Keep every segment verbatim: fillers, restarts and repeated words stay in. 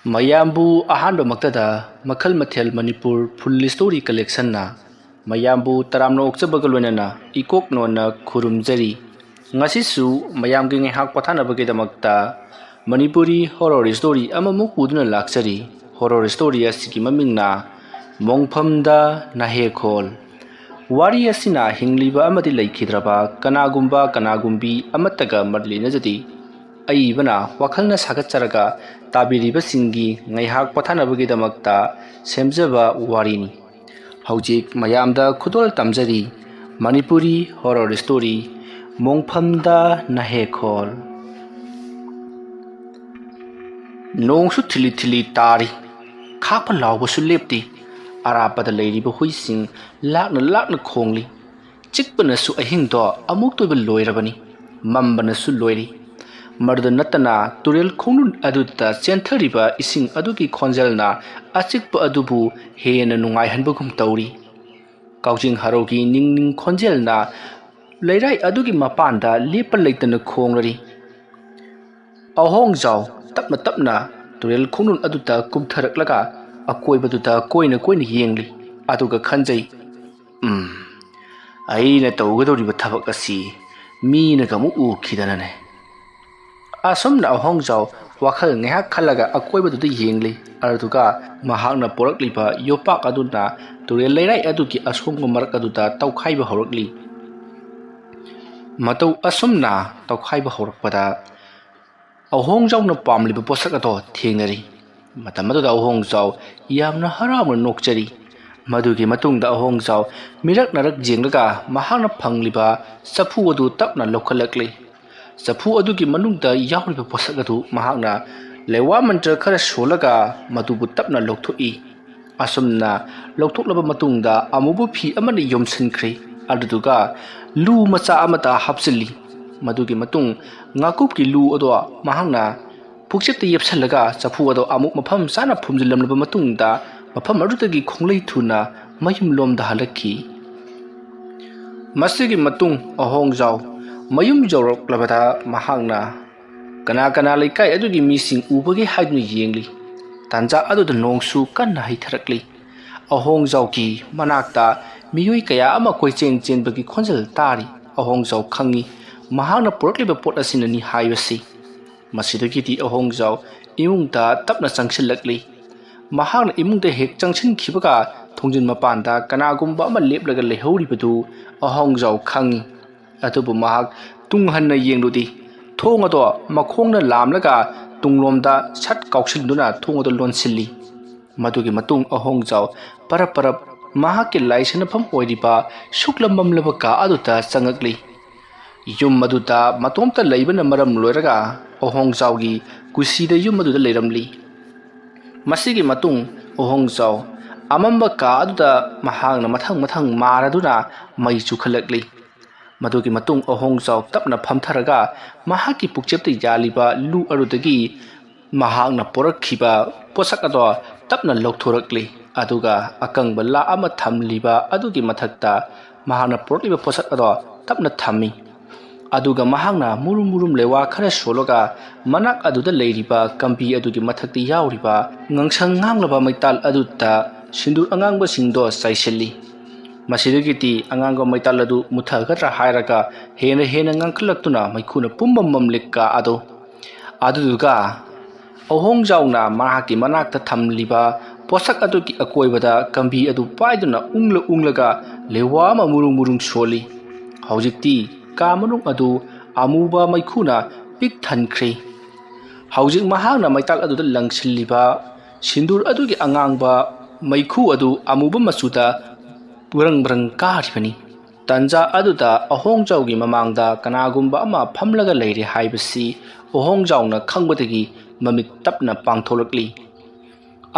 ꯃꯌꯥꯝꯕꯨ ꯑꯍꯥꯟꯕꯃꯛꯇꯗ ꯃꯈꯜ ꯃꯊꯦꯜ ꯃꯅꯤꯄꯨꯔ ꯐꯨꯜ ꯁ꯭ꯇꯣꯔꯤ ꯀꯂꯦꯛꯁꯟꯅ ꯃꯌꯥꯝꯕꯨ ꯇꯔꯥꯝꯅ ꯑꯣꯛꯆꯕꯒ ꯂꯣꯏꯅꯅ ꯏꯀꯣꯛ ꯅꯣꯟꯅ ꯈꯨꯔꯨꯝꯖꯔꯤ꯫ ꯉꯁꯤꯁꯨ ꯃꯌꯥꯝꯒꯤ ꯉꯥꯏꯍꯥꯛ ꯄꯣꯊꯥꯅꯕꯒꯤꯗꯃꯛꯇ ꯃꯅꯤꯄꯨꯔꯤ ꯍꯣꯔꯣꯔ ꯁ꯭ꯇꯣꯔꯤ ꯑꯃꯃꯨꯛ ꯄꯨꯗꯨꯅ ꯂꯥꯛꯆꯔꯤ꯫ ꯍꯣꯔꯣꯔ ꯁ꯭ꯇꯣꯔꯤ ꯑꯁꯤꯒꯤ ꯃꯃꯤꯡꯅ ꯃꯣꯡꯐꯝꯗ ꯅꯥꯍꯦꯛꯈꯣꯜ꯫ ꯋꯥꯔꯤ ꯑꯁꯤꯅ ꯍꯤꯡꯂꯤꯕ ꯑꯃꯗꯤ ꯂꯩꯈꯤꯗ꯭ꯔꯕ ꯀꯅꯥꯒꯨꯝꯕ ꯀꯅꯥꯒꯨꯝꯕꯤ ꯑꯃꯠꯇꯒ ꯃꯔꯤ ꯂꯩꯅꯖꯗꯦ꯫ ꯑꯏꯕꯅ ꯋꯥꯈꯜꯅ ꯁꯥꯒꯠꯆꯔꯒ ꯇꯥꯕꯤꯔꯤꯕꯁꯤꯡꯒꯤ ꯉꯥꯏꯍꯥꯛ ꯄꯣꯊꯥꯅꯕꯒꯤꯗꯃꯛꯇ ꯁꯦꯝꯖꯕ ꯋꯥꯔꯤꯅꯤ꯫ ꯍꯧꯖꯤꯛ ꯃꯌꯥꯝꯗ ꯈꯨꯗꯣꯜ ꯇꯝꯖꯔꯤ ꯃꯅꯤꯄꯨꯔꯤ ꯍꯣꯔꯣꯔ ꯁ꯭ꯇꯣꯔꯤ ꯃꯣꯡꯐꯝꯗ ꯅꯥꯍꯦꯛꯈꯣꯜ꯫ ꯅꯣꯡꯁꯨ ꯊꯤꯂꯤ ꯊꯤꯂꯤ ꯇꯥꯔꯤ, ꯈꯥꯛꯄ ꯂꯥꯎꯕꯁꯨ ꯂꯦꯞꯇꯦ꯫ ꯑꯔꯥꯞꯄꯗ ꯂꯩꯔꯤꯕ ꯍꯨꯏꯁꯤꯡ ꯂꯥꯛꯅ ꯂꯥꯛꯅ ꯈꯣꯡꯂꯤ꯫ ꯆꯤꯛꯄꯅꯁꯨ ꯑꯍꯤꯡꯗꯣ ꯑꯃꯨꯛꯇ ꯑꯣꯏꯕ ꯂꯣꯏꯔꯕꯅꯤ, ꯃꯝꯕꯅꯁꯨ ꯂꯣꯏꯔꯤ꯫ ꯃꯗꯨꯗ ꯅꯠꯇꯅ ꯇꯨꯔꯦꯜ ꯈꯣꯡꯅꯨꯡ ꯑꯗꯨꯗ ꯆꯦꯟꯊꯔꯤꯕ ꯏꯁꯤꯡ ꯑꯗꯨꯒꯤ ꯈꯣꯟꯖꯦꯜꯅ ꯑꯆꯤꯛꯄ ꯑꯗꯨꯕꯨ ꯍꯦꯟꯅ ꯅꯨꯡꯉꯥꯏꯍꯟꯕꯒꯨꯝ ꯇꯧꯔꯤ꯫ ꯀꯥꯎꯖꯤꯡ ꯍꯔꯥꯎꯒꯤ ꯅꯤꯡ ꯅꯤꯡ ꯈꯣꯟꯖꯦꯜꯅ ꯂꯩꯔꯥꯏ ꯑꯗꯨꯒꯤ ꯃꯄꯥꯟꯗ ꯂꯦꯞꯄ ꯂꯩꯇꯅ ꯈꯣꯡꯂꯔꯤ꯫ ꯑꯍꯣꯡꯖꯥꯎ ꯇꯞꯅ ꯇꯞꯅ ꯇꯨꯔꯦꯜ ꯈꯣꯡꯅꯨꯡ ꯑꯗꯨꯗ ꯀꯨꯝꯊꯔꯛꯂꯒ ꯑꯀꯣꯏꯕꯗꯨꯗ ꯀꯣꯏꯅ ꯀꯣꯏꯅ ꯌꯦꯡꯂꯤ꯫ ꯑꯗꯨꯒ ꯈꯟꯖꯩ, "ꯎꯝ, ꯑꯩꯅ ꯇꯧꯒꯗꯧꯔꯤꯕ ꯊꯕꯛ ꯑꯁꯤ ꯃꯤꯅꯒ ꯑꯃꯨꯛ ꯎꯈꯤꯗꯅꯅꯦ꯫" ꯑꯁꯨꯝꯅ ꯑꯍꯣꯡꯖꯥꯎ ꯋꯥꯈꯜ ꯉꯥꯏꯍꯥꯛ ꯈꯜꯂꯒ ꯑꯀꯣꯏꯕꯗꯨꯗ ꯌꯦꯡꯂꯤ꯫ ꯑꯗꯨꯒ ꯃꯍꯥꯛꯅ ꯄꯣꯔꯛꯂꯤꯕ ꯌꯣꯄꯥꯛ ꯑꯗꯨꯅ ꯇꯨꯔꯦꯜ ꯂꯩꯔꯥꯏ ꯑꯗꯨꯒꯤ ꯑꯁꯣꯡꯕ ꯃꯔꯛ ꯑꯗꯨꯗ ꯇꯧꯈꯥꯏꯕ ꯍꯧꯔꯛꯂꯤ꯫ ꯃꯇꯧ ꯑꯁꯨꯝꯅ ꯇꯧꯈꯥꯏꯕ ꯍꯧꯔꯛꯄꯗ ꯑꯍꯣꯡꯖꯥꯎꯅ ꯄꯥꯝꯂꯤꯕ ꯄꯣꯠꯁꯛ ꯑꯗꯣ ꯊꯦꯡꯅꯔꯤ꯫ ꯃꯇꯝ ꯑꯗꯨꯗ ꯑꯍꯣꯡꯖꯥꯎ ꯌꯥꯝꯅ ꯍꯔꯥꯎꯅ ꯅꯣꯛꯆꯔꯤ꯫ ꯃꯗꯨꯒꯤ ꯃꯇꯨꯡꯗ ꯑꯍꯣꯡꯖꯥꯎ ꯃꯤꯔꯛ ꯅꯥꯔꯛ ꯌꯦꯡꯂꯒ ꯃꯍꯥꯛꯅ ꯐꯪꯂꯤꯕ ꯆꯐꯨ ꯑꯗꯨ ꯇꯞꯅ ꯂꯧꯈꯠꯂꯛꯂꯤ꯫ ꯆꯐꯨ ꯑꯗꯨꯒꯤ ꯃꯅꯨꯡꯗ ꯌꯥꯎꯔꯤꯕ ꯄꯣꯠꯁꯛ ꯑꯗꯨ ꯃꯍꯥꯛꯅ ꯂꯩꯋꯥ ꯃꯟꯇ꯭ꯔ ꯈꯔ ꯁꯣꯜꯂꯒ ꯃꯗꯨꯕꯨ ꯇꯞꯅ ꯂꯧꯊꯣꯛꯏ꯫ ꯑꯁꯨꯝꯅ ꯂꯧꯊꯣꯛꯂꯕ ꯃꯇꯨꯡꯗ ꯑꯃꯨꯕ ꯐꯤ ꯑꯃꯅ ꯌꯣꯝꯁꯤꯟꯈ꯭ꯔꯦ꯫ ꯑꯗꯨꯗꯨꯒ ꯂꯨ ꯃꯆꯥ ꯑꯃꯗ ꯍꯥꯞꯆꯤꯜꯂꯤ꯫ ꯃꯗꯨꯒꯤ ꯃꯇꯨꯡ ꯉꯥꯀꯨꯞꯀꯤ ꯂꯨ ꯑꯗꯣ ꯃꯍꯥꯛꯅ ꯄꯨꯛꯆꯦꯠꯇ ꯌꯦꯞꯁꯜꯂꯒ ꯆꯐꯨ ꯑꯗꯣ ꯑꯃꯨꯛ ꯃꯐꯝ ꯆꯥꯅ ꯐꯨꯝꯖꯤꯜꯂꯝꯂꯕ ꯃꯇꯨꯡꯗ ꯃꯐꯝ ꯑꯗꯨꯗꯒꯤ ꯈꯣꯡꯂꯩ ꯊꯨꯅ ꯃꯌꯨꯝ ꯂꯣꯝꯗ ꯍꯜꯂꯛꯈꯤ꯫ ꯃꯁꯤꯒꯤ ꯃꯇꯨꯡ ꯑꯍꯣꯡꯖꯥꯎ ꯃꯌꯨꯝ ꯌꯧꯔꯛꯂꯕꯗ ꯃꯍꯥꯛꯅ ꯀꯅꯥ ꯀꯅꯥ ꯂꯩꯀꯥꯏ ꯑꯗꯨꯒꯤ ꯃꯤꯁꯤꯡ ꯎꯕꯒꯦ ꯍꯥꯏꯗꯨꯅ ꯌꯦꯡꯂꯤ꯫ ꯇꯥꯟꯖꯥ ꯑꯗꯨꯗ ꯅꯣꯡꯁꯨ ꯀꯟꯅ ꯍꯩꯊꯔꯛꯂꯤ꯫ ꯑꯍꯣꯡꯖꯥꯎꯒꯤ ꯃꯅꯥꯛꯇ ꯃꯤꯑꯣꯏ ꯀꯌꯥ ꯑꯃ ꯀꯣꯏꯆꯦꯟ ꯆꯦꯟꯕꯒꯤ ꯈꯣꯟꯖꯦꯜ ꯇꯥꯔꯤ꯫ ꯑꯍꯣꯡꯖꯥꯎ ꯈꯪꯏ, ꯃꯍꯥꯛꯅ ꯄꯨꯔꯛꯂꯤꯕ ꯄꯣꯠ ꯑꯁꯤꯅꯅꯤ ꯍꯥꯏꯕꯁꯤ꯫ ꯃꯁꯤꯗꯒꯤꯗꯤ ꯑꯍꯣꯡꯖꯥꯎ ꯏꯃꯨꯡꯗ ꯇꯞꯅ ꯆꯪꯁꯤꯜꯂꯛꯂꯤ꯫ ꯃꯍꯥꯛꯅ ꯏꯃꯨꯡꯗ ꯍꯦꯛ ꯆꯪꯁꯤꯟꯈꯤꯕꯒ, ꯊꯣꯡꯖꯤꯟ ꯃꯄꯥꯟꯗ ꯀꯅꯥꯒꯨꯝꯕ ꯑꯃ ꯂꯦꯞꯂꯒ ꯂꯩꯍꯧꯔꯤꯕꯗꯨ ꯑꯍꯣꯡꯖꯥꯎ ꯈꯪꯏ꯫ ꯑꯗꯨꯕꯨ ꯃꯍꯥꯛ ꯇꯨꯡ ꯍꯟꯅ ꯌꯦꯡꯂꯨꯗꯦ꯫ ꯊꯣꯡ ꯑꯗꯣ ꯃꯈꯣꯡꯅ ꯂꯥꯝꯂꯒ ꯇꯨꯡꯂꯣꯝꯗ ꯁꯠ ꯀꯥꯎꯁꯤꯟꯗꯨꯅ ꯊꯣꯡ ꯑꯗꯨ ꯂꯣꯟꯁꯤꯜꯂꯤ꯫ ꯃꯗꯨꯒꯤ ꯃꯇꯨꯡ ꯑꯍꯣꯡꯖꯥꯎ ꯄꯔꯞ ꯄꯔꯞ ꯃꯍꯥꯛꯀꯤ ꯂꯥꯏꯁꯥꯟꯅꯐꯝ ꯑꯣꯏꯔꯤꯕ ꯁꯨꯛꯂꯝ ꯃꯝꯂꯕ ꯀꯥ ꯑꯗꯨꯗ ꯆꯪꯉꯛꯂꯤ꯫ ꯌꯨꯝ ꯑꯗꯨꯗ ꯃꯇꯣꯝꯇ ꯂꯩꯕꯅ ꯃꯔꯝ ꯑꯣꯏꯔꯒ ꯑꯍꯣꯡꯖꯥꯎꯒꯤ ꯀꯨꯁꯤꯗ ꯌꯨꯝ ꯑꯗꯨꯗ ꯂꯩꯔꯝꯂꯤ꯫ ꯃꯁꯤꯒꯤ ꯃꯇꯨꯡ ꯑꯍꯣꯡꯖꯥꯎ ꯑꯃꯝꯕ ꯀꯥ ꯑꯗꯨꯗ ꯃꯍꯥꯛꯅ ꯃꯊꯪ ꯃꯊꯪ ꯃꯥꯔꯗꯨꯅ ꯃꯩ ꯆꯨꯈꯠꯂꯛꯂꯤ꯫ ꯃꯗꯨꯒꯤ ꯃꯇꯨꯡ ꯑꯍꯣꯡꯖꯥꯎ ꯇꯞꯅ ꯐꯝꯊꯔꯒ ꯃꯍꯥꯛꯀꯤ ꯄꯨꯛꯆꯦꯞꯇ ꯌꯥꯜꯂꯤꯕ ꯂꯨ ꯑꯗꯨꯗꯒꯤ ꯃꯍꯥꯛꯅ ꯄꯣꯔꯛꯈꯤꯕ ꯄꯣꯠꯁꯛ ꯑꯗꯣ ꯇꯞꯅ ꯂꯧꯊꯣꯔꯛꯂꯤ꯫ ꯑꯗꯨꯒ ꯑꯀꯪꯕ ꯂꯥ ꯑꯃ ꯊꯝꯂꯤꯕ ꯑꯗꯨꯒꯤ ꯃꯊꯛꯇ ꯃꯍꯥꯛꯅ ꯄꯣꯔꯛꯂꯤꯕ ꯄꯣꯠꯁꯛ ꯑꯗꯣ ꯇꯞꯅ ꯊꯝꯃꯤ꯫ ꯑꯗꯨꯒ ꯃꯍꯥꯛꯅ ꯃꯨꯔꯨꯝ ꯃꯨꯔꯨꯝ ꯂꯩꯋꯥ ꯈꯔ ꯁꯣꯜꯂꯒ ꯃꯅꯥꯛ ꯑꯗꯨꯗ ꯂꯩꯔꯤꯕ ꯀꯝꯕꯤ ꯑꯗꯨꯒꯤ ꯃꯊꯛꯇ ꯌꯥꯎꯔꯤꯕ ꯉꯥꯡꯁꯪ ꯉꯥꯡꯂꯕ ꯃꯩꯇꯥꯜ ꯑꯗꯨꯗ ꯁꯤꯟꯗꯨꯔ ꯑꯉꯥꯡꯕꯁꯤꯡꯗꯣ ꯆꯥꯏꯁꯤꯜꯂꯤ꯫ ꯃꯁꯤꯗꯒꯤꯗꯤ ꯑꯉꯥꯡꯕ ꯃꯩꯇꯥꯜ ꯑꯗꯨ ꯃꯨꯊꯒꯗ꯭ꯔꯥ ꯍꯥꯏꯔꯒ ꯍꯦꯟꯅ ꯍꯦꯟꯅ ꯉꯥꯡꯈꯠꯂꯛꯇꯨꯅ ꯃꯩꯈꯨꯅ ꯄꯨꯝꯕ ꯃꯝꯂꯤ ꯀꯥ ꯑꯗꯨ꯫ ꯑꯗꯨꯗꯨꯒ ꯑꯍꯣꯡꯖꯥꯎꯅ ꯃꯍꯥꯛꯀꯤ ꯃꯅꯥꯛꯇ ꯊꯝꯂꯤꯕ ꯄꯣꯠꯁꯛ ꯑꯗꯨꯒꯤ ꯑꯀꯣꯏꯕꯗ ꯀꯝꯕꯤ ꯑꯗꯨ ꯄꯥꯏꯗꯨꯅ ꯎꯪꯂ ꯎꯪꯂꯒ ꯂꯩꯋꯥ ꯑꯃ ꯃꯨꯔꯨꯡ ꯃꯨꯔꯨꯡ ꯁꯣꯜꯂꯤ꯫ ꯍꯧꯖꯤꯛꯇꯤ ꯀꯥ ꯃꯅꯨꯡ ꯑꯗꯨ ꯑꯃꯨꯕ ꯃꯩꯈꯨꯅ ꯄꯤꯛ ꯊꯟꯈ꯭ꯔꯦ꯫ ꯍꯧꯖꯤꯛ ꯃꯍꯥꯛꯅ ꯃꯩꯇꯥꯜ ꯑꯗꯨꯗ ꯂꯪꯁꯤꯜꯂꯤꯕ ꯁꯤꯟꯗꯨꯔ ꯑꯗꯨꯒꯤ ꯑꯉꯥꯡꯕ ꯃꯩꯈꯨ ꯑꯗꯨ ꯑꯃꯨꯕ ꯃꯆꯨꯗ ꯕ꯭ꯔꯪ ꯕ꯭ꯔꯪ ꯀꯥꯔꯤꯕꯅꯤ꯫ ꯇꯟꯖꯥ ꯑꯗꯨꯗ ꯑꯍꯣꯡꯖꯥꯎꯒꯤ ꯃꯃꯥꯡꯗ ꯀꯅꯥꯒꯨꯝꯕ ꯑꯃ ꯐꯝꯂꯒ ꯂꯩꯔꯦ ꯍꯥꯏꯕꯁꯤ ꯑꯍꯣꯡꯖꯥꯎꯅ ꯈꯪꯕꯗꯒꯤ ꯃꯃꯤꯠ ꯇꯞꯅ ꯄꯥꯡꯊꯣꯔꯛꯂꯤ꯫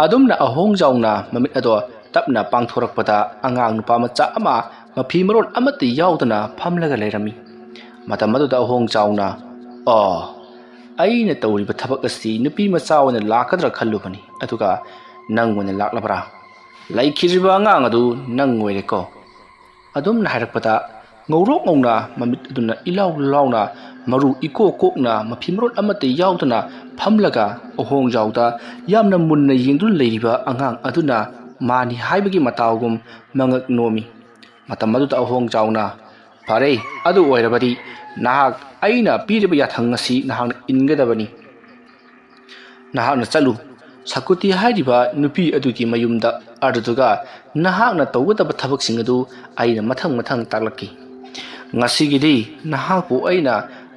ꯑꯗꯨꯝꯅ ꯑꯍꯣꯡꯖꯥꯎꯅ ꯃꯃꯤꯠ ꯑꯗꯣ ꯇꯞꯅ ꯄꯥꯡꯊꯣꯔꯛꯄꯗ ꯑꯉꯥꯡ ꯅꯨꯄꯥ ꯃꯆꯥ ꯑꯃ ꯃꯐꯤ ꯃꯔꯣꯟ ꯑꯃꯠꯇ ꯌꯥꯎꯗꯅ ꯐꯝꯂꯒ ꯂꯩꯔꯝꯃꯤ꯫ ꯃꯇꯝ ꯑꯗꯨꯗ ꯑꯍꯣꯡꯖꯥꯎꯅ, "ꯑꯣ, ꯑꯩꯅ ꯇꯧꯔꯤꯕ ꯊꯕꯛ ꯑꯁꯤ ꯅꯨꯄꯤ ꯃꯆꯥ ꯑꯣꯏꯅ ꯂꯥꯛꯀꯗ꯭ꯔꯥ ꯈꯜꯂꯨꯕꯅꯤ, ꯑꯗꯨꯒ ꯅꯪ ꯑꯣꯏꯅ ꯂꯥꯛꯂꯕ꯭ꯔꯥ? ꯂꯩꯈꯤꯗ꯭ꯔꯤꯕ ꯑꯉꯥꯡ ꯑꯗꯨ ꯅꯪ ꯑꯣꯏꯔꯦꯀꯣ?" ꯑꯗꯨꯝꯅ ꯍꯥꯏꯔꯛꯄꯗ ꯉꯧꯔꯣꯛ ꯉꯧꯅ ꯃꯃꯤꯠ ꯑꯗꯨꯅ ꯏꯂꯥꯎ ꯂꯥꯎꯅ ꯃꯔꯨ ꯏꯀꯣꯛ ꯀꯣꯛꯅ ꯃꯐꯤ ꯃꯔꯣꯟ ꯑꯃꯠꯇ ꯌꯥꯎꯗꯅ ꯐꯝꯂꯒ ꯑꯍꯣꯡꯖꯥꯎꯗ ꯌꯥꯝꯅ ꯃꯨꯟꯅ ꯌꯦꯡꯗꯨꯅ ꯂꯩꯔꯤꯕ ꯑꯉꯥꯡ ꯑꯗꯨꯅ ꯃꯥꯅꯤ ꯍꯥꯏꯕꯒꯤ ꯃꯇꯥꯎꯒꯨꯝ ꯃꯉꯛ ꯅꯣꯝꯃꯤ꯫ ꯃꯇꯝ ꯑꯗꯨꯗ ꯑꯍꯣꯡꯖꯥꯎꯅ, "ꯐꯔꯦ, ꯑꯗꯨ ꯑꯣꯏꯔꯕꯗꯤ ꯅꯍꯥꯛ ꯑꯩꯅ ꯄꯤꯔꯤꯕ ꯌꯥꯊꯪ ꯑꯁꯤ ꯅꯍꯥꯛꯅ ꯏꯟꯒꯗꯕꯅꯤ꯫ ꯅꯍꯥꯛꯅ ꯆꯠꯂꯨ, ꯁꯀꯨꯇꯤ ꯍꯥꯏꯔꯤꯕ ꯅꯨꯄꯤ ꯑꯗꯨꯒꯤ ꯃꯌꯨꯝꯗ, ꯑꯗꯨꯗꯨꯒ ꯅꯍꯥꯛꯅ ꯇꯧꯒꯗꯕ ꯊꯕꯛꯁꯤꯡ ꯑꯗꯨ ꯑꯩꯅ ꯃꯊꯪ ꯃꯊꯪ ꯇꯥꯛꯂꯛꯀꯦ꯫ ꯉꯁꯤꯒꯤꯗꯤ ꯅꯍꯥꯛꯄꯨ ꯑꯩꯅ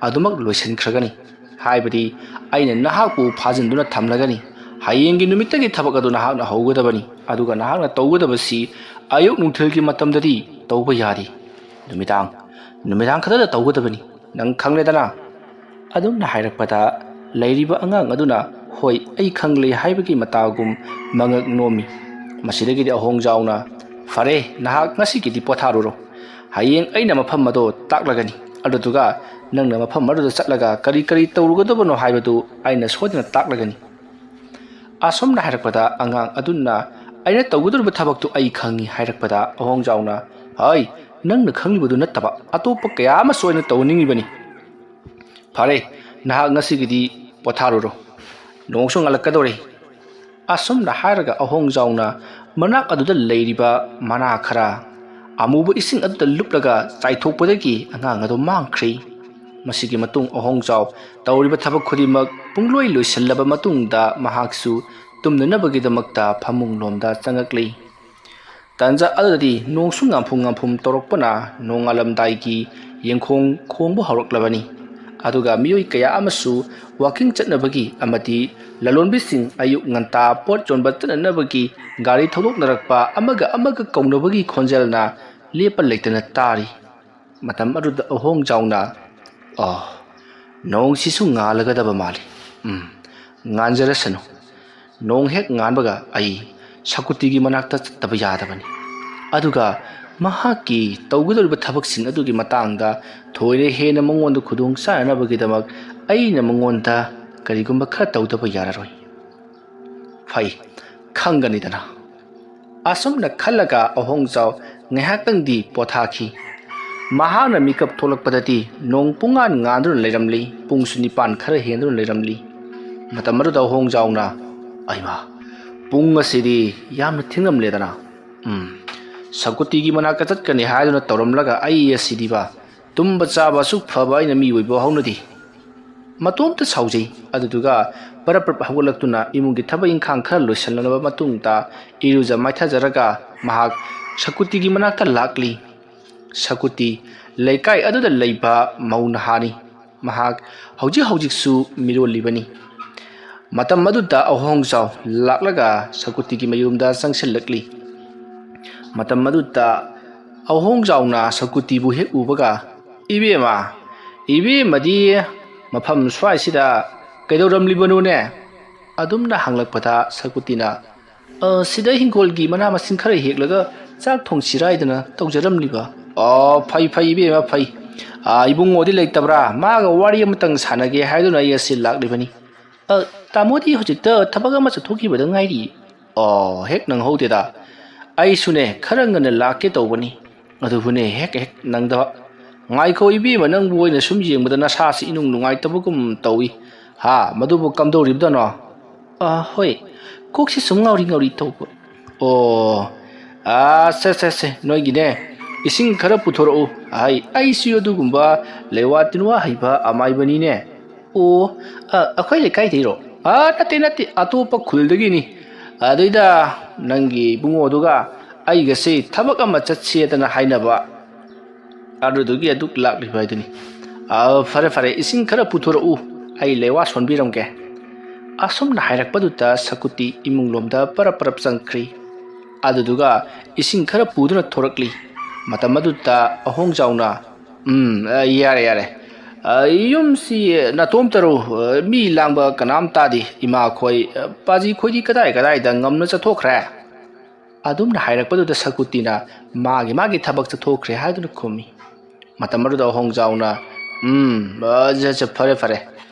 ꯑꯗꯨꯃꯛ ꯂꯣꯏꯁꯤꯟꯈ꯭ꯔꯒꯅꯤ, ꯍꯥꯏꯕꯗꯤ ꯑꯩꯅ ꯅꯍꯥꯛꯄꯨ ꯐꯥꯖꯤꯟꯗꯨꯅ ꯊꯝꯂꯒꯅꯤ꯫ ꯍꯌꯦꯡꯒꯤ ꯅꯨꯃꯤꯠꯇꯒꯤ ꯊꯕꯛ ꯑꯗꯨ ꯅꯍꯥꯛꯅ ꯍꯧꯒꯗꯕꯅꯤ, ꯑꯗꯨꯒ ꯅꯍꯥꯛꯅ ꯇꯧꯒꯗꯕꯁꯤ ꯑꯌꯨꯛ ꯅꯨꯡꯊꯤꯜꯒꯤ ꯃꯇꯝꯗꯗꯤ ꯇꯧꯕ ꯌꯥꯗꯦ꯫ ꯅꯨꯃꯤꯗꯥꯡ, ꯅꯨꯃꯤꯗꯥꯡ ꯈꯛꯇꯗ ꯇꯧꯒꯗꯕꯅꯤ, ꯅꯪ ꯈꯪꯂꯦꯗꯅ?" ꯑꯗꯨꯝꯅ ꯍꯥꯏꯔꯛꯄꯗ ꯂꯩꯔꯤꯕ ꯑꯉꯥꯡ ꯑꯗꯨꯅ, "ꯍꯣꯏ, ꯑꯩ ꯈꯪꯂꯦ" ꯍꯥꯏꯕꯒꯤ ꯃꯇꯥꯒꯨꯝ ꯃꯉꯛ ꯅꯣꯝꯃꯤ꯫ ꯃꯁꯤꯗꯒꯤꯗꯤ ꯑꯍꯣꯡꯖꯥꯎꯅ, "ꯐꯔꯦ, ꯅꯍꯥꯛ ꯉꯁꯤꯒꯤꯗꯤ ꯄꯣꯊꯥꯔꯨꯔꯣ꯫ ꯍꯌꯦꯡ ꯑꯩꯅ ꯃꯐꯝ ꯑꯗꯣ ꯇꯥꯛꯂꯒꯅꯤ, ꯑꯗꯨꯗꯨꯒ ꯅꯪꯅ ꯃꯐꯝ ꯑꯗꯨꯗ ꯆꯠꯂꯒ ꯀꯔꯤ ꯀꯔꯤ ꯇꯧꯔꯨꯒꯗꯕꯅꯣ ꯍꯥꯏꯕꯗꯨ ꯑꯩꯅ ꯁꯣꯏꯗꯅ ꯇꯥꯛꯂꯒꯅꯤ"꯫ ꯑꯁꯨꯝꯅ ꯍꯥꯏꯔꯛꯄꯗ ꯑꯉꯥꯡ ꯑꯗꯨꯅ, "ꯑꯩꯅ ꯇꯧꯒꯗꯧꯔꯤꯕ ꯊꯕꯛꯇꯨ ꯑꯩ ꯈꯪꯉꯤ" ꯍꯥꯏꯔꯛꯄꯗ ꯑꯍꯣꯡꯖꯥꯎꯅ, "ꯍꯣꯏ, ꯅꯪꯅ ꯈꯪꯂꯤꯕꯗꯨ ꯅꯠꯇꯕ ꯑꯇꯣꯞꯄ ꯀꯌꯥ ꯑꯃꯁꯨ ꯑꯩꯅ ꯇꯧꯍꯟꯅꯤꯡꯉꯤꯕꯅꯤ꯫ ꯐꯔꯦ, ꯅꯍꯥꯛ ꯉꯁꯤꯒꯤꯗꯤ ꯄꯣꯊꯥꯔꯨꯔꯣ, ꯅꯣꯡꯁꯨ ꯉꯥꯜꯂꯛꯀꯗꯧꯔꯦ"꯫ ꯑꯁꯨꯝꯅ ꯍꯥꯏꯔꯒ ꯑꯍꯣꯡꯖꯥꯎꯅ ꯃꯅꯥꯛ ꯑꯗꯨꯗ ꯂꯩꯔꯤꯕ ꯃꯅꯥ ꯈꯔ ꯑꯃꯨꯕ ꯏꯁꯤꯡ ꯑꯗꯨꯗ ꯂꯨꯞꯂꯒ ꯆꯥꯏꯊꯣꯛꯄꯗꯒꯤ ꯑꯉꯥꯡ ꯑꯗꯨ ꯃꯥꯡꯈ꯭ꯔꯦ꯫ ꯃꯁꯤꯒꯤ ꯃꯇꯨꯡ ꯑꯍꯣꯡꯖꯥꯎ ꯇꯧꯔꯤꯕ ꯊꯕꯛ ꯈꯨꯗꯤꯡꯃꯛ ꯄꯨꯡꯂꯣꯏ ꯂꯣꯏꯁꯤꯜꯂꯕ ꯃꯇꯨꯡꯗ ꯃꯍꯥꯛꯁꯨ ꯇꯨꯝꯅꯅꯕꯒꯤꯗꯃꯛꯇ ꯐꯃꯨꯡꯂꯣꯝꯗ ꯆꯪꯉꯛꯂꯤ꯫ ꯇꯟꯖꯥ ꯑꯗꯨꯗꯗꯤ ꯅꯣꯡꯁꯨ ꯉꯥꯝꯐꯨꯝ ꯉꯥꯝꯐꯨꯝ ꯇꯧꯔꯛꯄꯅ ꯅꯣꯡꯉꯥꯜꯂꯝꯗꯥꯏꯒꯤ ꯌꯦꯡꯈꯣꯡ ꯈꯣꯡꯕ ꯍꯧꯔꯛꯂꯕꯅꯤ꯫ ꯑꯗꯨꯒ ꯃꯤꯑꯣꯏ ꯀꯌꯥ ꯑꯃꯁꯨ ꯋꯥꯀꯤꯡ ꯆꯠꯅꯕꯒꯤ ꯑꯃꯗꯤ ꯂꯂꯣꯟꯕꯤꯁꯤꯡ ꯑꯌꯨꯛ ꯉꯟꯇꯥ ꯄꯣꯠ ꯌꯣꯟꯕ ꯆꯠꯅꯅꯕꯒꯤ ꯒꯥꯔꯤ ꯊꯧꯗꯣꯛꯅꯔꯛꯄ, ꯑꯃꯒ ꯑꯃꯒ ꯀꯧꯅꯕꯒꯤ ꯈꯣꯟꯖꯦꯜꯅ ꯂꯦꯞꯄ ꯂꯩꯇꯅ ꯇꯥꯔꯤ꯫ ꯃꯇꯝ ꯑꯗꯨꯗ ꯑꯍꯣꯡꯖꯥꯎꯅ, "ꯑꯣ, ꯅꯣꯡꯁꯤꯁꯨ ꯉꯥꯜꯂꯒꯗꯕ ꯃꯥꯜꯂꯤ꯫ ꯎꯝ, ꯉꯥꯟꯖꯔꯁꯅꯨ꯫ ꯅꯣꯡ ꯍꯦꯛ ꯉꯥꯟꯕꯒ ꯑꯩ ꯁꯀꯨꯇꯤꯒꯤ ꯃꯅꯥꯛꯇ ꯆꯠꯇꯕ ꯌꯥꯗꯕꯅꯤ꯫ ꯑꯗꯨꯒ ꯃꯍꯥꯛꯀꯤ ꯇꯧꯒꯗꯧꯔꯤꯕ ꯊꯕꯛꯁꯤꯡ ꯑꯗꯨꯒꯤ ꯃꯇꯥꯡꯗ ꯊꯣꯏꯅ ꯍꯦꯟꯅ ꯃꯉꯣꯟꯗ ꯈꯨꯗꯣꯡ ꯆꯥꯅꯅꯕꯒꯤꯗꯃꯛ ꯑꯩꯅ ꯃꯉꯣꯟꯗ ꯀꯔꯤꯒꯨꯝꯕ ꯈꯔ ꯇꯧꯗꯕ ꯌꯥꯔꯔꯣꯏ꯫ ꯐꯩ, ꯈꯪꯒꯅꯤꯗꯅ"꯫ ꯑꯁꯨꯝꯅ ꯈꯜꯂꯒ ꯑꯍꯣꯡꯖꯥꯎ ꯉꯥꯏꯍꯥꯛꯇꯪꯗꯤ ꯄꯣꯊꯥꯈꯤ꯫ ꯃꯍꯥꯛꯅ ꯃꯤꯀꯞ ꯊꯣꯛꯂꯛꯄꯗꯗꯤ ꯅꯣꯡ ꯄꯨꯡꯉꯥꯟ ꯉꯥꯟꯗꯨꯅ ꯂꯩꯔꯝꯂꯤ꯫ ꯄꯨꯡꯁꯨ ꯅꯤꯄꯥꯟ ꯈꯔ ꯍꯦꯟꯗꯨꯅ ꯂꯩꯔꯝꯂꯤ꯫ ꯃꯇꯝ ꯑꯗꯨꯗ ꯑꯍꯣꯡꯖꯥꯎꯅ, "ꯑꯩꯃꯥ, ꯄꯨꯡ ꯑꯁꯤꯗꯤ ꯌꯥꯝꯅ ꯊꯦꯡꯂꯝꯂꯦꯗꯅ꯫ ꯎꯝ, ꯁꯀꯨꯇꯤꯒꯤ ꯃꯅꯥꯛꯇ ꯆꯠꯀꯅꯤ ꯍꯥꯏꯗꯨꯅ ꯇꯧꯔꯝꯂꯒ ꯑꯩ ꯑꯁꯤꯗꯤꯕ, ꯇꯨꯝꯕ ꯆꯥꯕ ꯑꯁꯨꯛ ꯐꯕ ꯑꯩꯅ ꯃꯤ ꯑꯣꯏꯕ ꯍꯧꯅꯗꯦ꯫ ꯃꯇꯣꯝꯇ ꯁꯥꯎꯖꯩ꯫ ꯑꯗꯨꯗꯨꯒ ꯄꯔꯞ ꯄꯔꯞ ꯍꯧꯒꯠꯂꯛꯇꯨꯅ ꯏꯃꯨꯡꯒꯤ ꯊꯕꯛ ꯏꯪꯈꯥꯡ ꯈꯔ ꯂꯣꯏꯁꯤꯜꯂꯕ ꯃꯇꯨꯡꯗ ꯏꯔꯨꯖ ꯃꯥꯏꯊꯖꯔꯒ ꯃꯍꯥꯛ ꯁꯀꯨꯇꯤꯒꯤ ꯃꯅꯥꯛꯇ ꯂꯥꯛꯂꯤ꯫ ꯁꯀꯨꯇꯤ ꯂꯩꯀꯥꯏ ꯑꯗꯨꯗ ꯂꯩꯕ ꯃꯧ ꯅꯍꯥꯅꯤ꯫ ꯃꯍꯥꯛ ꯍꯧꯖꯤꯛ ꯍꯧꯖꯤꯛꯁꯨ ꯃꯤꯔꯣꯜꯂꯤꯕꯅꯤ꯫ ꯃꯇꯝ ꯑꯗꯨꯗ ꯑꯍꯣꯡꯖꯥꯎ ꯂꯥꯛꯂꯒ ꯁꯀꯨꯇꯤꯒꯤ ꯃꯌꯨꯝꯗ ꯆꯪꯁꯤꯜꯂꯛꯂꯤ꯫ ꯃꯇꯝ ꯑꯗꯨꯗ ꯑꯍꯣꯡꯖꯥꯎꯅ ꯁꯀꯨꯇꯤꯕꯨ ꯍꯦꯛ ꯎꯕꯒ, "ꯏꯕꯦꯝꯃ, ꯏꯕꯦꯝꯃꯗꯤ ꯃꯐꯝ ꯁ꯭ꯋꯥꯏꯁꯤꯗ ꯀꯩꯗꯧꯔꯝꯂꯤꯕꯅꯣꯅꯦ?" ꯑꯗꯨꯝꯅ ꯍꯪꯂꯛꯄꯗ ꯁꯀꯨꯇꯤꯅ, "ꯑ, ꯁꯤꯗ ꯍꯤꯡꯒꯣꯜꯒꯤ ꯃꯅꯥ ꯃꯁꯤꯡ ꯈꯔ ꯍꯦꯛꯂꯒ ꯆꯥꯛ ꯊꯣꯡꯁꯤꯔꯥ ꯍꯥꯏꯗꯅ ꯇꯧꯖꯔꯝꯂꯤꯕ꯫" "ꯑꯣ, ꯐꯩ, ꯐꯩ, ꯏꯕꯦꯝꯃ, ꯐꯩ꯫ ꯑ, ꯏꯕꯨꯡꯉꯣꯗꯤ ꯂꯩꯇꯕ꯭ꯔꯥ? ꯃꯥꯒ ꯋꯥꯔꯤ ꯑꯃꯇꯪ ꯁꯥꯟꯅꯒꯦ ꯍꯥꯏꯗꯨꯅ ꯑꯩ ꯑꯁꯤ ꯂꯥꯛꯂꯤꯕꯅꯤ꯫" "ꯑ, ꯇꯥꯃꯣꯗꯤ ꯍꯧꯖꯤꯛꯇ ꯊꯕꯛ ꯑꯃ ꯆꯠꯊꯣꯛꯈꯤꯕꯗ ꯉꯥꯏꯔꯤ꯫" "ꯑꯣ, ꯍꯦꯛ ꯅꯪꯍꯧꯗꯦꯗ꯫ ꯑꯩꯁꯨꯅꯦ ꯈꯔ ꯉꯟꯅ ꯂꯥꯛꯀꯦ ꯇꯧꯕꯅꯤ꯫ ꯑꯗꯨꯕꯨꯅꯦ ꯍꯦꯛ ꯍꯦꯛ ꯅꯪꯗꯕ꯫ ꯉꯥꯏꯈꯣ ꯏꯕꯦꯝꯃ, ꯅꯪꯕꯨ ꯑꯣꯏꯅ ꯁꯨꯝ ꯌꯦꯡꯕꯗ ꯅꯁꯥꯁꯤ ꯏꯅꯨꯡ ꯅꯨꯡꯉꯥꯏꯇꯕꯒꯨꯝ ꯇꯧꯏ꯫ ꯍꯥ, ꯃꯗꯨꯕꯨ ꯀꯝꯗꯧꯔꯤꯕꯗꯅꯣ?" "ꯑ, ꯍꯣꯏ, ꯀꯣꯛꯁꯤ ꯁꯨꯝ ꯉꯥꯎꯔꯤ ꯉꯥꯎꯔꯤ ꯇꯧꯕ꯫" "ꯑꯣ, ꯑ, ꯁꯦ, ꯁꯦ, ꯁꯦ, ꯅꯣꯏꯒꯤꯅꯦ ꯏꯁꯤꯡ ꯈꯔ ꯄꯨꯊꯣꯔꯛꯎ꯫ ꯑꯩ, ꯑꯩꯁꯨ ꯑꯗꯨꯒꯨꯝꯕ ꯂꯩꯋꯥ ꯇꯤꯟꯋꯥ ꯍꯩꯕ ꯑꯃꯥꯏꯕꯅꯤꯅꯦ꯫" "ꯑꯣ, ꯑ, ꯑꯩꯈꯣꯏ ꯂꯩꯀꯥꯏꯗꯩꯔꯣ?" "ꯑ, ꯅꯠꯇꯦ, ꯅꯠꯇꯦ, ꯑꯇꯣꯞꯄ ꯈꯨꯜꯗꯒꯤꯅꯤ꯫ ꯑꯗꯩꯗ ꯅꯪꯒꯤ ꯏꯕꯨꯡꯉꯣꯗꯨꯒ ꯑꯩꯒꯁꯤ ꯊꯕꯛ ꯑꯃ ꯆꯠꯁꯦꯗꯅ ꯍꯥꯏꯅꯕ꯫ ꯑꯗꯨꯗꯨꯒꯤ ꯑꯗꯨꯛ ꯂꯥꯛꯂꯤꯕ ꯍꯥꯏꯗꯨꯅꯤ꯫ ꯑ, ꯐꯔꯦ, ꯐꯔꯦ, ꯏꯁꯤꯡ ꯈꯔ ꯄꯨꯊꯣꯔꯛꯎ, ꯑꯩ ꯂꯩꯋꯥ ꯁꯣꯟꯕꯤꯔꯝꯒꯦ꯫" ꯑꯁꯨꯝꯅ ꯍꯥꯏꯔꯛꯄꯗꯨꯗ ꯁꯀꯨꯇꯤ ꯏꯃꯨꯡꯂꯣꯝꯗ ꯄꯔꯞ ꯄꯔꯞ ꯆꯪꯈ꯭ꯔꯤ꯫ ꯑꯗꯨꯗꯨꯒ ꯏꯁꯤꯡ ꯈꯔ ꯄꯨꯗꯨꯅ ꯊꯣꯔꯛꯂꯤ꯫ ꯃꯇꯝ ꯑꯗꯨꯗ ꯑꯍꯣꯡꯖꯥꯎꯅ, "ꯎꯝ, ꯑ, ꯌꯥꯔꯦ, ꯌꯥꯔꯦ꯫ ꯑ, ꯌꯨꯝꯁꯤ ꯅꯥꯇꯣꯝꯇꯔꯣ? ꯑ, ꯃꯤ ꯂꯥꯡꯕ ꯀꯅꯥꯝ ꯇꯥꯗꯦ꯫ ꯏꯃꯥꯈꯣꯏ, ꯑ, ꯄꯥꯖꯤꯈꯣꯏꯗꯤ ꯀꯗꯥꯏ ꯀꯗꯥꯏꯗ ꯉꯝꯅ ꯆꯠꯊꯣꯛꯈ꯭ꯔꯦ?" ꯑꯗꯨꯝꯅ ꯍꯥꯏꯔꯛꯄꯗꯨꯗ ꯁꯀꯨꯇꯤꯅ ꯃꯥꯒꯤ ꯃꯥꯒꯤ ꯊꯕꯛ ꯆꯠꯊꯣꯛꯈ꯭ꯔꯦ ꯍꯥꯏꯗꯨꯅ ꯈꯨꯝꯃꯤ꯫ ꯃꯇꯝ ꯑꯗꯨꯗ ꯑꯍꯣꯡꯖꯥꯎꯅ, "ꯎꯝ, ꯑ, ꯖ, ꯖ, ꯐꯔꯦ, ꯐꯔꯦ꯫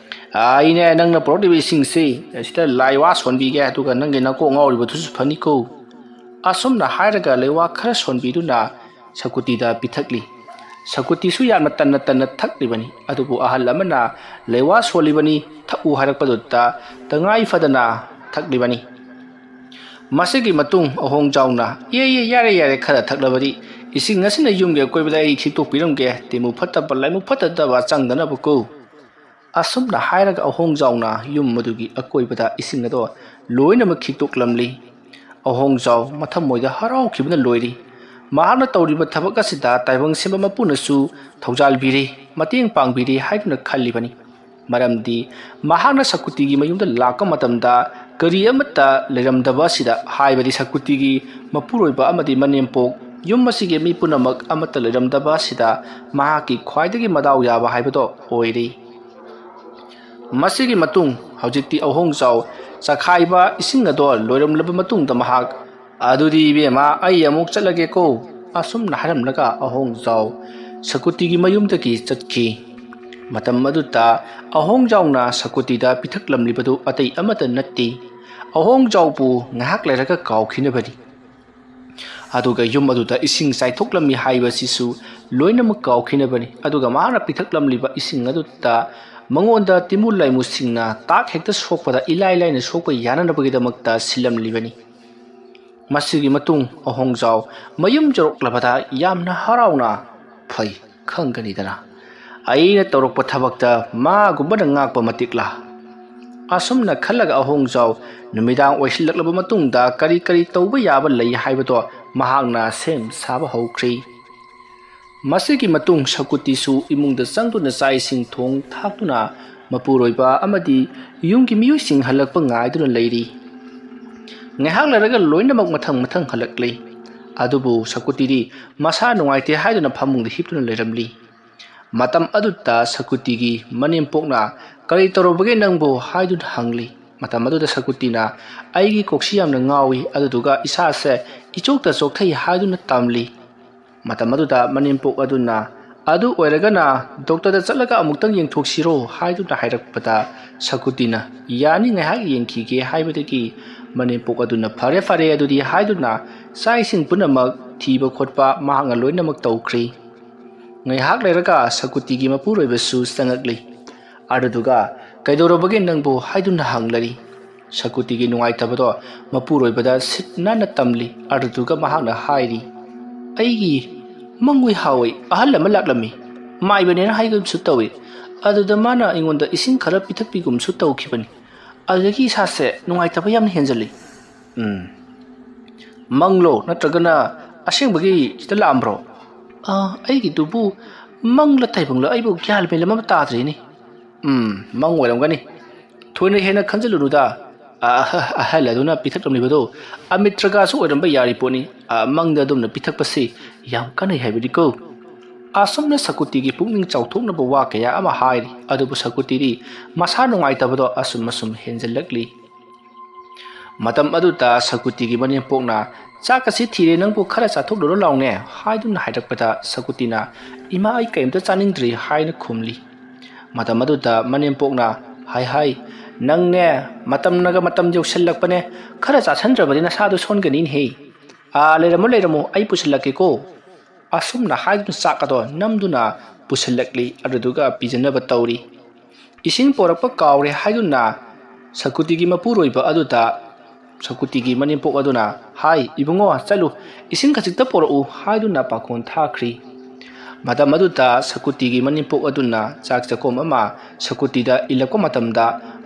ꯑ, ꯑꯩꯅꯦ ꯅꯪꯅ ꯄꯨꯔꯛꯂꯤꯕ ꯏꯁꯤꯡꯁꯤ ꯑꯁꯤꯗ ꯂꯥꯏꯋꯥ ꯁꯣꯟꯕꯤꯒꯦ, ꯑꯗꯨꯒ ꯅꯪꯒꯤ ꯅꯀꯣꯛ ꯉꯥꯎꯔꯤꯕꯗꯨꯁꯨ ꯐꯅꯤꯀꯣ꯫" ꯑꯁꯨꯝꯅ ꯍꯥꯏꯔꯒ ꯂꯩꯋꯥ ꯈꯔ ꯁꯣꯟꯕꯤꯗꯨꯅ ꯁꯀꯨꯇꯤꯗ ꯄꯤꯊꯛꯂꯤ꯫ ꯁꯀꯨꯇꯤꯁꯨ ꯌꯥꯝꯅ ꯇꯟꯅ ꯇꯟꯅ ꯊꯛꯂꯤꯕꯅꯤ꯫ ꯑꯗꯨꯕꯨ ꯑꯍꯜ ꯑꯃꯅ ꯂꯩꯋꯥ ꯁꯣꯜꯂꯤꯕꯅꯤ, ꯊꯛꯎ ꯍꯥꯏꯔꯛꯄꯗꯨꯗ ꯇꯉꯥꯏ ꯐꯗꯅ ꯊꯛꯂꯤꯕꯅꯤ꯫ ꯃꯁꯤꯒꯤ ꯃꯇꯨꯡ ꯑꯍꯣꯡꯖꯥꯎꯅ, "ꯑꯦ, ꯑꯦ, ꯌꯥꯔꯦ, ꯌꯥꯔꯦ, ꯈꯔ ꯊꯛꯂꯕꯗꯤ꯫ ꯏꯁꯤꯡ ꯑꯁꯤꯅ ꯌꯨꯝꯒꯤ ꯑꯀꯣꯏꯕꯗ ꯑꯩ ꯈꯤꯛꯇꯣꯛꯄꯤꯔꯝꯒꯦ, ꯇꯤꯃꯨ ꯐꯠꯇꯕ, ꯂꯥꯏꯃꯨ ꯐꯠꯇꯗꯕ ꯆꯪꯗꯅꯕꯀꯣ"꯫ ꯑꯁꯨꯝꯅ ꯍꯥꯏꯔꯒ ꯑꯍꯣꯡꯖꯥꯎꯅ ꯌꯨꯝ ꯑꯗꯨꯒꯤ ꯑꯀꯣꯏꯕꯗ ꯏꯁꯤꯡ ꯑꯗꯣ ꯂꯣꯏꯅꯃꯛ ꯈꯤꯛꯇꯣꯛꯂꯝꯂꯤ꯫ ꯑꯍꯣꯡꯖꯥꯎ ꯃꯊꯃꯣꯏꯗ ꯍꯔꯥꯎꯈꯤꯕꯅ ꯂꯣꯏꯔꯤ꯫ ꯃꯍꯥꯛꯅ ꯇꯧꯔꯤꯕ ꯊꯕꯛ ꯑꯁꯤꯗ ꯇꯥꯏꯕꯪ ꯁꯦꯝꯕ ꯃꯄꯨꯅꯁꯨ ꯊꯧꯖꯥꯜꯕꯤꯔꯤ, ꯃꯇꯦꯡ ꯄꯥꯡꯕꯤꯔꯤ ꯍꯥꯏꯗꯨꯅ ꯈꯜꯂꯤꯕꯅꯤ꯫ ꯃꯔꯝꯗꯤ ꯃꯍꯥꯛꯅ ꯁꯀꯨꯇꯤꯒꯤ ꯃꯌꯨꯝꯗ ꯂꯥꯛꯄ ꯃꯇꯝꯗ ꯀꯔꯤ ꯑꯃꯠꯇ ꯂꯩꯔꯝꯗꯕ ꯑꯁꯤꯗ, ꯍꯥꯏꯕꯗꯤ ꯁꯀꯨꯇꯤꯒꯤ ꯃꯄꯨꯔꯣꯏꯕ ꯑꯃꯗꯤ ꯃꯅꯦꯝꯄꯣꯛ, ꯌꯨꯝ ꯑꯁꯤꯒꯤ ꯃꯤ ꯄꯨꯝꯅꯃꯛ ꯑꯃꯠꯇ ꯂꯩꯔꯝꯗꯕ ꯑꯁꯤꯗ ꯃꯍꯥꯛꯀꯤ ꯈ꯭ꯋꯥꯏꯗꯒꯤ ꯃꯗꯥꯎ ꯌꯥꯕ ꯍꯥꯏꯕꯗꯣ ꯑꯣꯏꯔꯤ꯫ ꯃꯁꯤꯒꯤ ꯃꯇꯨꯡ ꯍꯧꯖꯤꯛꯇꯤ ꯑꯍꯣꯡꯖꯥꯎ ꯆꯈꯥꯏꯕ ꯏꯁꯤꯡ ꯑꯗꯣ ꯂꯣꯏꯔꯝꯂꯕ ꯃꯇꯨꯡꯗ ꯃꯍꯥꯛ, "ꯑꯗꯨꯗꯤ ꯏꯕꯦꯝꯃ, ꯑꯩ ꯑꯃꯨꯛ ꯆꯠꯂꯒꯦꯀꯣ", ꯑꯁꯨꯝꯅ ꯍꯥꯏꯔꯝꯂꯒ ꯑꯍꯣꯡꯖꯥꯎ ꯁꯀꯨꯇꯤꯒꯤ ꯃꯌꯨꯝꯗꯒꯤ ꯆꯠꯈꯤ꯫ ꯃꯇꯝ ꯑꯗꯨꯗ ꯑꯍꯣꯡꯖꯥꯎꯅ ꯁꯀꯨꯇꯤꯗ ꯄꯤꯊꯛꯂꯝꯂꯤꯕꯗꯨ ꯑꯇꯩ ꯑꯃꯠꯇ ꯅꯠꯇꯦ, ꯑꯍꯣꯡꯖꯥꯎꯕꯨ ꯉꯥꯏꯍꯥꯛ ꯂꯩꯔꯒ ꯀꯥꯎꯈꯤꯅꯕꯅꯤ꯫ ꯑꯗꯨꯒ ꯌꯨꯝ ꯑꯗꯨꯗ ꯏꯁꯤꯡ ꯆꯥꯏꯊꯣꯛꯂꯝꯃꯤ ꯍꯥꯏꯕꯁꯤꯁꯨ ꯂꯣꯏꯅꯃꯛ ꯀꯥꯎꯈꯤꯅꯕꯅꯤ꯫ ꯑꯗꯨꯒ ꯃꯍꯥꯛꯅ ꯄꯤꯊꯛꯂꯝꯂꯤꯕ ꯏꯁꯤꯡ ꯑꯗꯨꯗ ꯃꯉꯣꯟꯗ ꯇꯤꯃꯨ ꯂꯥꯏꯃꯨꯁꯤꯡꯅ ꯇꯥꯛ ꯍꯦꯛꯇ ꯁꯣꯛꯄꯗ ꯏꯂꯥꯏ ꯂꯥꯏꯅ ꯁꯣꯛꯄ ꯌꯥꯅꯅꯕꯒꯤꯗꯃꯛꯇ ꯁꯤꯜꯂꯝꯂꯤꯕꯅꯤ꯫ ꯃꯁꯤꯒꯤ ꯃꯇꯨꯡ ꯑꯍꯣꯡꯖꯥꯎ ꯃꯌꯨꯝ ꯌꯧꯔꯛꯂꯕꯗ ꯌꯥꯝꯅ ꯍꯔꯥꯎꯅ, "ꯐꯩ ꯈꯪꯒꯅꯤꯗꯅ, ꯑꯩꯅ ꯇꯧꯔꯛꯄ ꯊꯕꯛꯇ ꯃꯥꯒꯨꯝꯕꯅ ꯉꯥꯛꯄ ꯃꯇꯤꯛꯂꯥ?" ꯑꯁꯨꯝꯅ ꯈꯜꯂꯒ ꯑꯍꯣꯡꯖꯥꯎ ꯅꯨꯃꯤꯗꯥꯡ ꯑꯣꯏꯁꯤꯜꯂꯛꯂꯕ ꯃꯇꯨꯡꯗ ꯀꯔꯤ ꯀꯔꯤ ꯇꯧꯕ ꯌꯥꯕ ꯂꯩ ꯍꯥꯏꯕꯗꯣ ꯃꯍꯥꯛꯅ ꯁꯦꯝ ꯁꯥꯕ ꯍꯧꯈ꯭ꯔꯤ꯫ ꯃꯁꯤꯒꯤ ꯃꯇꯨꯡ ꯁꯀꯨꯇꯤꯁꯨ ꯏꯃꯨꯡꯗ ꯆꯪꯗꯨꯅ ꯆꯥꯛ ꯏꯁꯤꯡ ꯊꯣꯡ ꯊꯥꯛꯇꯨꯅ ꯃꯄꯨꯔꯣꯏꯕ ꯑꯃꯗꯤ ꯌꯨꯝꯒꯤ ꯃꯤꯑꯣꯏꯁꯤꯡ ꯍꯜꯂꯛꯄ ꯉꯥꯏꯗꯨꯅ ꯂꯩꯔꯤ꯫ ꯉꯥꯏꯍꯥꯛ ꯂꯩꯔꯒ ꯂꯣꯏꯅꯃꯛ ꯃꯊꯪ ꯃꯊꯪ ꯍꯜꯂꯛꯂꯤ꯫ ꯑꯗꯨꯕꯨ ꯁꯀꯨꯇꯤꯗꯤ ꯃꯁꯥ ꯅꯨꯡꯉꯥꯏꯇꯦ ꯍꯥꯏꯗꯨꯅ ꯐꯃꯨꯡꯗ ꯍꯤꯞꯇꯨꯅ ꯂꯩꯔꯝꯂꯤ꯫ ꯃꯇꯝ ꯑꯗꯨꯗ ꯁꯀꯨꯇꯤꯒꯤ ꯃꯅꯦꯝꯄꯣꯛꯅ, "ꯀꯔꯤ ꯇꯧꯔꯨꯕꯒꯦ ꯅꯪꯕꯨ?" ꯍꯥꯏꯗꯨꯅ ꯍꯪꯂꯤ꯫ ꯃꯇꯝ ꯑꯗꯨꯗ ꯁꯀꯨꯇꯤꯅ, "ꯑꯩꯒꯤ ꯀꯣꯛꯁꯤ ꯌꯥꯝꯅ ꯉꯥꯎꯏ, ꯑꯗꯨꯗꯨꯒ ꯏꯁꯥꯁꯦ ꯏꯆꯣꯛꯇ ꯆꯣꯛꯊꯩ" ꯍꯥꯏꯗꯨꯅ ꯇꯝꯂꯤ꯫ ꯃꯇꯝ ꯑꯗꯨꯗ ꯃꯅꯦꯝꯄꯣꯛ ꯑꯗꯨꯅ, "ꯑꯗꯨ ꯑꯣꯏꯔꯒꯅ ꯗꯣꯛꯇꯔꯗ ꯆꯠꯂꯒ ꯑꯃꯨꯛꯇꯪ ꯌꯦꯡꯊꯣꯛꯁꯤꯔꯣ?" ꯍꯥꯏꯗꯨꯅ ꯍꯥꯏꯔꯛꯄꯗ ꯁꯀꯨꯇꯤꯅ, "ꯌꯥꯅꯤ, ꯉꯥꯏꯍꯥꯛ ꯌꯦꯡꯈꯤꯒꯦ" ꯍꯥꯏꯕꯗꯒꯤ ꯃꯅꯦꯝꯄꯣꯛ ꯑꯗꯨꯅ, "ꯐꯔꯦ, ꯐꯔꯦ ꯑꯗꯨꯗꯤ" ꯍꯥꯏꯗꯨꯅ ꯆꯥꯛ ꯏꯁꯤꯡ ꯄꯨꯝꯅꯃꯛ ꯊꯤꯕ ꯈꯣꯠꯄ ꯃꯍꯥꯛꯅ ꯂꯣꯏꯅꯃꯛ ꯇꯧꯈ꯭ꯔꯤ꯫ ꯉꯥꯏꯍꯥꯛ ꯂꯩꯔꯒ ꯁꯀꯨꯇꯤꯒꯤ ꯃꯄꯨꯔꯣꯏꯕꯁꯨ ꯆꯪꯉꯛꯂꯤ꯫ ꯑꯗꯨꯗꯨꯒ "ꯀꯩꯗꯧꯔꯕꯒꯦ ꯅꯪꯕꯨ?" ꯍꯥꯏꯗꯨꯅ ꯍꯪꯂꯔꯤ꯫ ꯁꯀꯨꯇꯤꯒꯤ ꯅꯨꯡꯉꯥꯏꯇꯕꯗꯣ ꯃꯄꯨꯔꯣꯏꯕꯗ ꯁꯤꯠ ꯅꯥꯟꯅ ꯇꯝꯂꯤ꯫ ꯑꯗꯨꯗꯨꯒ ꯃꯍꯥꯛꯅ ꯍꯥꯏꯔꯤ, "ꯑꯩꯒꯤ ꯃꯪ ꯑꯣꯏ ꯍꯥꯎꯏ, ꯑꯍꯜ ꯑꯃ ꯂꯥꯛꯂꯝꯃꯤ, ꯃꯥꯏꯕꯅꯦꯅ ꯍꯥꯏꯒꯨꯝꯁꯨ ꯇꯧꯏ꯫ ꯑꯗꯨꯗ ꯃꯥꯅ ꯑꯩꯉꯣꯟꯗ ꯏꯁꯤꯡ ꯈꯔ ꯄꯤꯊꯛꯄꯤꯒꯨꯝꯁꯨ ꯇꯧꯈꯤꯕꯅꯤ꯫ ꯑꯗꯨꯗꯒꯤ ꯏꯁꯥꯁꯦ ꯅꯨꯡꯉꯥꯏꯇꯕ ꯌꯥꯝꯅ ꯍꯦꯟꯖꯜꯂꯤ꯫" ꯎꯝ꯫ ꯃꯪꯂꯣ ꯅꯠꯇ꯭ꯔꯒꯅ ꯑꯁꯦꯡꯕꯒꯤ ꯁꯤꯗ ꯂꯥꯛꯑꯝꯕ꯭ꯔꯣ? ꯑꯥ, ꯑꯩꯒꯤꯗꯨꯕꯨ ꯃꯪꯂ ꯇꯥꯏꯕꯪꯂ ꯑꯩꯕꯨ ꯒ꯭ꯌꯥꯟ ꯃꯦꯟ ꯑꯃ ꯇꯥꯗ꯭ꯔꯤꯅꯦ꯫ ꯎꯝ, ꯃꯪ ꯑꯣꯏꯔꯝꯒꯅꯤ꯫ ꯊꯣꯏꯅ ꯍꯦꯟꯅ ꯈꯟꯖꯤꯜꯂꯨꯅꯨꯗ꯫ ꯑ-, ꯑꯍ-, ꯑꯍꯜ ꯑꯗꯨꯅ ꯄꯤꯊꯛꯂꯝꯂꯤꯕꯗꯨ ꯑꯃꯤꯇ꯭ꯔꯒꯥꯁꯨ ꯑꯣꯏꯔꯝꯕ ꯌꯥꯔꯤ ꯄꯣꯠꯅꯤ꯫ ꯑ, ꯃꯪꯗ ꯑꯗꯨꯝꯅ ꯄꯤꯊꯛꯄꯁꯤ ꯌꯥꯝ ꯀꯥꯟꯅꯩ ꯍꯥꯏꯕꯅꯤꯀꯣ꯫ ꯑꯁꯨꯝꯅ ꯁꯀꯨꯇꯤꯒꯤ ꯄꯨꯛꯅꯤꯡ ꯆꯥꯎꯊꯣꯛꯅꯕ ꯋꯥ ꯀꯌꯥ ꯑꯃ ꯍꯥꯏꯔꯤ꯫ ꯑꯗꯨꯕꯨ ꯁꯀꯨꯇꯤꯗꯤ ꯃꯁꯥ ꯅꯨꯡꯉꯥꯏꯇꯕꯗꯣ ꯑꯁꯨꯝ ꯑꯁꯨꯝ ꯍꯦꯟꯖꯜꯂꯛꯂꯤ꯫ ꯃꯇꯝ ꯑꯗꯨꯗ ꯁꯀꯨꯇꯤꯒꯤ ꯃꯅꯦꯝꯄꯣꯛꯅ, "ꯆꯥꯛ ꯑꯁꯤ ꯊꯤꯔꯦ, ꯅꯪꯕꯨ ꯈꯔ ꯆꯥꯊꯣꯛꯂꯨꯔꯣ ꯂꯥꯎꯅꯦ" ꯍꯥꯏꯗꯨꯅ ꯍꯥꯏꯔꯛꯄꯗ ꯁꯀꯨꯇꯤꯅ, "ꯏꯃꯥ, ꯑꯩ ꯀꯔꯤꯝꯇ ꯆꯥꯅꯤꯡꯗ꯭ꯔꯤ" ꯍꯥꯏꯅ ꯈꯨꯝꯂꯤ꯫ ꯃꯇꯝ ꯑꯗꯨꯗ ꯃꯅꯦꯝꯄꯣꯛꯅ, "ꯍꯥꯏ ꯍꯥꯏ, ꯅꯪꯅꯦ, ꯃꯇꯝꯅꯒ ꯃꯇꯝ ꯌꯧꯁꯤꯜꯂꯛꯄꯅꯦ, ꯈꯔ ꯆꯥꯁꯤꯟꯗ꯭ꯔꯕꯗꯤ ꯅꯁꯥꯗꯣ ꯁꯣꯟꯒꯅꯤꯅꯦꯍꯦ꯫ ꯑꯥ, ꯂꯩꯔꯝꯃꯣ ꯂꯩꯔꯝꯃꯣ, ꯑꯩ ꯄꯨꯁꯤꯜꯂꯛꯀꯦꯀꯣ"꯫ ꯑꯁꯨꯝꯅ ꯍꯥꯏꯗꯨꯅ ꯆꯥꯛ ꯑꯗꯣ ꯅꯝꯗꯨꯅ ꯄꯨꯁꯤꯜꯂꯛꯂꯤ꯫ ꯑꯗꯨꯗꯨꯒ ꯄꯤꯖꯅꯕ ꯇꯧꯔꯤ꯫ "ꯏꯁꯤꯡ ꯄꯣꯔꯛꯄ ꯀꯥꯎꯔꯦ" ꯍꯥꯏꯗꯨꯅ ꯁꯀꯨꯇꯤꯒꯤ ꯃꯄꯨꯔꯣꯏꯕ ꯑꯗꯨꯗ ꯁꯀꯨꯇꯤꯒꯤ ꯃꯅꯦꯝꯄꯣꯛ ꯑꯗꯨꯅ ꯍꯥꯏ, "ꯏꯕꯨꯡꯉꯣ, ꯆꯠꯂꯨ, ꯏꯁꯤꯡ ꯈꯖꯤꯛꯇ ꯄꯣꯔꯛꯎ" ꯍꯥꯏꯗꯨꯅ ꯄꯥꯈꯣꯟ ꯊꯥꯈ꯭ꯔꯤ꯫ ꯃꯇꯝ ꯑꯗꯨꯗ ꯁꯀꯨꯇꯤꯒꯤ ꯃꯅꯦꯝꯄꯣꯛ ꯑꯗꯨꯅ ꯆꯥꯛ ꯆꯥꯛꯈꯣꯝ ꯑꯃ ꯁꯀꯨꯇꯤꯗ ꯏꯜꯂꯛꯄ ꯃꯇꯝꯗ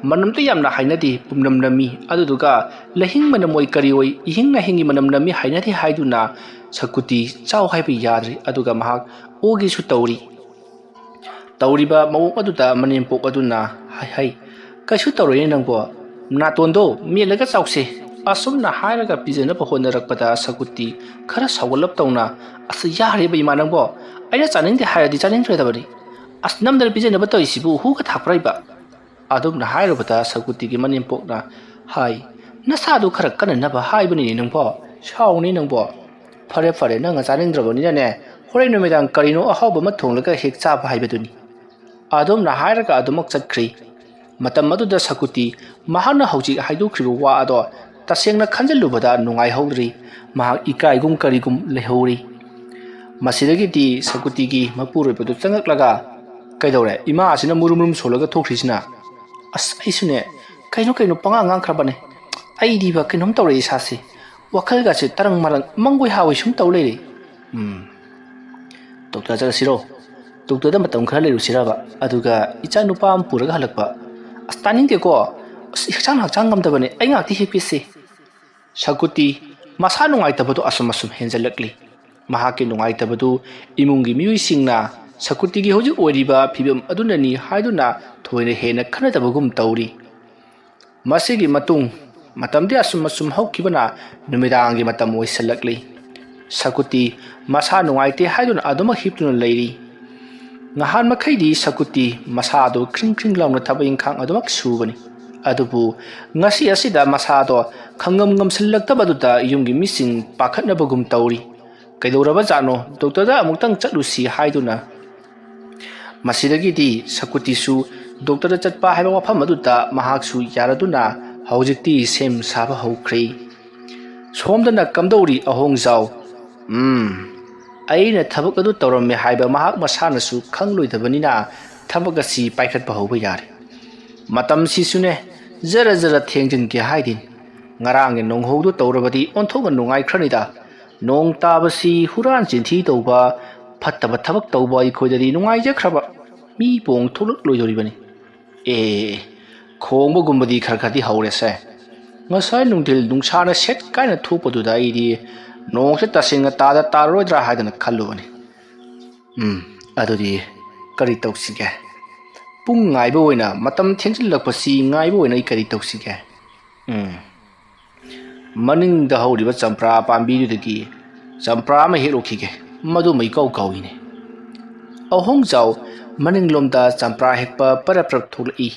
ꯃꯅꯝꯗꯤ ꯌꯥꯝꯅ ꯍꯩꯅꯗꯦ, ꯄꯨꯝꯅꯝ ꯅꯝꯃꯤ꯫ ꯑꯗꯨꯗꯨꯒ ꯂꯩꯍꯤꯡ ꯃꯅꯝ ꯑꯣꯏ ꯀꯔꯤ ꯑꯣꯏ, ꯏꯍꯤꯡ ꯅꯥꯍꯤꯡꯒꯤ ꯃꯅꯝ ꯅꯝꯃꯤ, ꯍꯩꯅꯗꯦ ꯍꯥꯏꯗꯨꯅ ꯁꯀꯨꯇꯤ ꯆꯥꯎ ꯍꯥꯏꯕ ꯌꯥꯗ꯭ꯔꯤ꯫ ꯑꯗꯨꯒ ꯃꯍꯥꯛ ꯑꯣꯒꯦꯁꯨ ꯇꯧꯔꯤ꯫ ꯇꯧꯔꯤꯕ ꯃꯑꯣꯡ ꯑꯗꯨꯗ ꯃꯅꯦꯝꯄꯣꯛ ꯑꯗꯨꯅ, "ꯍꯩ, ꯍꯩ, ꯀꯩꯁꯨ ꯇꯧꯔꯣꯏꯅꯦ ꯅꯪꯕꯣ, ꯅꯥꯇꯣꯟꯗꯣ ꯃꯦꯠꯂꯒ ꯆꯥꯎꯁꯦ"꯫ ꯑꯁꯨꯝꯅ ꯍꯥꯏꯔꯒ ꯄꯤꯖꯅꯕ ꯍꯣꯠꯅꯔꯛꯄꯗ ꯁꯀꯨꯇꯤ ꯈꯔ ꯁꯥꯎꯒꯠꯂꯞ ꯇꯧꯅ, "ꯑꯁ, ꯌꯥꯔꯦꯕ ꯏꯃꯥ ꯅꯪꯕꯣ, ꯑꯩꯅ ꯆꯥꯅꯤꯡꯗꯦ ꯍꯥꯏꯔꯗꯤ ꯆꯥꯅꯤꯡꯗ꯭ꯔꯗꯕꯅꯤ꯫ ꯑꯁ, ꯅꯝꯗꯅ ꯄꯤꯖꯅꯕ ꯇꯧꯔꯤꯁꯤꯕꯨ ꯍꯨꯒ ꯊꯥꯛꯄ꯭ꯔꯥ ꯏꯕ?" ꯑꯗꯨꯝꯅ ꯍꯥꯏꯔꯨꯕꯗ ꯁꯀꯨꯇꯤꯒꯤ ꯃꯅꯦꯝꯄꯣꯛꯅ ꯍꯥꯏ, "ꯅꯁꯥꯗꯨ ꯈꯔ ꯀꯟꯅꯅꯕ ꯍꯥꯏꯕꯅꯤꯅꯦ ꯅꯪꯕꯣ, ꯁꯥꯎꯅꯤ ꯅꯪꯕꯣ꯫ ꯐꯔꯦ ꯐꯔꯦ, ꯅꯪꯅ ꯆꯥꯅꯤꯡꯗ꯭ꯔꯕꯅꯤꯅꯅꯦ, ꯍꯣꯔꯦꯟ ꯅꯨꯃꯤꯗꯥꯡ ꯀꯔꯤꯅꯣ ꯑꯍꯥꯎꯕ ꯑꯃ ꯊꯣꯡꯂꯒ ꯍꯦꯛ ꯆꯥꯕ ꯍꯥꯏꯕꯗꯨꯅꯤ"꯫ ꯑꯗꯨꯝꯅ ꯍꯥꯏꯔꯒ ꯑꯗꯨꯃꯛ ꯆꯠꯈ꯭ꯔꯤ꯫ ꯃꯇꯝ ꯑꯗꯨꯗ ꯁꯀꯨꯇꯤ ꯃꯍꯥꯛꯅ ꯍꯧꯖꯤꯛ ꯍꯥꯏꯗꯣꯛꯈ꯭ꯔꯤꯕ ꯋꯥ ꯑꯗꯣ ꯇꯁꯦꯡꯅ ꯈꯟꯖꯤꯜꯂꯨꯕꯗ ꯅꯨꯡꯉꯥꯏꯍꯧꯗ꯭ꯔꯤ꯫ ꯃꯍꯥꯛ ꯏꯀꯥꯏꯒꯨꯝ ꯀꯔꯤꯒꯨꯝ ꯂꯩꯍꯧꯔꯤ꯫ ꯃꯁꯤꯗꯒꯤꯗꯤ ꯁꯀꯨꯇꯤꯒꯤ ꯃꯄꯨꯔꯣꯏꯕꯗꯨ ꯆꯪꯉꯛꯂꯒ, "ꯀꯩꯗꯧꯔꯦ? ꯏꯃꯥ ꯑꯁꯤꯅ ꯃꯨꯔꯨꯝ ꯃꯨꯔꯨꯝ ꯁꯣꯜꯂꯒ ꯊꯣꯛꯈ꯭ꯔꯤꯁꯤꯅ?" "ꯑꯁ, ꯑꯩꯁꯨꯅꯦ, ꯀꯩꯅꯣ ꯀꯩꯅꯣ ꯄꯉꯥꯡ ꯉꯥꯡꯈ꯭ꯔꯕꯅꯦ꯫ ꯑꯩꯗꯤꯕ ꯀꯩꯅꯣꯝ ꯇꯧꯔꯦ ꯏꯁꯥꯁꯦ꯫ ꯋꯥꯈꯜꯒꯁꯦ ꯇꯔꯪ ꯃꯔꯪ, ꯃꯪꯒꯣꯏ ꯍꯥꯋꯣꯏ ꯁꯨꯝ ꯇꯧ ꯂꯩꯔꯦ꯫ ꯎꯝ, ꯗꯣꯛꯇꯔ ꯆꯠꯂꯁꯤꯔꯣ? ꯗꯣꯛꯇꯔꯗ ꯃꯇꯝ ꯈꯔ ꯂꯩꯔꯨꯁꯤꯔꯕ? ꯑꯗꯨꯒ ꯏꯆꯥ ꯅꯨꯄꯥ ꯑꯃ ꯄꯨꯔꯒ ꯍꯜꯂꯛꯄ?" "ꯑꯁ, ꯇꯥꯅꯤꯡꯗꯦꯀꯣ꯫ ꯑꯁ, ꯍꯛꯆꯥꯡ ꯍꯛꯆꯥꯡ ꯉꯝꯗꯕꯅꯦ꯫ ꯑꯩ ꯉꯥꯏꯍꯥꯛꯇꯤ ꯍꯤꯞꯀꯦꯁꯦ꯫" ꯁꯀꯨꯇꯤ ꯃꯁꯥ ꯅꯨꯡꯉꯥꯏꯇꯕꯗꯣ ꯑꯁꯨꯝ ꯑꯁꯨꯝ ꯍꯦꯟꯖꯜꯂꯛꯂꯤ꯫ ꯃꯍꯥꯛꯀꯤ ꯅꯨꯡꯉꯥꯏꯇꯕꯗꯨ ꯏꯃꯨꯡꯒꯤ ꯃꯤꯑꯣꯏꯁꯤꯡꯅ ꯁꯀꯨꯇꯤꯒꯤ ꯍꯧꯖꯤꯛ ꯑꯣꯏꯔꯤꯕ ꯐꯤꯕꯝ ꯑꯗꯨꯅꯅꯤ ꯍꯥꯏꯗꯨꯅ ꯊꯣꯏꯅ ꯍꯦꯟꯅ ꯈꯟꯅꯗꯕꯒꯨꯝ ꯇꯧꯔꯤ꯫ ꯃꯁꯤꯒꯤ ꯃꯇꯨꯡ ꯃꯇꯝꯗꯤ ꯑꯁꯨꯝ ꯑꯁꯨꯝ ꯍꯧꯈꯤꯕꯅ ꯅꯨꯃꯤꯗꯥꯡꯒꯤ ꯃꯇꯝ ꯑꯣꯏꯁꯤꯜꯂꯛꯂꯤ꯫ ꯁꯀꯨꯇꯤ ꯃꯁꯥ ꯅꯨꯡꯉꯥꯏꯇꯦ ꯍꯥꯏꯗꯨꯅ ꯑꯗꯨꯃꯛ ꯍꯤꯞꯇꯨꯅ ꯂꯩꯔꯤ꯫ ꯉꯍꯥꯟ ꯃꯈꯩꯗꯤ ꯁꯀꯨꯇꯤ ꯃꯁꯥꯗꯨ ꯈ꯭ꯔꯤꯡ ꯈ꯭ꯔꯤꯡ ꯂꯥꯎꯅ ꯊꯕꯛ ꯏꯪꯈꯥꯡ ꯑꯗꯨꯃꯛ ꯁꯨꯕꯅꯤ꯫ ꯑꯗꯨꯕꯨ ꯉꯁꯤ ꯑꯁꯤꯗ ꯃꯁꯥꯗꯣ ꯈꯪꯉꯝ ꯉꯝꯁꯤꯜꯂꯛꯇꯕꯗꯨꯗ ꯌꯨꯝꯒꯤ ꯃꯤꯁꯤꯡ ꯄꯥꯈꯠꯅꯕꯒꯨꯝ ꯇꯧꯔꯤ꯫ "ꯀꯩꯗꯧꯔꯕꯖꯥꯠꯅꯣ? ꯗꯣꯛꯇꯔꯗ ꯑꯃꯨꯛꯇꯪ ꯆꯠꯂꯨꯁꯤ" ꯍꯥꯏꯗꯨꯅ꯫ ꯃꯁꯤꯗꯒꯤꯗꯤ ꯁꯀꯨꯇꯤꯁꯨ ꯗꯣꯛꯇꯔꯗ ꯆꯠꯄ ꯍꯥꯏꯕ ꯋꯥꯐꯝ ꯑꯗꯨꯗ ꯃꯍꯥꯛꯁꯨ ꯌꯥꯔꯗꯨꯅ ꯍꯧꯖꯤꯛꯇꯤ ꯁꯦꯝ ꯁꯥꯕ ꯍꯧꯈ꯭ꯔꯦ꯫ ꯁꯣꯝꯗꯅ ꯀꯝꯗꯧꯔꯤ ꯑꯍꯣꯡꯖꯥꯎ? ꯎꯝ, ꯑꯩꯅ ꯊꯕꯛ ꯑꯗꯨ ꯇꯧꯔꯝꯃꯦ ꯍꯥꯏꯕ ꯃꯍꯥꯛ ꯃꯁꯥꯅꯁꯨ ꯈꯪꯂꯣꯏꯗꯕꯅꯤꯅ ꯊꯕꯛ ꯑꯁꯤ ꯄꯥꯏꯈꯠꯄ ꯍꯧꯕ ꯌꯥꯔꯦ꯫ ꯃꯇꯝꯁꯤꯁꯨꯅꯦ, ꯖꯔ ꯖꯔ ꯊꯦꯡꯖꯤꯟꯒꯦ ꯍꯥꯏꯗꯦ꯫ ꯉꯔꯥꯡꯒꯤ ꯅꯣꯡꯍꯧꯗꯨ ꯇꯧꯔꯕꯗꯤ ꯑꯣꯟꯊꯣꯛꯅ ꯅꯨꯡꯉꯥꯏꯈ꯭ꯔꯅꯤꯗ꯫ ꯅꯣꯡ ꯇꯥꯕꯁꯤ ꯍꯨꯔꯥꯟ ꯆꯤꯟꯊꯤ ꯇꯧꯕ, ꯐꯠꯇꯕ ꯊꯕꯛ ꯇꯧꯕ ꯑꯩꯈꯣꯏꯗꯗꯤ ꯅꯨꯡꯉꯥꯏꯖꯈ꯭ꯔꯕ ꯃꯤ ꯄꯣꯡ ꯊꯣꯛꯂꯛꯂꯣꯏꯗꯧꯔꯤꯕꯅꯤ꯫ ꯑꯦ, ꯈꯣꯡꯕꯒꯨꯝꯕꯗꯤ ꯈꯔ ꯈꯔꯗꯤ ꯍꯧꯔꯦꯁꯦ꯫ ꯉꯁꯥꯏ ꯅꯨꯡꯊꯤꯜ ꯅꯨꯡꯁꯥꯅ ꯁꯦꯠ ꯀꯥꯏꯅ ꯊꯣꯛꯄꯗꯨꯗ ꯑꯩꯗꯤ ꯅꯣꯡꯁꯦ ꯇꯁꯦꯡꯅ ꯇꯥꯗ ꯇꯥꯔꯔꯣꯏꯗ꯭ꯔꯥ ꯍꯥꯏꯗꯅ ꯈꯜꯂꯨꯕꯅꯤ꯫ ꯎꯝ, ꯑꯗꯨꯗꯤ ꯀꯔꯤ ꯇꯧꯁꯤꯒꯦ? ꯄꯨꯡ ꯉꯥꯏꯕ ꯑꯣꯏꯅ, ꯃꯇꯝ ꯊꯦꯡꯖꯤꯜꯂꯛꯄꯁꯤ ꯉꯥꯏꯕ ꯑꯣꯏꯅ ꯑꯩ ꯀꯔꯤ ꯇꯧꯁꯤꯒꯦ? ꯎꯝ, ꯃꯅꯤꯡꯗ ꯍꯧꯔꯤꯕ ꯆꯝꯄ꯭ꯔꯥ ꯄꯥꯝꯕꯤꯗꯨꯗꯒꯤ ꯆꯝꯄ꯭ꯔꯥ ꯑꯃ ꯍꯦꯛꯂꯨꯈꯤꯒꯦ꯫ ꯃꯗꯨ ꯃꯩꯀꯥꯎ ꯀꯥꯎꯏꯅꯦ꯫ ꯑꯍꯣꯡꯖꯥꯎ ꯃꯅꯤꯡꯂꯣꯝꯗ ꯆꯝꯄ꯭ꯔꯥ ꯍꯦꯛꯄ ꯄꯔꯞ ꯄꯔꯞ ꯊꯣꯛꯂꯛꯏ꯫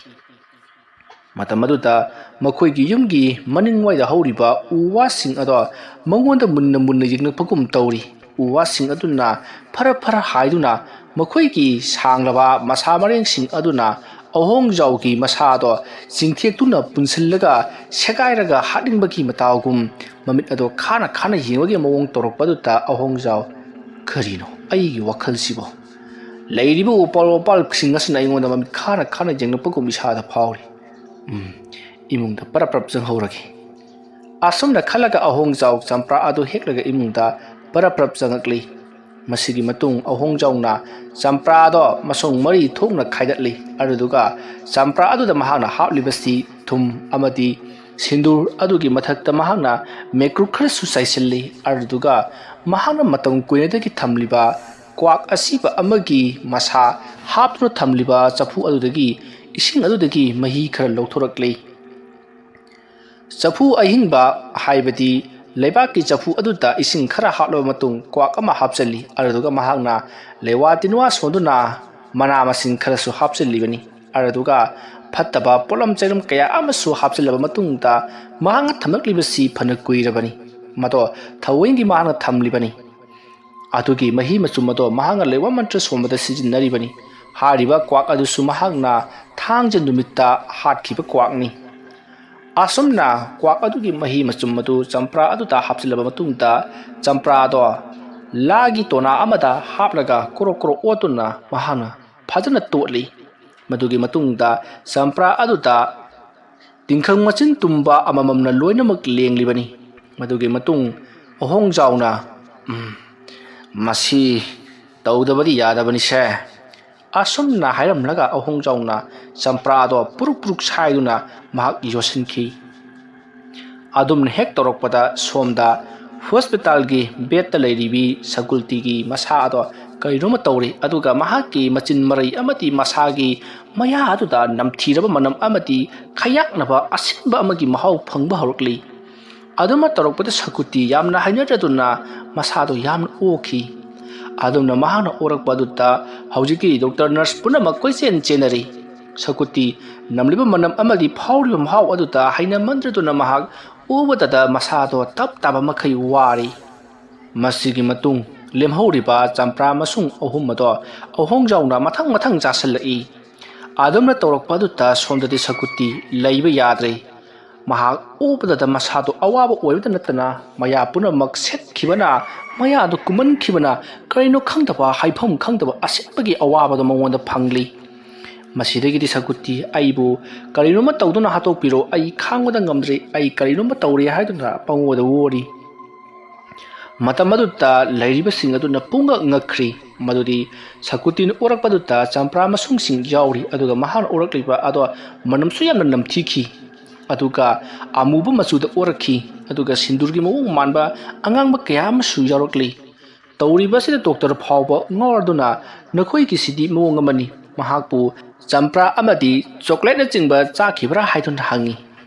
ꯃꯇꯝ ꯑꯗꯨꯗ ꯃꯈꯣꯏꯒꯤ ꯌꯨꯝꯒꯤ ꯃꯅꯤꯡꯋꯥꯏꯗ ꯍꯧꯔꯤꯕ ꯎ ꯋꯥꯁꯤꯡ ꯑꯗꯣ ꯃꯉꯣꯟꯗ ꯃꯨꯟꯅ ꯃꯨꯟꯅ ꯌꯦꯡꯂꯛꯄꯒꯨꯝ ꯇꯧꯔꯤ꯫ ꯎ ꯋꯥꯁꯤꯡ ꯑꯗꯨꯅ ꯐꯔ ꯐꯔ ꯍꯥꯏꯗꯨꯅ ꯃꯈꯣꯏꯒꯤ ꯁꯥꯡꯂꯕ ꯃꯁꯥ ꯃꯔꯦꯡꯁꯤꯡ ꯑꯗꯨꯅ ꯑꯍꯣꯡꯖꯥꯎꯒꯤ ꯃꯁꯥꯗꯣ ꯆꯤꯡꯊꯦꯛꯇꯨꯅ ꯄꯨꯟꯁꯤꯜꯂꯒ ꯁꯦꯒꯥꯏꯔꯒ ꯍꯥꯠꯅꯤꯡꯕꯒꯤ ꯃꯇꯥꯎꯒꯨꯝ ꯃꯃꯤꯠ ꯑꯗꯣ ꯈꯥꯅ ꯈꯥꯅ ꯌꯦꯡꯕꯒꯤ ꯃꯑꯣꯡ ꯇꯧꯔꯛꯄꯗꯨꯗ ꯑꯍꯣꯡꯖꯥꯎ "ꯀꯔꯤꯅꯣ ꯑꯩꯒꯤ ꯋꯥꯈꯜꯁꯤꯕꯣ? ꯂꯩꯔꯤꯕ ꯎꯄꯥꯜ ꯋꯥꯄꯥꯜꯁꯤꯡ ꯑꯁꯤꯅ ꯑꯩꯉꯣꯟꯗ ꯃꯃꯤꯠ ꯈꯥꯅ ꯈꯥꯅ ꯌꯦꯡꯂꯛꯄꯒꯨꯝ ꯏꯁꯥꯗ ꯐꯥꯎꯔꯤ꯫ ꯎꯝ, ꯏꯃꯨꯡꯗ ꯄꯔꯞ ꯄꯔꯞ ꯆꯪꯍꯧꯔꯒꯦ"꯫ ꯑꯁꯨꯝꯅ ꯈꯜꯂꯒ ꯑꯍꯣꯡꯖꯥꯎ ꯆꯝꯄ꯭ꯔꯥ ꯑꯗꯨ ꯍꯦꯛꯂꯒ ꯏꯃꯨꯡꯗ ꯄꯔꯞ ꯄꯔꯞ ꯆꯪꯉꯛꯂꯤ꯫ ꯃꯁꯤꯒꯤ ꯃꯇꯨꯡ ꯑꯍꯣꯡꯖꯥꯎꯅ ꯆꯝꯄ꯭ꯔꯥꯗꯣ ꯃꯁꯣꯡ ꯃꯔꯤ ꯊꯣꯛꯅ ꯈꯥꯏꯗꯠꯂꯤ꯫ ꯑꯗꯨꯗꯨꯒ ꯆꯝꯄ꯭ꯔꯥ ꯑꯗꯨꯗ ꯃꯍꯥꯛꯅ ꯍꯥꯞꯂꯤꯕꯁꯤ ꯊꯨꯝ ꯑꯃꯗꯤ ꯁꯤꯟꯗꯨꯔ ꯑꯗꯨꯒꯤ ꯃꯊꯛꯇ ꯃꯍꯥꯛꯅ ꯃꯩꯀ꯭ꯔꯨ ꯈꯔꯁꯨ ꯆꯥꯏꯁꯤꯜꯂꯤ꯫ ꯑꯗꯨꯗꯨꯒ ꯃꯍꯥꯛꯅ ꯃꯇꯝ ꯀꯨꯏꯅꯗꯒꯤ ꯊꯝꯂꯤꯕ ꯀ꯭ꯋꯥꯛ ꯑꯁꯤꯕ ꯑꯃꯒꯤ ꯃꯁꯥ ꯍꯥꯞꯇꯨꯅ ꯊꯝꯂꯤꯕ ꯆꯐꯨ ꯑꯗꯨꯗꯒꯤ ꯏꯁꯤꯡ ꯑꯗꯨꯗꯒꯤ ꯃꯍꯤ ꯈꯔ ꯂꯧꯊꯣꯔꯛꯂꯤ꯫ ꯆꯐꯨ ꯑꯍꯤꯡꯕ, ꯍꯥꯏꯕꯗꯤ ꯂꯩꯕꯥꯛꯀꯤ ꯆꯐꯨ ꯑꯗꯨꯗ ꯏꯁꯤꯡ ꯈꯔ ꯍꯥꯞꯂꯕ ꯃꯇꯨꯡ ꯀ꯭ꯋꯥꯛ ꯑꯃ ꯍꯥꯞꯆꯤꯜꯂꯤ꯫ ꯑꯗꯨꯗꯨꯒ ꯃꯍꯥꯛꯅ ꯂꯩꯋꯥ ꯇꯤꯟꯋꯥ ꯁꯣꯟꯗꯨꯅ ꯃꯅꯥ ꯃꯁꯤꯡ ꯈꯔꯁꯨ ꯍꯥꯞꯆꯤꯜꯂꯤꯕꯅꯤ꯫ ꯑꯗꯨꯗꯨꯒ ꯐꯠꯇꯕ ꯄꯣꯠꯂꯝ ꯆꯩꯔꯝ ꯀꯌꯥ ꯑꯃꯁꯨ ꯍꯥꯞꯆꯤꯜꯂꯕ ꯃꯇꯨꯡꯗ ꯃꯍꯥꯛꯅ ꯊꯝꯂꯛꯂꯤꯕꯁꯤ ꯐꯅ ꯀꯨꯏꯔꯕꯅꯤ꯫ ꯃꯗꯣ ꯊꯑꯣꯏꯒꯤ ꯃꯍꯥꯛꯅ ꯊꯝꯂꯤꯕꯅꯤ꯫ ꯑꯗꯨꯒꯤ ꯃꯍꯤ ꯃꯆꯨꯝ ꯑꯗꯣ ꯃꯍꯥꯛꯅ ꯂꯩꯋꯥ ꯃꯟꯇ꯭ꯔ ꯁꯣꯟꯕꯗ ꯁꯤꯖꯤꯟꯅꯔꯤꯕꯅꯤ꯫ ꯍꯥꯏꯔꯤꯕ ꯀ꯭ꯋꯥꯛ ꯑꯗꯨꯁꯨ ꯃꯍꯥꯛꯅ ꯊꯥꯡꯖ ꯅꯨꯃꯤꯠꯇ ꯍꯥꯠꯈꯤꯕ ꯀ꯭ꯋꯥꯛꯅꯤ꯫ ꯑꯁꯨꯝꯅ ꯀ꯭ꯋꯥꯛ ꯑꯗꯨꯒꯤ ꯃꯍꯤ ꯃꯆꯨꯝ ꯑꯗꯨ ꯆꯝꯄ꯭ꯔꯥ ꯑꯗꯨꯗ ꯍꯥꯞꯆꯤꯜꯂꯕ ꯃꯇꯨꯡꯗ, ꯆꯝꯄ꯭ꯔꯥꯗꯣ ꯂꯥꯒꯤ ꯇꯣꯅꯥ ꯑꯃꯗ ꯍꯥꯞꯂꯒ ꯀ꯭ꯔꯣꯛ ꯀ꯭ꯔꯣꯛ ꯑꯣꯠꯇꯨꯅ ꯃꯍꯥꯛꯅ ꯐꯖꯅ ꯇꯣꯠꯂꯤ꯫ ꯃꯗꯨꯒꯤ ꯃꯇꯨꯡꯗ ꯆꯝꯄ꯭ꯔꯥ ꯑꯗꯨꯗ ꯇꯤꯡꯈꯪ ꯃꯆꯤꯟ ꯇꯨꯝꯕ ꯑꯃꯃꯝꯅ ꯂꯣꯏꯅꯃꯛ ꯂꯦꯡꯂꯤꯕꯅꯤ꯫ ꯃꯗꯨꯒꯤ ꯃꯇꯨꯡ ꯑꯍꯣꯡꯖꯥꯎꯅ, "ꯎꯝ, ꯃꯁꯤ ꯇꯧꯗꯕꯗꯤ ꯌꯥꯗꯕꯅꯤꯁꯦ"꯫ ꯑꯁꯨꯝꯅ ꯍꯥꯏꯔꯝꯂꯒ ꯑꯍꯣꯡꯖꯥꯎꯅ ꯆꯝꯄ꯭ꯔꯥꯗꯣ ꯄꯨꯔꯨꯛ ꯄꯨꯔꯨꯛ ꯁꯥꯏꯗꯨꯅ ꯃꯍꯥꯛ ꯌꯣꯠꯁꯤꯟꯈꯤ꯫ ꯑꯗꯨꯝꯅ ꯍꯦꯛ ꯇꯧꯔꯛꯄꯗ ꯁꯣꯝꯗ ꯍꯣꯁꯄꯤꯇꯥꯜꯒꯤ ꯕꯦꯗꯇ ꯂꯩꯔꯤꯕꯤ ꯁꯀꯨꯜꯇꯤꯒꯤ ꯃꯁꯥ ꯑꯗꯣ ꯀꯔꯤꯅꯣꯃ ꯇꯧꯔꯤ, ꯑꯗꯨꯒ ꯃꯍꯥꯛꯀꯤ ꯃꯆꯤꯟ ꯃꯔꯩ ꯑꯃꯗꯤ ꯃꯁꯥꯒꯤ ꯃꯌꯥ ꯑꯗꯨꯗ ꯅꯝꯊꯤꯔꯕ ꯃꯅꯝ ꯑꯃꯗꯤ ꯈꯌꯥꯛꯅꯕ ꯑꯁꯤꯟꯕ ꯑꯃꯒꯤ ꯃꯍꯥꯎ ꯐꯪꯕ ꯍꯧꯔꯛꯂꯤ꯫ ꯑꯗꯨꯃ ꯇꯧꯔꯛꯄꯗ ꯁꯀꯨꯇꯤ ꯌꯥꯝꯅ ꯍꯩꯅꯗ꯭ꯔꯗꯨꯅ ꯃꯁꯥꯗꯣ ꯌꯥꯝꯅ ꯑꯣꯈꯤ꯫ ꯑꯗꯨꯝꯅ ꯃꯍꯥꯛꯅ ꯑꯣꯔꯛꯄ ꯑꯗꯨꯗ ꯍꯧꯖꯤꯛꯀꯤ ꯗꯣꯛꯇꯔ ꯅꯔꯁ ꯄꯨꯝꯅꯃꯛ ꯀꯣꯏꯆꯦꯟ ꯆꯦꯟꯅꯔꯤ꯫ ꯁꯀꯨꯇꯤ ꯅꯝꯂꯤꯕ ꯃꯅꯝ ꯑꯃꯗꯤ ꯐꯥꯎꯔꯤꯕ ꯃꯍꯥꯎ ꯑꯗꯨꯗ ꯍꯩꯅꯃꯟꯗ꯭ꯔꯗꯨꯅ ꯃꯍꯥꯛ ꯎꯕꯗꯗ ꯃꯁꯥꯗꯣ ꯇꯞ ꯇꯥꯕ ꯃꯈꯩ ꯋꯥꯔꯤ꯫ ꯃꯁꯤꯒꯤ ꯃꯇꯨꯡ ꯂꯦꯝꯍꯧꯔꯤꯕ ꯆꯝꯄ꯭ꯔꯥ ꯃꯁꯨꯡ ꯑꯍꯨꯝ ꯑꯗꯣ ꯑꯍꯣꯡꯖꯥꯎꯅ ꯃꯊꯪ ꯃꯊꯪ ꯆꯥꯁꯤꯜꯂꯛꯏ꯫ ꯑꯗꯨꯝꯅ ꯇꯧꯔꯛꯄ ꯑꯗꯨꯗ ꯁꯣꯝꯗꯗꯤ ꯁꯀꯨꯇꯤ ꯂꯩꯕ ꯌꯥꯗ꯭ꯔꯦ꯫ ꯃꯍꯥꯛ ꯎꯕꯗꯗ ꯃꯁꯥꯗꯣ ꯑꯋꯥꯕ ꯑꯣꯏꯕꯇ ꯅꯠꯇꯅ ꯃꯌꯥ ꯄꯨꯝꯅꯃꯛ ꯁꯦꯠꯈꯤꯕꯅ, ꯃꯌꯥꯗꯨ ꯀꯨꯝꯃꯟꯈꯤꯕꯅ ꯀꯔꯤꯅꯣ ꯈꯪꯗꯕ, ꯍꯥꯏꯐꯝ ꯈꯪꯗꯕ ꯑꯁꯦꯠꯄꯒꯤ ꯑꯋꯥꯕꯗꯣ ꯃꯉꯣꯟꯗ ꯐꯪꯂꯤ꯫ ꯃꯁꯤꯗꯒꯤꯗꯤ ꯁꯀꯨꯇꯤ ꯑꯩꯕꯨ ꯀꯔꯤꯅꯣꯃ ꯇꯧꯗꯨꯅ ꯍꯥꯠꯇꯣꯛꯄꯤꯔꯣ, ꯑꯩ ꯈꯥꯡꯕꯗ ꯉꯝꯗ꯭ꯔꯦ, ꯑꯩ ꯀꯔꯤꯅꯣꯃ ꯇꯧꯔꯦ ꯍꯥꯏꯗꯨꯅ ꯄꯪꯑꯣꯗ ꯑꯣꯔꯤ꯫ ꯃꯇꯝ ꯑꯗꯨꯗ ꯂꯩꯔꯤꯕꯁꯤꯡ ꯑꯗꯨꯅ ꯄꯨꯡꯉꯛ ꯉꯛꯈ꯭ꯔꯤ꯫ ꯃꯗꯨꯗꯤ ꯁꯀꯨꯇꯤꯅ ꯎꯔꯛꯄꯗꯨꯗ ꯆꯝꯄ꯭ꯔꯥ ꯃꯁꯨꯡꯁꯤꯡ ꯌꯥꯎꯔꯤ, ꯑꯗꯨꯒ ꯃꯍꯥꯛꯅ ꯎꯔꯛꯂꯤꯕ ꯑꯗꯣ ꯃꯅꯝꯁꯨ ꯌꯥꯝꯅ ꯅꯝꯊꯤꯈꯤ꯫ ꯑꯗꯨꯒ ꯑꯃꯨꯕ ꯃꯆꯨꯗ ꯎꯔꯛꯈꯤ, ꯑꯗꯨꯒ ꯁꯤꯟꯗꯨꯔꯒꯤ ꯃꯑꯣꯡ ꯃꯥꯟꯕ ꯑꯉꯥꯡꯕ ꯀꯌꯥ ꯑꯃꯁꯨ ꯌꯥꯎꯔꯛꯂꯤ꯫ ꯇꯧꯔꯤꯕ ꯑꯁꯤꯗ ꯗꯣꯛꯇꯔ ꯐꯥꯎꯕ ꯉꯥꯎꯔꯗꯨꯅ, "ꯅꯈꯣꯏꯒꯤꯁꯤꯗꯤ ꯃꯑꯣꯡ ꯑꯃꯅꯤ, ꯃꯍꯥꯛꯄꯨ ꯆꯝꯄ꯭ꯔꯥ ꯑꯃꯗꯤ ꯆꯣꯀ꯭ꯂꯦꯠꯅꯆꯤꯡꯕ ꯆꯥꯈꯤꯕ꯭ꯔꯥ?" ꯍꯥꯏꯗꯨꯅ ꯍꯪꯉꯤ꯫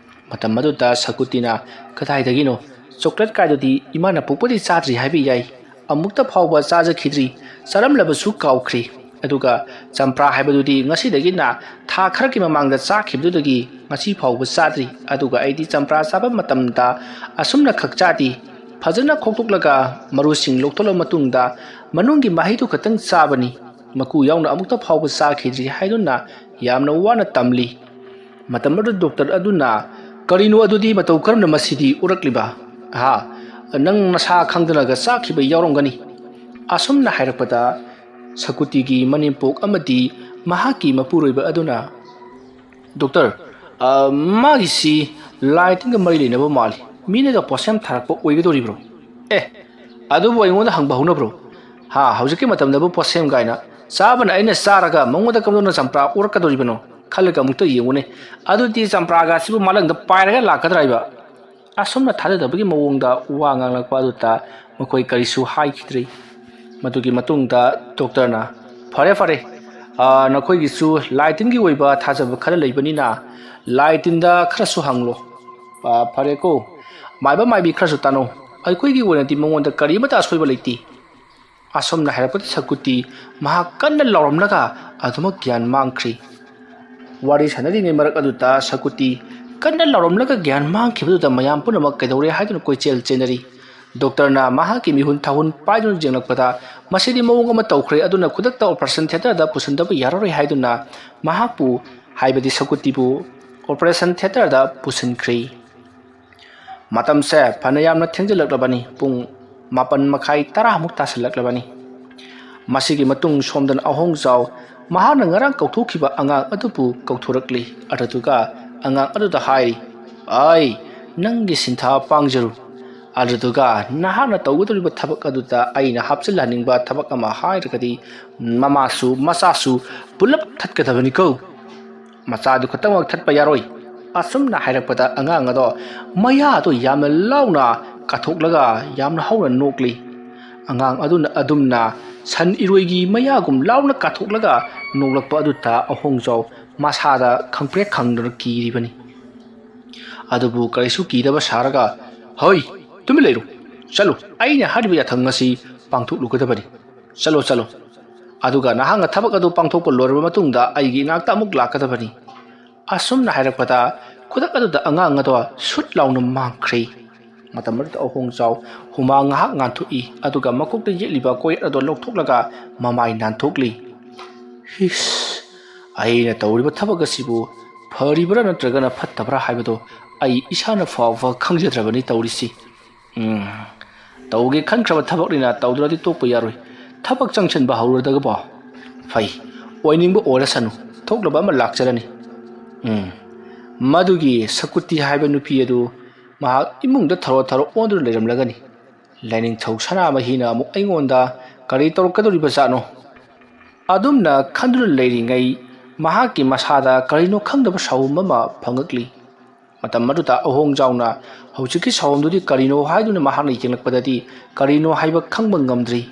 ꯃꯇꯝ ꯑꯗꯨꯗ ꯁꯀꯨꯇꯤꯅ, "ꯀꯗꯥꯏꯗꯒꯤꯅꯣ? ꯆꯣꯀ꯭ꯂꯦꯠ ꯀꯥꯏꯗꯨꯗꯤ ꯏꯃꯥꯅ ꯄꯣꯛꯄꯗꯤ ꯆꯥꯗ꯭ꯔꯤ ꯍꯥꯏꯕ ꯌꯥꯏ꯫ ꯑꯃꯨꯛꯇ ꯐꯥꯎꯕ ꯆꯥꯖꯈꯤꯗ꯭ꯔꯤ, ꯆꯥꯔꯝꯂꯕꯁꯨ ꯀꯥꯎꯈ꯭ꯔꯦ꯫ ꯑꯗꯨꯒ ꯆꯝꯄ꯭ꯔꯥ ꯍꯥꯏꯕꯗꯨꯗꯤ ꯉꯁꯤꯗꯒꯤꯅ ꯊꯥ ꯈꯔꯒꯤ ꯃꯃꯥꯡꯗ ꯆꯥꯈꯤꯕꯗꯨꯗꯒꯤ ꯉꯁꯤ ꯐꯥꯎꯕ ꯆꯥꯗ꯭ꯔꯤ꯫ ꯑꯗꯨꯒ ꯑꯩꯗꯤ ꯆꯝꯄ꯭ꯔꯥ ꯆꯥꯕ ꯃꯇꯝꯗ ꯑꯁꯨꯝꯅ ꯈꯛ ꯆꯥꯗꯦ꯫ ꯐꯖꯅ ꯈꯣꯛꯇꯣꯛꯂꯒ ꯃꯔꯨꯁꯤꯡ ꯂꯧꯊꯣꯛꯂꯕ ꯃꯇꯨꯡꯗ ꯃꯅꯨꯡꯒꯤ ꯃꯍꯩꯗꯨ ꯈꯛꯇꯪ ꯆꯥꯕꯅꯤ꯫ ꯃꯀꯨ ꯌꯥꯎꯅ ꯑꯃꯨꯛꯇ ꯐꯥꯎꯕ ꯆꯥꯈꯤꯗ꯭ꯔꯤ" ꯍꯥꯏꯗꯨꯅ ꯌꯥꯝꯅ ꯋꯥꯅ ꯇꯝꯂꯤ꯫ ꯃꯇꯝ ꯑꯗꯨꯗ ꯗꯣꯛꯇꯔ ꯑꯗꯨꯅ, "ꯀꯔꯤꯅꯣ ꯑꯗꯨꯗꯤ? ꯃꯇꯧ ꯀꯔꯝꯅ ꯃꯁꯤꯗꯤ ꯎꯔꯛꯂꯤꯕ? ꯍꯥ? ꯅꯪ ꯅꯁꯥ ꯈꯪꯗꯅꯒ ꯆꯥꯈꯤꯕ ꯌꯥꯎꯔꯝꯒꯅꯤ?" ꯑꯁꯨꯝꯅ ꯍꯥꯏꯔꯛꯄꯗ, ꯁꯀꯨꯇꯤꯒꯤ ꯃꯅꯦꯝꯄꯣꯛ ꯑꯃꯗꯤ ꯃꯍꯥꯛꯀꯤ ꯃꯄꯨꯔꯣꯏꯕ ꯑꯗꯨꯅ, "ꯗꯣꯛꯇꯔ, ꯑ, ꯃꯥꯒꯤꯁꯤ ꯂꯥꯏ ꯇꯤꯟꯒ ꯃꯔꯤ ꯂꯩꯅꯕ ꯃꯥꯜꯂꯤ꯫ ꯃꯤꯅꯒ ꯄꯣꯠꯁꯦꯝ ꯊꯥꯔꯛꯄ ꯑꯣꯏꯒꯗꯧꯔꯤꯕ꯭ꯔꯣ? ꯑꯦ, ꯑꯗꯨꯕꯨ ꯑꯩꯉꯣꯟꯗ ꯍꯪꯕ ꯍꯧꯅꯕ꯭ꯔꯣ? ꯍꯥ, ꯍꯧꯖꯤꯛꯀꯤ ꯃꯇꯝꯗꯕꯨ ꯄꯣꯠꯁꯦꯝ ꯀꯥꯏꯅ? ꯆꯥꯕꯅ ꯑꯩꯅ ꯆꯥꯔꯒ ꯃꯉꯣꯟꯗ ꯀꯝꯗꯧꯅ ꯆꯝꯄ꯭ꯔꯥ ꯑꯣꯔꯛꯀꯗꯧꯔꯤꯕꯅꯣ? ꯈꯜꯂꯒ ꯑꯃꯨꯛꯇ ꯌꯦꯡꯉꯨꯅꯦ꯫ ꯑꯗꯨꯗꯤ ꯆꯝꯄ꯭ꯔꯥꯒ ꯑꯁꯤꯕꯨ ꯃꯥꯂꯪꯗ ꯄꯥꯏꯔꯒ ꯂꯥꯛꯀꯗ꯭ꯔꯥ ꯍꯥꯏꯕ?" ꯑꯁꯨꯝꯅ ꯊꯥꯖꯗꯕꯒꯤ ꯃꯑꯣꯡꯗ ꯋꯥ ꯉꯥꯡꯂꯛꯄ ꯑꯗꯨꯗ ꯃꯈꯣꯏ ꯀꯔꯤꯁꯨ ꯍꯥꯏꯈꯤꯗ꯭ꯔꯤ꯫ ꯃꯗꯨꯒꯤ ꯃꯇꯨꯡꯗ ꯗꯣꯛꯇꯔꯅ, "ꯐꯔꯦ, ꯐꯔꯦ, ꯑ, ꯅꯈꯣꯏꯒꯤꯁꯨ ꯂꯥꯏ ꯇꯤꯟꯒꯤ ꯑꯣꯏꯕ ꯊꯥꯖꯕ ꯈꯔ ꯂꯩꯕꯅꯤꯅ ꯂꯥꯏ ꯇꯤꯟꯗ ꯈꯔꯁꯨ ꯍꯪꯂꯣ꯫ ꯑ, ꯐꯔꯦꯀꯣ, ꯃꯥꯏꯕ ꯃꯥꯏꯕꯤ ꯈꯔꯁꯨ ꯇꯥꯅꯧ꯫ ꯑꯩꯈꯣꯏꯒꯤ ꯑꯣꯏꯅꯗꯤ ꯃꯉꯣꯟꯗ ꯀꯔꯤꯃꯇ ꯑꯁꯣꯏꯕ ꯂꯩꯇꯦ"꯫ ꯑꯁꯨꯝꯅ ꯍꯥꯏꯔꯛꯄꯗ ꯁꯀꯨꯇꯤ ꯃꯍꯥꯛ ꯀꯟꯅ ꯂꯥꯎꯔꯝꯂꯒ ꯑꯗꯨꯃꯛ ꯒ꯭ꯌꯥꯟ ꯃꯥꯡꯈ꯭ꯔꯤ꯫ ꯋꯥꯔꯤ ꯁꯥꯟꯅꯔꯤꯉꯩ ꯃꯔꯛ ꯑꯗꯨꯗ ꯁꯀꯨꯇꯤ ꯀꯟꯅ ꯂꯥꯎꯔꯝꯂꯒ ꯒ꯭ꯌꯥꯟ ꯃꯥꯡꯈꯤꯕꯗꯨꯗ ꯃꯌꯥꯝ ꯄꯨꯝꯅꯃꯛ ꯀꯩꯗꯧꯔꯦ ꯍꯥꯏꯗꯨꯅ ꯀꯣꯏꯆꯦꯜ ꯆꯦꯟꯅꯔꯤ꯫ ꯗꯣꯛꯇꯔꯅ ꯃꯍꯥꯛꯀꯤ ꯃꯤꯍꯨꯟ ꯊꯥꯍꯨꯟ ꯄꯥꯏꯗꯨꯅ ꯌꯦꯡꯂꯛꯄꯗ, ꯃꯁꯤꯗꯤ ꯃꯑꯣꯡ ꯑꯃ ꯇꯧꯈ꯭ꯔꯦ, ꯑꯗꯨꯅ ꯈꯨꯗꯛꯇ ꯑꯣꯄꯔꯦꯁꯟ ꯊꯤꯌꯦꯇꯔꯗ ꯄꯨꯁꯤꯟꯗꯕ ꯌꯥꯔꯔꯣꯏ ꯍꯥꯏꯗꯨꯅ ꯃꯍꯥꯛꯄꯨ, ꯍꯥꯏꯕꯗꯤ ꯁꯀꯨꯇꯤꯕꯨ, ꯑꯣꯄꯔꯦꯁꯟ ꯊꯤꯌꯦꯇꯔꯗ ꯄꯨꯁꯤꯟꯈ꯭ꯔꯤ꯫ ꯃꯇꯝꯁꯦ ꯐꯅ ꯌꯥꯝꯅ ꯊꯦꯡꯖꯤꯜꯂꯛꯂꯕꯅꯤ꯫ ꯄꯨꯡ ꯃꯥꯄꯟ ꯃꯈꯥꯏ, ꯇꯔꯥꯃꯨꯛ ꯇꯥꯁꯤꯜꯂꯛꯂꯕꯅꯤ꯫ ꯃꯁꯤꯒꯤ ꯃꯇꯨꯡ ꯁꯣꯝꯗꯅ ꯑꯍꯣꯡꯖꯥꯎ ꯃꯍꯥꯛꯅ ꯉꯔꯥꯡ ꯀꯧꯊꯣꯛꯈꯤꯕ ꯑꯉꯥꯡ ꯑꯗꯨꯕꯨ ꯀꯧꯊꯣꯔꯛꯂꯤ꯫ ꯑꯗꯨꯗꯨꯒ ꯑꯉꯥꯡ ꯑꯗꯨꯗ ꯍꯥꯏꯔꯤ, "ꯑꯩ ꯅꯪꯒꯤ ꯁꯤꯟꯊꯥ ꯄꯥꯡꯖꯔꯨ꯫ ꯑꯗꯨꯗꯨꯒ ꯅꯍꯥꯛꯅ ꯇꯧꯒꯗꯧꯔꯤꯕ ꯊꯕꯛ ꯑꯗꯨꯗ ꯑꯩꯅ ꯍꯥꯞꯆꯤꯜꯍꯟꯅꯤꯡꯕ ꯊꯕꯛ ꯑꯃ ꯍꯥꯏꯔꯒꯗꯤ ꯃꯃꯥꯁꯨ ꯃꯆꯥꯁꯨ ꯄꯨꯂꯞ ꯊꯠꯀꯗꯕꯅꯤꯀꯣ꯫ ꯃꯆꯥꯗꯨ ꯈꯛꯇꯃꯛ ꯊꯠꯄ ꯌꯥꯔꯣꯏ"꯫ ꯑꯁꯨꯝꯅ ꯍꯥꯏꯔꯛꯄꯗ ꯑꯉꯥꯡ ꯑꯗꯣ ꯃꯌꯥꯗꯣ ꯌꯥꯝꯅ ꯂꯥꯎꯅ ꯀꯥꯊꯣꯛꯂꯒ ꯌꯥꯝꯅ ꯍꯧꯅ ꯅꯣꯛꯂꯤ꯫ ꯑꯉꯥꯡ ꯑꯗꯨꯅ ꯑꯗꯨꯝꯅ ꯁꯟ ꯏꯔꯣꯏꯒꯤ ꯃꯌꯥꯒꯨꯝ ꯂꯥꯎꯅ ꯀꯥꯊꯣꯛꯂꯒ ꯅꯣꯛꯂꯛꯄ ꯑꯗꯨꯗ ꯑꯍꯣꯡꯖꯥꯎ ꯃꯁꯥꯗ ꯈꯪꯄ꯭ꯔꯦꯛ ꯈꯪꯗꯨꯅ ꯀꯤꯔꯤꯕꯅꯤ꯫ ꯑꯗꯨꯕꯨ ꯀꯔꯤꯁꯨ ꯀꯤꯗꯕ ꯁꯥꯔꯒ, "ꯍꯣꯏ, ꯇꯨꯃꯤꯟ ꯂꯩꯔꯨ꯫ ꯆꯠꯂꯨ, ꯑꯩꯅ ꯍꯥꯏꯔꯤꯕ ꯌꯥꯊꯪ ꯑꯁꯤ ꯄꯥꯡꯊꯣꯛꯂꯨꯒꯗꯕꯅꯤ꯫ ꯆꯠꯂꯣ, ꯆꯠꯂꯣ꯫ ꯑꯗꯨꯒ ꯅꯍꯥꯛꯅ ꯊꯕꯛ ꯑꯗꯨ ꯄꯥꯡꯊꯣꯛꯄ ꯂꯣꯏꯔꯕ ꯃꯇꯨꯡꯗ ꯑꯩꯒꯤ ꯏꯅꯥꯛꯇ ꯑꯃꯨꯛ ꯂꯥꯛꯀꯗꯕꯅꯤ"꯫ ꯑꯁꯨꯝꯅ ꯍꯥꯏꯔꯛꯄꯗ ꯈꯨꯗꯛ ꯑꯗꯨꯗ ꯑꯉꯥꯡ ꯑꯗꯣ ꯁꯨꯠ ꯂꯥꯎꯅ ꯃꯥꯡꯈ꯭ꯔꯦ꯫ ꯃꯇꯝ ꯑꯗꯨꯗ ꯑꯍꯣꯡꯖꯥꯎ ꯍꯨꯃꯥꯡ ꯉꯥꯏꯍꯥꯛ ꯉꯥꯟꯊꯣꯛꯏ, ꯑꯗꯨꯒ ꯃꯀꯣꯛꯇ ꯌꯦꯠꯂꯤꯕ ꯀꯣꯌꯦꯠ ꯑꯗꯣ ꯂꯧꯊꯣꯛꯂꯒ ꯃꯃꯥꯏ ꯅꯥꯟꯊꯣꯛꯂꯤ꯫ "ꯍꯤꯁ, ꯑꯩꯅ ꯇꯧꯔꯤꯕ ꯊꯕꯛ ꯑꯁꯤꯕꯨ ꯐꯔꯤꯕ꯭ꯔꯥ ꯅꯠꯇ꯭ꯔꯒꯅ ꯐꯠꯇꯕ꯭ꯔꯥ ꯍꯥꯏꯕꯗꯣ ꯑꯩ ꯏꯁꯥꯅ ꯐꯥꯎꯕ ꯈꯪꯖꯗ꯭ꯔꯕꯅꯤ ꯇꯧꯔꯤꯁꯤ꯫ ꯎꯝ, ꯇꯧꯒꯦ ꯈꯟꯈ꯭ꯔꯕ ꯊꯕꯛꯅꯤꯅ ꯇꯧꯗ꯭ꯔꯗꯤ ꯇꯣꯛꯄ ꯌꯥꯔꯣꯏ꯫ ꯊꯕꯛ ꯆꯪꯁꯤꯟꯕ ꯍꯧꯔꯨꯔꯗꯒꯕꯣ꯫ ꯐꯩ, ꯑꯣꯏꯅꯤꯡꯕ ꯑꯣꯏꯔꯁꯅꯨ, ꯊꯣꯛꯅꯕ ꯑꯃ ꯂꯥꯛꯆꯔꯅꯤ"꯫ ꯎꯝ, ꯃꯗꯨꯒꯤ ꯁꯀꯨꯇꯤ ꯍꯥꯏꯕ ꯅꯨꯄꯤ ꯑꯗꯨ ꯃꯍꯥꯛ ꯏꯃꯨꯡꯗ ꯊꯔꯣ ꯊꯔꯣ ꯑꯣꯟꯗꯨꯅ ꯂꯩꯔꯝꯂꯒꯅꯤ꯫ ꯂꯥꯏꯅꯤꯡꯊꯧ ꯁꯅꯥꯃꯍꯤꯅ ꯑꯃꯨꯛ ꯑꯩꯉꯣꯟꯗ ꯀꯔꯤ ꯇꯧꯔꯛꯀꯗꯧꯔꯤꯕꯖꯥꯠꯅꯣ? ꯑꯗꯨꯝꯅ ꯈꯟꯗꯨꯅ ꯂꯩꯔꯤꯉꯩ ꯃꯍꯥꯛꯀꯤ ꯃꯁꯥꯗ ꯀꯔꯤꯅꯣ ꯈꯪꯗꯕ ꯁꯥꯎꯍꯨꯝ ꯑꯃ ꯐꯪꯉꯛꯂꯤ꯫ ꯃꯇꯝ ꯑꯗꯨꯗ ꯑꯍꯣꯡꯖꯥꯎꯅ ꯍꯧꯖꯤꯛꯀꯤ ꯁꯥꯎꯍꯨꯝꯗꯨꯗꯤ ꯀꯔꯤꯅꯣ ꯍꯥꯏꯗꯨꯅ ꯃꯍꯥꯛꯅ ꯌꯦꯡꯂꯛꯄꯗꯗꯤ ꯀꯔꯤꯅꯣ ꯍꯥꯏꯕ ꯈꯪꯕ ꯉꯝꯗ꯭ꯔꯤ꯫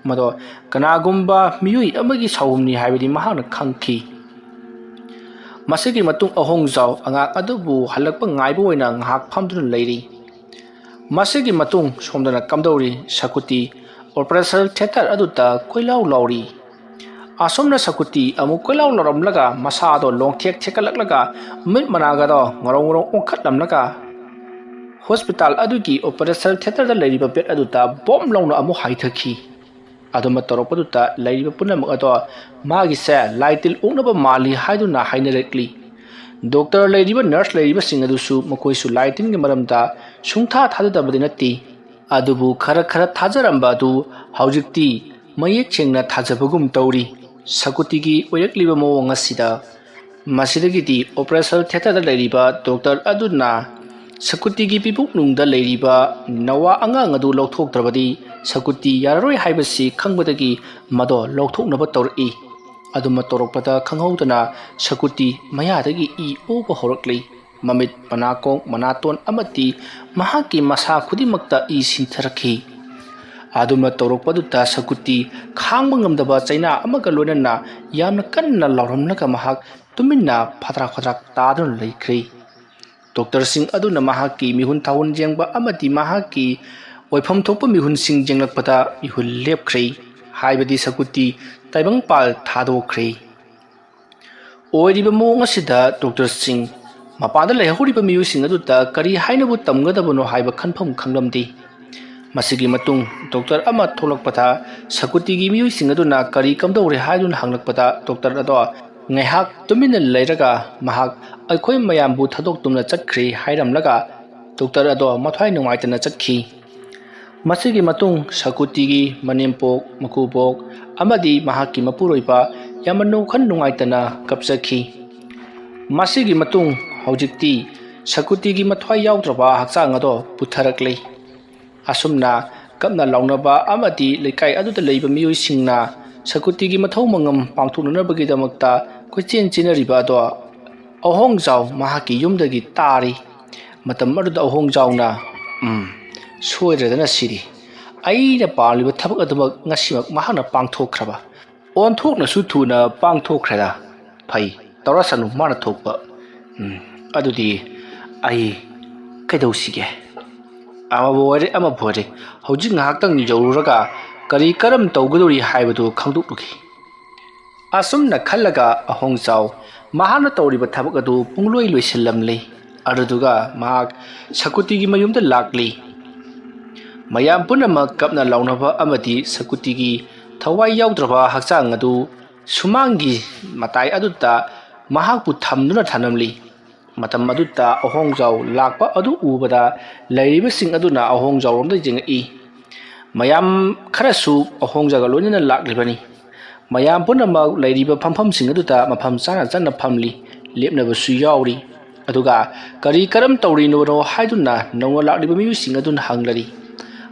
ꯃꯗꯣ ꯀꯅꯥꯒꯨꯝꯕ ꯃꯤꯑꯣꯏ ꯑꯃꯒꯤ ꯁꯥꯎꯍꯨꯝꯅꯤ ꯍꯥꯏꯕꯗꯤ ꯃꯍꯥꯛꯅ ꯈꯪꯈꯤ꯫ ꯃꯁꯤꯒꯤ ꯃꯇꯨꯡ ꯑꯍꯣꯡꯖꯥꯎ ꯑꯉꯥꯡ ꯑꯗꯨꯕꯨ ꯍꯜꯂꯛꯄ ꯉꯥꯏꯕ ꯑꯣꯏꯅ ꯉꯥꯏꯍꯥꯛ ꯐꯝꯗꯨꯅ ꯂꯩꯔꯤ꯫ ꯃꯁꯤꯒꯤ ꯃꯇꯨꯡ ꯁꯣꯝꯗꯅ ꯀꯝꯗꯧꯔꯤ? ꯁꯀꯨꯇꯤ ꯑꯣꯄꯔꯦꯁꯟ ꯊꯤꯌꯦꯇꯔ ꯑꯗꯨꯗ ꯀꯣꯏꯂꯥꯎ ꯂꯥꯎꯔꯤ꯫ ꯑꯁꯣꯝꯅ ꯁꯀꯨꯇꯤ ꯑꯃꯨꯛ ꯀꯣꯏꯂꯥꯎ ꯂꯥꯎꯔꯝꯂꯒ ꯃꯁꯥꯗꯣ ꯂꯣꯡꯊꯦꯛ ꯊꯦꯛꯀꯠꯂꯛꯂꯒ ꯃꯤꯠ ꯃꯅꯥꯒꯗꯣ ꯉꯔꯧ ꯉꯔꯧ ꯑꯣꯟꯈꯠꯂꯝꯂꯒ ꯍꯣꯁꯄꯤꯇꯥꯜ ꯑꯗꯨꯒꯤ ꯑꯣꯄꯔꯦꯁꯟ ꯊꯤꯌꯦꯇꯔꯗ ꯂꯩꯔꯤꯕ ꯕꯦꯗ ꯑꯗꯨꯗ ꯕꯣꯝ ꯂꯥꯎꯅ ꯑꯃꯨꯛ ꯍꯥꯏꯊꯈꯤ꯫ ꯑꯗꯨꯃ ꯇꯧꯔꯛꯄꯗꯨꯗ ꯂꯩꯔꯤꯕ ꯄꯨꯝꯅꯃꯛ ꯑꯗꯣ ꯃꯥꯒꯤꯁꯦ ꯂꯥꯏ ꯇꯤꯜ ꯑꯣꯛꯅꯕ ꯃꯥꯜꯂꯤ ꯍꯥꯏꯗꯨꯅ ꯍꯥꯏꯅꯔꯛꯂꯤ꯫ ꯗꯣꯛꯇꯔ ꯂꯩꯔꯤꯕ, ꯅꯔꯁ ꯂꯩꯔꯤꯕꯁꯤꯡ ꯑꯗꯨꯁꯨ ꯃꯈꯣꯏꯁꯨ ꯂꯥꯏ ꯇꯤꯟꯒꯤ ꯃꯔꯝꯗ ꯁꯨꯡꯊꯥ ꯊꯥꯖꯗꯕꯗꯤ ꯅꯠꯇꯦ꯫ ꯑꯗꯨꯕꯨ ꯈꯔ ꯈꯔ ꯊꯥꯖꯔꯝꯕ ꯑꯗꯨ ꯍꯧꯖꯤꯛꯇꯤ ꯃꯌꯦꯛ ꯁꯦꯡꯅ ꯊꯥꯖꯕꯒꯨꯝ ꯇꯧꯔꯤ꯫ ꯁꯀꯨꯇꯤꯒꯤ ꯑꯣꯏꯔꯛꯂꯤꯕ ꯃꯑꯣꯡ ꯑꯁꯤꯗ, ꯃꯁꯤꯗꯒꯤꯗꯤ ꯑꯣꯄꯔꯦꯁꯟ ꯊꯤꯌꯦꯇꯔꯗ ꯂꯩꯔꯤꯕ ꯗꯣꯛꯇꯔ ꯑꯗꯨꯅ ꯁꯀꯨꯇꯤꯒꯤ ꯄꯤꯕꯨꯛꯅꯨꯡꯗ ꯂꯩꯔꯤꯕ ꯅꯋꯥ ꯑꯉꯥꯡ ꯑꯗꯨ ꯂꯧꯊꯣꯛꯇ꯭ꯔꯕꯗꯤ ꯁꯀꯨꯇꯤ ꯌꯥꯔꯔꯣꯏ ꯍꯥꯏꯕꯁꯤ ꯈꯪꯕꯗꯒꯤ ꯃꯗꯣ ꯂꯧꯊꯣꯛꯅꯕ ꯇꯧꯔꯛꯏ꯫ ꯑꯗꯨꯃ ꯇꯧꯔꯛꯄꯗ ꯈꯪꯍꯧꯗꯅ ꯁꯀꯨꯇꯤ ꯃꯌꯥꯗꯒꯤ ꯏ ꯑꯣꯕ ꯍꯧꯔꯛꯂꯤ꯫ ꯃꯃꯤꯠ, ꯃꯅꯥꯀꯣꯡ, ꯃꯅꯥꯇꯣꯟ ꯑꯃꯗꯤ ꯃꯍꯥꯛꯀꯤ ꯃꯁꯥ ꯈꯨꯗꯤꯡꯃꯛꯇ ꯏ ꯁꯤꯟꯊꯔꯛꯈꯤ꯫ ꯑꯗꯨꯃ ꯇꯧꯔꯛꯄꯗꯨꯗ ꯁꯀꯨꯇꯤ ꯈꯥꯡꯕ ꯉꯝꯗꯕ ꯆꯩꯅꯥ ꯑꯃꯒ ꯂꯣꯏꯅꯅ ꯌꯥꯝꯅ ꯀꯟꯅ ꯂꯥꯎꯔꯝꯂꯒ ꯃꯍꯥꯛ ꯇꯨꯃꯤꯟꯅ ꯐꯗ꯭ꯔꯥꯛ ꯐꯗ꯭ꯔꯥꯛ ꯇꯥꯗꯨꯅ ꯂꯩꯈ꯭ꯔꯦ꯫ ꯗꯣꯛꯇꯔꯁꯤꯡ ꯑꯗꯨꯅ ꯃꯍꯥꯛꯀꯤ ꯃꯤꯍꯨꯟ ꯊꯥꯍꯨꯟ ꯌꯦꯡꯕ ꯑꯃꯗꯤ ꯃꯍꯥꯛꯀꯤ ꯑꯣꯏꯐꯝ ꯊꯣꯛꯄ ꯃꯤꯍꯨꯟꯁꯤꯡ ꯌꯦꯡꯂꯛꯄꯗ ꯃꯤꯍꯨꯟ ꯂꯦꯞꯈ꯭ꯔꯦ, ꯍꯥꯏꯕꯗꯤ ꯁꯀꯨꯇꯤ ꯇꯥꯏꯕꯪꯄꯥꯜ ꯊꯥꯗꯣꯛꯈ꯭ꯔꯦ꯫ ꯑꯣꯏꯔꯤꯕ ꯃꯑꯣꯡ ꯑꯁꯤꯗ ꯗꯣꯛꯇꯔꯁꯤꯡ ꯃꯄꯥꯟꯗ ꯂꯩꯍꯧꯔꯤꯕ ꯃꯤꯑꯣꯏꯁꯤꯡ ꯑꯗꯨꯗ ꯀꯔꯤ ꯍꯥꯏꯅꯕꯨ ꯇꯝꯒꯗꯕꯅꯣ ꯍꯥꯏꯕ ꯈꯟꯐꯝ ꯈꯪꯂꯝꯗꯦ꯫ ꯃꯁꯤꯒꯤ ꯃꯇꯨꯡ ꯗꯣꯛꯇꯔ ꯑꯃ ꯊꯣꯛꯂꯛꯄꯗ ꯁꯀꯨꯇꯤꯒꯤ ꯃꯤꯑꯣꯏꯁꯤꯡ ꯑꯗꯨꯅ ꯀꯔꯤ ꯀꯝꯗꯧꯔꯦ ꯍꯥꯏꯗꯨꯅ ꯍꯪꯂꯛꯄꯗ ꯗꯣꯛꯇꯔ ꯑꯗꯣ ꯉꯥꯏꯍꯥꯛ ꯇꯨꯃꯤꯟꯅ ꯂꯩꯔꯒ ꯃꯍꯥꯛ ꯑꯩꯈꯣꯏ ꯃꯌꯥꯝꯕꯨ ꯊꯥꯗꯣꯛꯇꯨꯅ ꯆꯠꯈ꯭ꯔꯦ ꯍꯥꯏꯔꯝꯂꯒ ꯗꯣꯛꯇꯔ ꯑꯗꯣ ꯃꯊ꯭ꯋꯥꯏ ꯅꯨꯡꯉꯥꯏꯇꯅ ꯆꯠꯈꯤ꯫ ꯃꯁꯤꯒꯤ ꯃꯇꯨꯡ ꯁꯀꯨꯇꯤꯒꯤ ꯃꯅꯦꯝꯄꯣꯛ, ꯃꯀꯨꯕꯣꯛ ꯑꯃꯗꯤ ꯃꯍꯥꯛꯀꯤ ꯃꯄꯨꯔꯣꯏꯕ ꯌꯥꯝꯅ ꯋꯥꯈꯜ ꯅꯨꯡꯉꯥꯏꯇꯅ ꯀꯞꯆꯈꯤ꯫ ꯃꯁꯤꯒꯤ ꯃꯇꯨꯡ ꯍꯧꯖꯤꯛꯇꯤ ꯁꯀꯨꯇꯤꯒꯤ ꯃꯊ꯭ꯋꯥꯏ ꯌꯥꯎꯗ꯭ꯔꯕ ꯍꯛꯆꯥꯡ ꯑꯗꯣ ꯄꯨꯊꯔꯛꯂꯦ꯫ ꯑꯁꯨꯝꯅ ꯀꯞꯅ ꯂꯥꯎꯅꯕ ꯑꯃꯗꯤ ꯂꯩꯀꯥꯏ ꯑꯗꯨꯗ ꯂꯩꯕ ꯃꯤꯑꯣꯏꯁꯤꯡꯅ ꯁꯀꯨꯇꯤꯒꯤ ꯃꯊꯧ ꯃꯉꯝ ꯄꯥꯡꯊꯣꯛꯅꯅꯕꯒꯤꯗꯃꯛꯇ ꯀꯣꯏꯆꯦꯟ ꯆꯦꯟꯅꯔꯤꯕ ꯑꯗꯣ ꯑꯍꯣꯡꯖꯥꯎ ꯃꯍꯥꯛꯀꯤ ꯌꯨꯝꯗꯒꯤ ꯇꯥꯔꯤ꯫ ꯃꯇꯝ ꯑꯗꯨꯗ ꯑꯍꯣꯡꯖꯥꯎꯅ, "ꯎꯝ, ꯁꯣꯏꯗ꯭ꯔꯗꯅ ꯁꯤꯔꯤ꯫ ꯑꯩꯅ ꯄꯥꯝꯂꯤꯕ ꯊꯕꯛ ꯑꯗꯨꯃꯛ ꯉꯁꯤꯃꯛ ꯃꯍꯥꯛꯅ ꯄꯥꯡꯊꯣꯛꯈ꯭ꯔꯕ꯫ ꯑꯣꯟꯊꯣꯛꯅꯁꯨ ꯊꯨꯅ ꯄꯥꯡꯊꯣꯛꯈ꯭ꯔꯦꯗ꯫ ꯐꯩ, ꯇꯧꯔꯁꯅꯨ ꯃꯥꯅ ꯊꯣꯛꯄ꯫ ꯎꯝ, ꯑꯗꯨꯗꯤ ꯑꯩ ꯀꯩꯗꯧꯁꯤꯒꯦ? ꯑꯃꯕꯨ ꯑꯣꯏꯔꯦ, ꯑꯃꯕꯨ ꯑꯣꯏꯔꯦ, ꯍꯧꯖꯤꯛ ꯉꯥꯏꯍꯥꯛꯇꯪ ꯌꯧꯔꯨꯔꯒ ꯀꯔꯤ ꯀꯔꯝ ꯇꯧꯒꯗꯧꯔꯤ ꯍꯥꯏꯕꯗꯨ ꯈꯪꯗꯣꯛꯂꯨꯈꯤ꯫" ꯑꯁꯨꯝꯅ ꯈꯜꯂꯒ ꯑꯍꯣꯡꯖꯥꯎ ꯃꯍꯥꯛꯅ ꯇꯧꯔꯤꯕ ꯊꯕꯛ ꯑꯗꯨ ꯄꯨꯡꯂꯣꯏ ꯂꯣꯏꯁꯤꯜꯂꯝꯂꯤ꯫ ꯑꯗꯨꯗꯨꯒ ꯃꯍꯥꯛ ꯁꯀꯨꯇꯤꯒꯤ ꯃꯌꯨꯝꯗ ꯂꯥꯛꯂꯤ꯫ ꯃꯌꯥꯝ ꯄꯨꯝꯅꯃꯛ ꯀꯞꯅ ꯂꯥꯎꯅꯕ ꯑꯃꯗꯤ ꯁꯀꯨꯇꯤꯒꯤ ꯊꯋꯥꯏ ꯌꯥꯎꯗ꯭ꯔꯕ ꯍꯛꯆꯥꯡ ꯑꯗꯨ ꯁꯨꯃꯥꯡꯒꯤ ꯃꯇꯥꯏ ꯑꯗꯨꯗ ꯃꯍꯥꯛꯄꯨ ꯊꯝꯗꯨꯅ ꯊꯅꯝꯂꯤ꯫ ꯃꯇꯝ ꯑꯗꯨꯗ ꯑꯍꯣꯡꯖꯥꯎ ꯂꯥꯛꯄ ꯑꯗꯨ ꯎꯕꯗ ꯂꯩꯔꯤꯕꯁꯤꯡ ꯑꯗꯨꯅ ꯑꯍꯣꯡꯖꯥꯎꯔꯣꯝꯗ ꯌꯦꯡꯉꯛꯏ꯫ ꯃꯌꯥꯝ ꯈꯔꯁꯨ ꯑꯍꯣꯡꯖꯥꯎꯒ ꯂꯣꯏꯅꯅ ꯂꯥꯛꯂꯤꯕꯅꯤ꯫ ꯃꯌꯥꯝ ꯄꯨꯝꯅꯃꯛ ꯂꯩꯔꯤꯕ ꯐꯝꯐꯝꯁꯤꯡ ꯑꯗꯨꯗ ꯃꯐꯝ ꯆꯥꯅ ꯆꯥꯅ ꯐꯝꯂꯤ, ꯂꯦꯞꯅꯕꯁꯨ ꯌꯥꯎꯔꯤ꯫ ꯑꯗꯨꯒ "ꯀꯔꯤ ꯀꯔꯝ ꯇꯧꯔꯤꯅꯣ?" ꯍꯥꯏꯗꯨꯅ ꯅꯧꯅ ꯂꯥꯛꯂꯤꯕ ꯃꯤꯑꯣꯏꯁꯤꯡ ꯑꯗꯨꯅ ꯍꯪꯂꯔꯤ꯫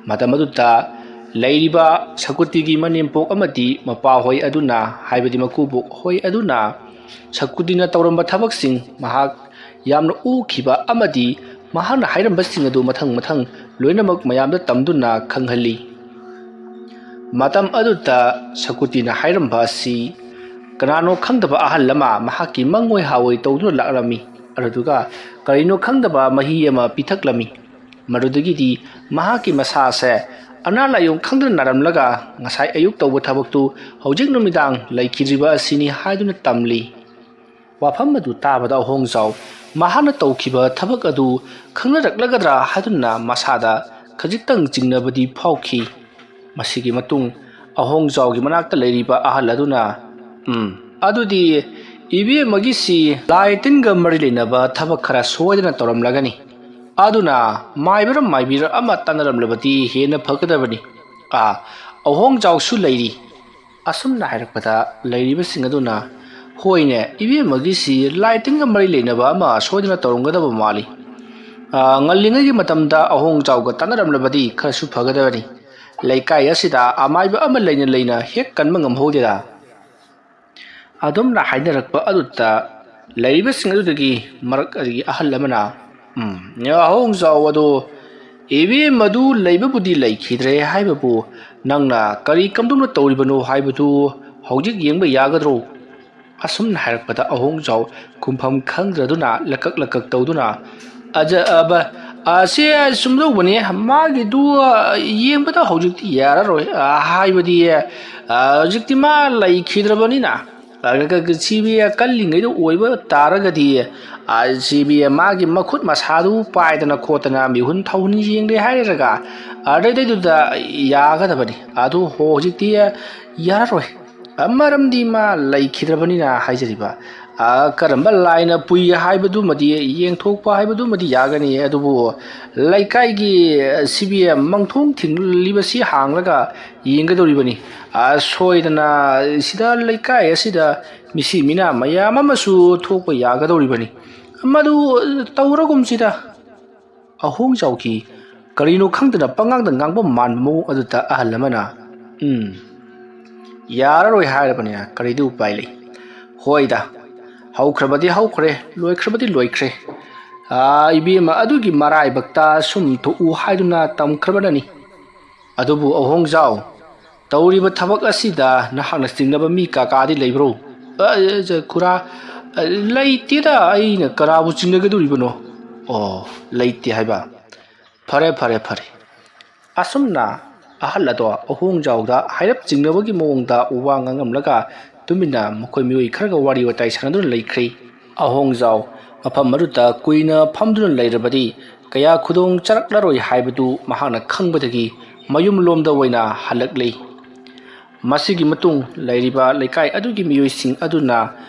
ꯃꯇꯝ ꯑꯗꯨꯗ ꯂꯩꯔꯤꯕ ꯁꯀꯨꯇꯤꯒꯤ ꯃꯅꯦꯝꯄꯣꯛ ꯑꯃꯗꯤ ꯃꯄꯥꯍꯣꯏ ꯑꯗꯨꯅ, ꯍꯥꯏꯕꯗꯤ ꯃꯀꯨꯕꯣꯛ ꯍꯣꯏ ꯑꯗꯨꯅ, ꯁꯀꯨꯇꯤꯅ ꯇꯧꯔꯝꯕ ꯊꯕꯛꯁꯤꯡ, ꯃꯍꯥꯛ ꯌꯥꯝꯅ ꯎꯈꯤꯕ ꯑꯃꯗꯤ ꯃꯍꯥꯛꯅ ꯍꯥꯏꯔꯝꯕꯁꯤꯡ ꯑꯗꯨ ꯃꯊꯪ ꯃꯊꯪ ꯂꯣꯏꯅꯃꯛ ꯃꯌꯥꯝꯗ ꯇꯝꯗꯨꯅ ꯈꯪꯍꯜꯂꯤ꯫ ꯃꯇꯝ ꯑꯗꯨꯗ ꯁꯀꯨꯇꯤꯅ ꯍꯥꯏꯔꯝꯕ ꯑꯁꯤ ꯀꯅꯥꯅꯣ ꯈꯪꯗꯕ ꯑꯍꯜ ꯑꯃ ꯃꯍꯥꯛꯀꯤ ꯃꯪꯑꯣꯏ ꯍꯥꯑꯣꯏ ꯇꯧꯗꯨꯅ ꯂꯥꯛꯂꯝꯃꯤ꯫ ꯑꯗꯨꯗꯨꯒ ꯀꯔꯤꯅꯣ ꯈꯪꯗꯕ ꯃꯍꯤ ꯑꯃ ꯄꯤꯊꯛꯂꯝꯃꯤ꯫ ꯃꯗꯨꯗꯒꯤꯗꯤ ꯃꯍꯥꯛꯀꯤ ꯃꯁꯥꯁꯦ ꯑꯅꯥ ꯂꯥꯏꯌꯣꯡ ꯈꯪꯗꯅ ꯅꯥꯔꯝꯂꯒ ꯉꯁꯥꯏ ꯑꯌꯨꯛ ꯇꯧꯕ ꯊꯕꯛꯇꯨ ꯍꯧꯖꯤꯛ ꯅꯨꯃꯤꯗꯥꯡ ꯂꯩꯈꯤꯗ꯭ꯔꯤꯕ ꯑꯁꯤꯅꯤ ꯍꯥꯏꯗꯨꯅ ꯇꯝꯂꯤ꯫ ꯋꯥꯐꯝ ꯑꯗꯨ ꯇꯥꯕꯗ ꯑꯍꯣꯡꯖꯥꯎ ꯃꯍꯥꯛꯅ ꯇꯧꯈꯤꯕ ꯊꯕꯛ ꯑꯗꯨ ꯈꯪꯅꯔꯛꯂꯒꯗ꯭ꯔꯥ ꯍꯥꯏꯗꯨꯅ ꯃꯁꯥꯗ ꯈꯖꯤꯛꯇꯪ ꯆꯤꯡꯅꯕꯗꯤ ꯐꯥꯎꯈꯤ꯫ ꯃꯁꯤꯒꯤ ꯃꯇꯨꯡ ꯑꯍꯣꯡꯖꯥꯎꯒꯤ ꯃꯅꯥꯛꯇ ꯂꯩꯔꯤꯕ ꯑꯍꯜ ꯑꯗꯨꯅ, "ꯎꯝ, ꯑꯗꯨꯗꯤ ꯏꯕꯦꯝꯃꯒꯤꯁꯤ ꯂꯥꯏ ꯇꯤꯟꯒ ꯃꯔꯤ ꯂꯩꯅꯕ ꯊꯕꯛ ꯈꯔ ꯁꯣꯏꯗꯅ ꯇꯧꯔꯝꯂꯒꯅꯤ꯫ ꯑꯗꯨꯅ ꯃꯥꯏꯕꯔ ꯃꯥꯏꯕꯤꯔ ꯑꯃ ꯇꯥꯟꯅꯔꯝꯂꯕꯗꯤ ꯍꯦꯟꯅ ꯐꯒꯗꯕꯅꯤ꯫ ꯑꯥ, ꯑꯍꯣꯡꯖꯥꯎꯁꯨ ꯂꯩꯔꯤ꯫" ꯑꯁꯨꯝꯅ ꯍꯥꯏꯔꯛꯄꯗ ꯂꯩꯔꯤꯕꯁꯤꯡ ꯑꯗꯨꯅ, "ꯍꯣꯏꯅꯦ, ꯏꯕꯦꯝꯃꯒꯤꯁꯤ ꯂꯥꯏ ꯇꯤꯟꯒ ꯃꯔꯤ ꯂꯩꯅꯕ ꯑꯃ ꯁꯣꯏꯗꯅ ꯇꯧꯔꯝꯒꯗꯕ ꯃꯥꯜꯂꯤ꯫ ꯑꯥ, ꯉꯜꯂꯤꯉꯩꯒꯤ ꯃꯇꯝꯗ ꯑꯍꯣꯡꯖꯥꯎꯒ ꯇꯥꯟꯅꯔꯝꯂꯕꯗꯤ ꯈꯔꯁꯨ ꯐꯒꯗꯕꯅꯤ꯫ ꯂꯩꯀꯥꯏ ꯑꯁꯤꯗ ꯑꯃꯥꯏꯕ ꯑꯃ ꯂꯩꯅ ꯂꯩꯅ ꯍꯦꯛ ꯀꯟꯕ ꯉꯝꯍꯧꯗꯦꯗ꯫" ꯑꯗꯨꯝꯅ ꯍꯥꯏꯅꯔꯛꯄ ꯑꯗꯨꯗ ꯂꯩꯔꯤꯕꯁꯤꯡ ꯑꯗꯨꯗꯒꯤ ꯃꯔꯛ ꯑꯗꯨꯒꯤ ꯑꯍꯜ ꯑꯃꯅ, "ꯎꯝ, ꯑꯍꯣꯡꯖꯥꯎ ꯑꯗꯣ ꯏꯕꯦꯝ ꯑꯗꯨ ꯂꯩꯕꯕꯨꯗꯤ ꯂꯩꯈꯤꯗ꯭ꯔꯦ ꯍꯥꯏꯕꯕꯨ ꯅꯪꯅ ꯀꯔꯤ ꯀꯝꯗꯧꯅ ꯇꯧꯔꯤꯕꯅꯣ ꯍꯥꯏꯕꯗꯨ ꯍꯧꯖꯤꯛ ꯌꯦꯡꯕ ꯌꯥꯒꯗ꯭ꯔꯣ?" ꯑꯁꯨꯝꯅ ꯍꯥꯏꯔꯛꯄꯗ ꯑꯍꯣꯡꯖꯥꯎ ꯈꯨꯝꯐꯝ ꯈꯪꯗ꯭ꯔꯗꯨꯅ ꯂꯀꯛ ꯂꯀꯛ ꯇꯧꯗꯨꯅ, "ꯑꯖ-, ꯑꯕ, ꯑꯁꯦ ꯁꯨꯝꯗꯧꯕꯅꯤ, ꯃꯥꯒꯤꯗꯨ, ꯑ, ꯌꯦꯡꯕꯗ ꯍꯧꯖꯤꯛꯇꯤ ꯌꯥꯔꯔꯣꯏ, ꯑ, ꯍꯥꯏꯕꯗꯤ, ꯑ, ꯍꯧꯖꯤꯛꯇꯤ ꯃꯥ ꯂꯩꯈꯤꯗ꯭ꯔꯕꯅꯤꯅ, ꯑ, ꯁꯤꯕꯤ ꯀꯜꯂꯤꯉꯩꯗ ꯑꯣꯏꯕ ꯇꯥꯔꯒꯗꯤ, ꯑ, ꯁꯤꯕꯤ ꯃꯥꯒꯤ ꯃꯈꯨꯠ ꯃꯁꯥꯗꯨ ꯄꯥꯏꯗꯅ ꯈꯣꯠꯇꯅ ꯃꯤꯍꯨꯟ ꯊꯧꯍꯨꯟ ꯌꯦꯡꯂꯦ ꯍꯥꯏꯔꯒ, ꯑꯗꯩꯗꯩꯗꯨꯗ ꯌꯥꯒꯗꯕꯅꯤ꯫ ꯑꯗꯨ ꯍꯧꯖꯤꯛꯇꯤ ꯌꯥꯔꯔꯣꯏ, ꯃꯔꯝꯗꯤ ꯃꯥ ꯂꯩꯈꯤꯗ꯭ꯔꯕꯅꯤꯅ ꯍꯥꯏꯖꯔꯤꯕ ꯀꯔꯝꯕ ꯂꯥꯏꯅ ꯄꯨꯏ ꯍꯥꯏꯕꯗꯨꯃꯗꯤ ꯌꯦꯡꯊꯣꯛꯄ ꯍꯥꯏꯕꯗꯨꯃꯗꯤ ꯌꯥꯒꯅꯤ, ꯑꯗꯨꯕꯨ ꯂꯩꯀꯥꯏꯒꯤ ꯁꯤꯕꯤ ꯃꯪꯊꯣꯡ ꯊꯤꯡꯂꯤꯕꯁꯤ ꯍꯥꯡꯂꯒ ꯌꯦꯡꯒꯗꯧꯔꯤꯕꯅꯤ꯫ ꯁꯣꯏꯗꯅ ꯁꯤꯗ ꯂꯩꯀꯥꯏ ꯑꯁꯤꯗ ꯃꯤꯁꯤ ꯃꯤꯅꯥ ꯃꯌꯥꯝ ꯑꯃꯁꯨ ꯊꯣꯛꯄ ꯌꯥꯒꯗꯧꯔꯤꯕꯅꯤ꯫ ꯃꯗꯨ ꯇꯧꯔꯒꯨꯝꯁꯤꯗ꯫ ꯑꯍꯣꯡꯖꯥꯎꯒꯤ ꯀꯔꯤꯅꯣ ꯈꯪꯗꯅ ꯄꯉꯥꯡꯗ ꯉꯥꯡꯕ ꯃꯥꯟꯕ ꯃꯑꯣꯡ ꯑꯗꯨꯗ ꯑꯍꯜ ꯑꯃꯅ, "ꯎꯝ, ꯌꯥꯔꯔꯣꯏ ꯍꯥꯏꯔꯕꯅꯤꯅ ꯀꯔꯤꯗꯤ ꯎꯄꯥꯏ ꯂꯩ? ꯍꯣꯏꯗ, ꯍꯧꯈ꯭ꯔꯕꯗꯤ ꯍꯧꯈ꯭ꯔꯦ, ꯂꯣꯏꯈ꯭ꯔꯕꯗꯤ ꯂꯣꯏꯈ꯭ꯔꯦ꯫ ꯑꯥ, ꯏꯕꯦꯝꯃ ꯑꯗꯨꯒꯤ ꯃꯔꯥꯏꯕꯛꯇ ꯁꯨꯝ ꯊꯣꯛꯎ ꯍꯥꯏꯗꯨꯅ ꯇꯝꯈ꯭ꯔꯕꯅꯅꯤ꯫ ꯑꯗꯨꯕꯨ ꯑꯍꯣꯡꯖꯥꯎ, ꯇꯧꯔꯤꯕ ꯊꯕꯛ ꯑꯁꯤꯗ ꯅꯍꯥꯛꯅ ꯆꯤꯡꯅꯕ ꯃꯤ ꯀꯥꯀꯥꯗꯤ ꯂꯩꯕ꯭ꯔꯣ?" "ꯑ, ꯑ, ꯈꯨꯔꯥ, ꯑ, ꯂꯩꯇꯦꯗ, ꯑꯩꯅ ꯀꯅꯥꯕꯨ ꯆꯤꯡꯅꯒꯗꯧꯔꯤꯕꯅꯣ?" "ꯑꯣ, ꯂꯩꯇꯦ ꯍꯥꯏꯕ? ꯐꯔꯦ, ꯐꯔꯦ, ꯐꯔꯦ꯫" ꯑꯁꯨꯝꯅ ꯑꯍꯜ ꯑꯗꯣ ꯑꯍꯣꯡꯖꯥꯎꯗ ꯍꯥꯏꯔꯞ ꯆꯤꯡꯅꯕꯒꯤ ꯃꯑꯣꯡꯗ ꯋꯥ ꯉꯥꯡꯉꯝꯂꯒ ꯇꯨꯃꯤꯟꯅ ꯃꯈꯣꯏ ꯃꯤꯑꯣꯏ ꯈꯔꯒ ꯋꯥꯔꯤ ꯋꯥꯇꯥꯏ ꯁꯥꯟꯅꯗꯨꯅ ꯂꯩꯈ꯭ꯔꯦ꯫ ꯑꯍꯣꯡꯖꯥꯎ ꯃꯐꯝ ꯑꯗꯨꯗ ꯀꯨꯏꯅ ꯐꯝꯗꯨꯅ ꯂꯩꯔꯕꯗꯤ ꯀꯌꯥ ꯈꯨꯗꯣꯡ ꯆꯥꯔꯛꯂꯔꯣꯏ ꯍꯥꯏꯕꯗꯨ ꯃꯍꯥꯛꯅ ꯈꯪꯕꯗꯒꯤ ꯃꯌꯨꯝꯂꯣꯝꯗ ꯑꯣꯏꯅ ꯍꯜꯂꯛꯂꯤ꯫ ꯃꯁꯤꯒꯤ ꯃꯇꯨꯡ ꯂꯩꯔꯤꯕ ꯂꯩꯀꯥꯏ ꯑꯗꯨꯒꯤ ꯃꯤꯑꯣꯏꯁꯤꯡ ꯑꯗꯨꯅ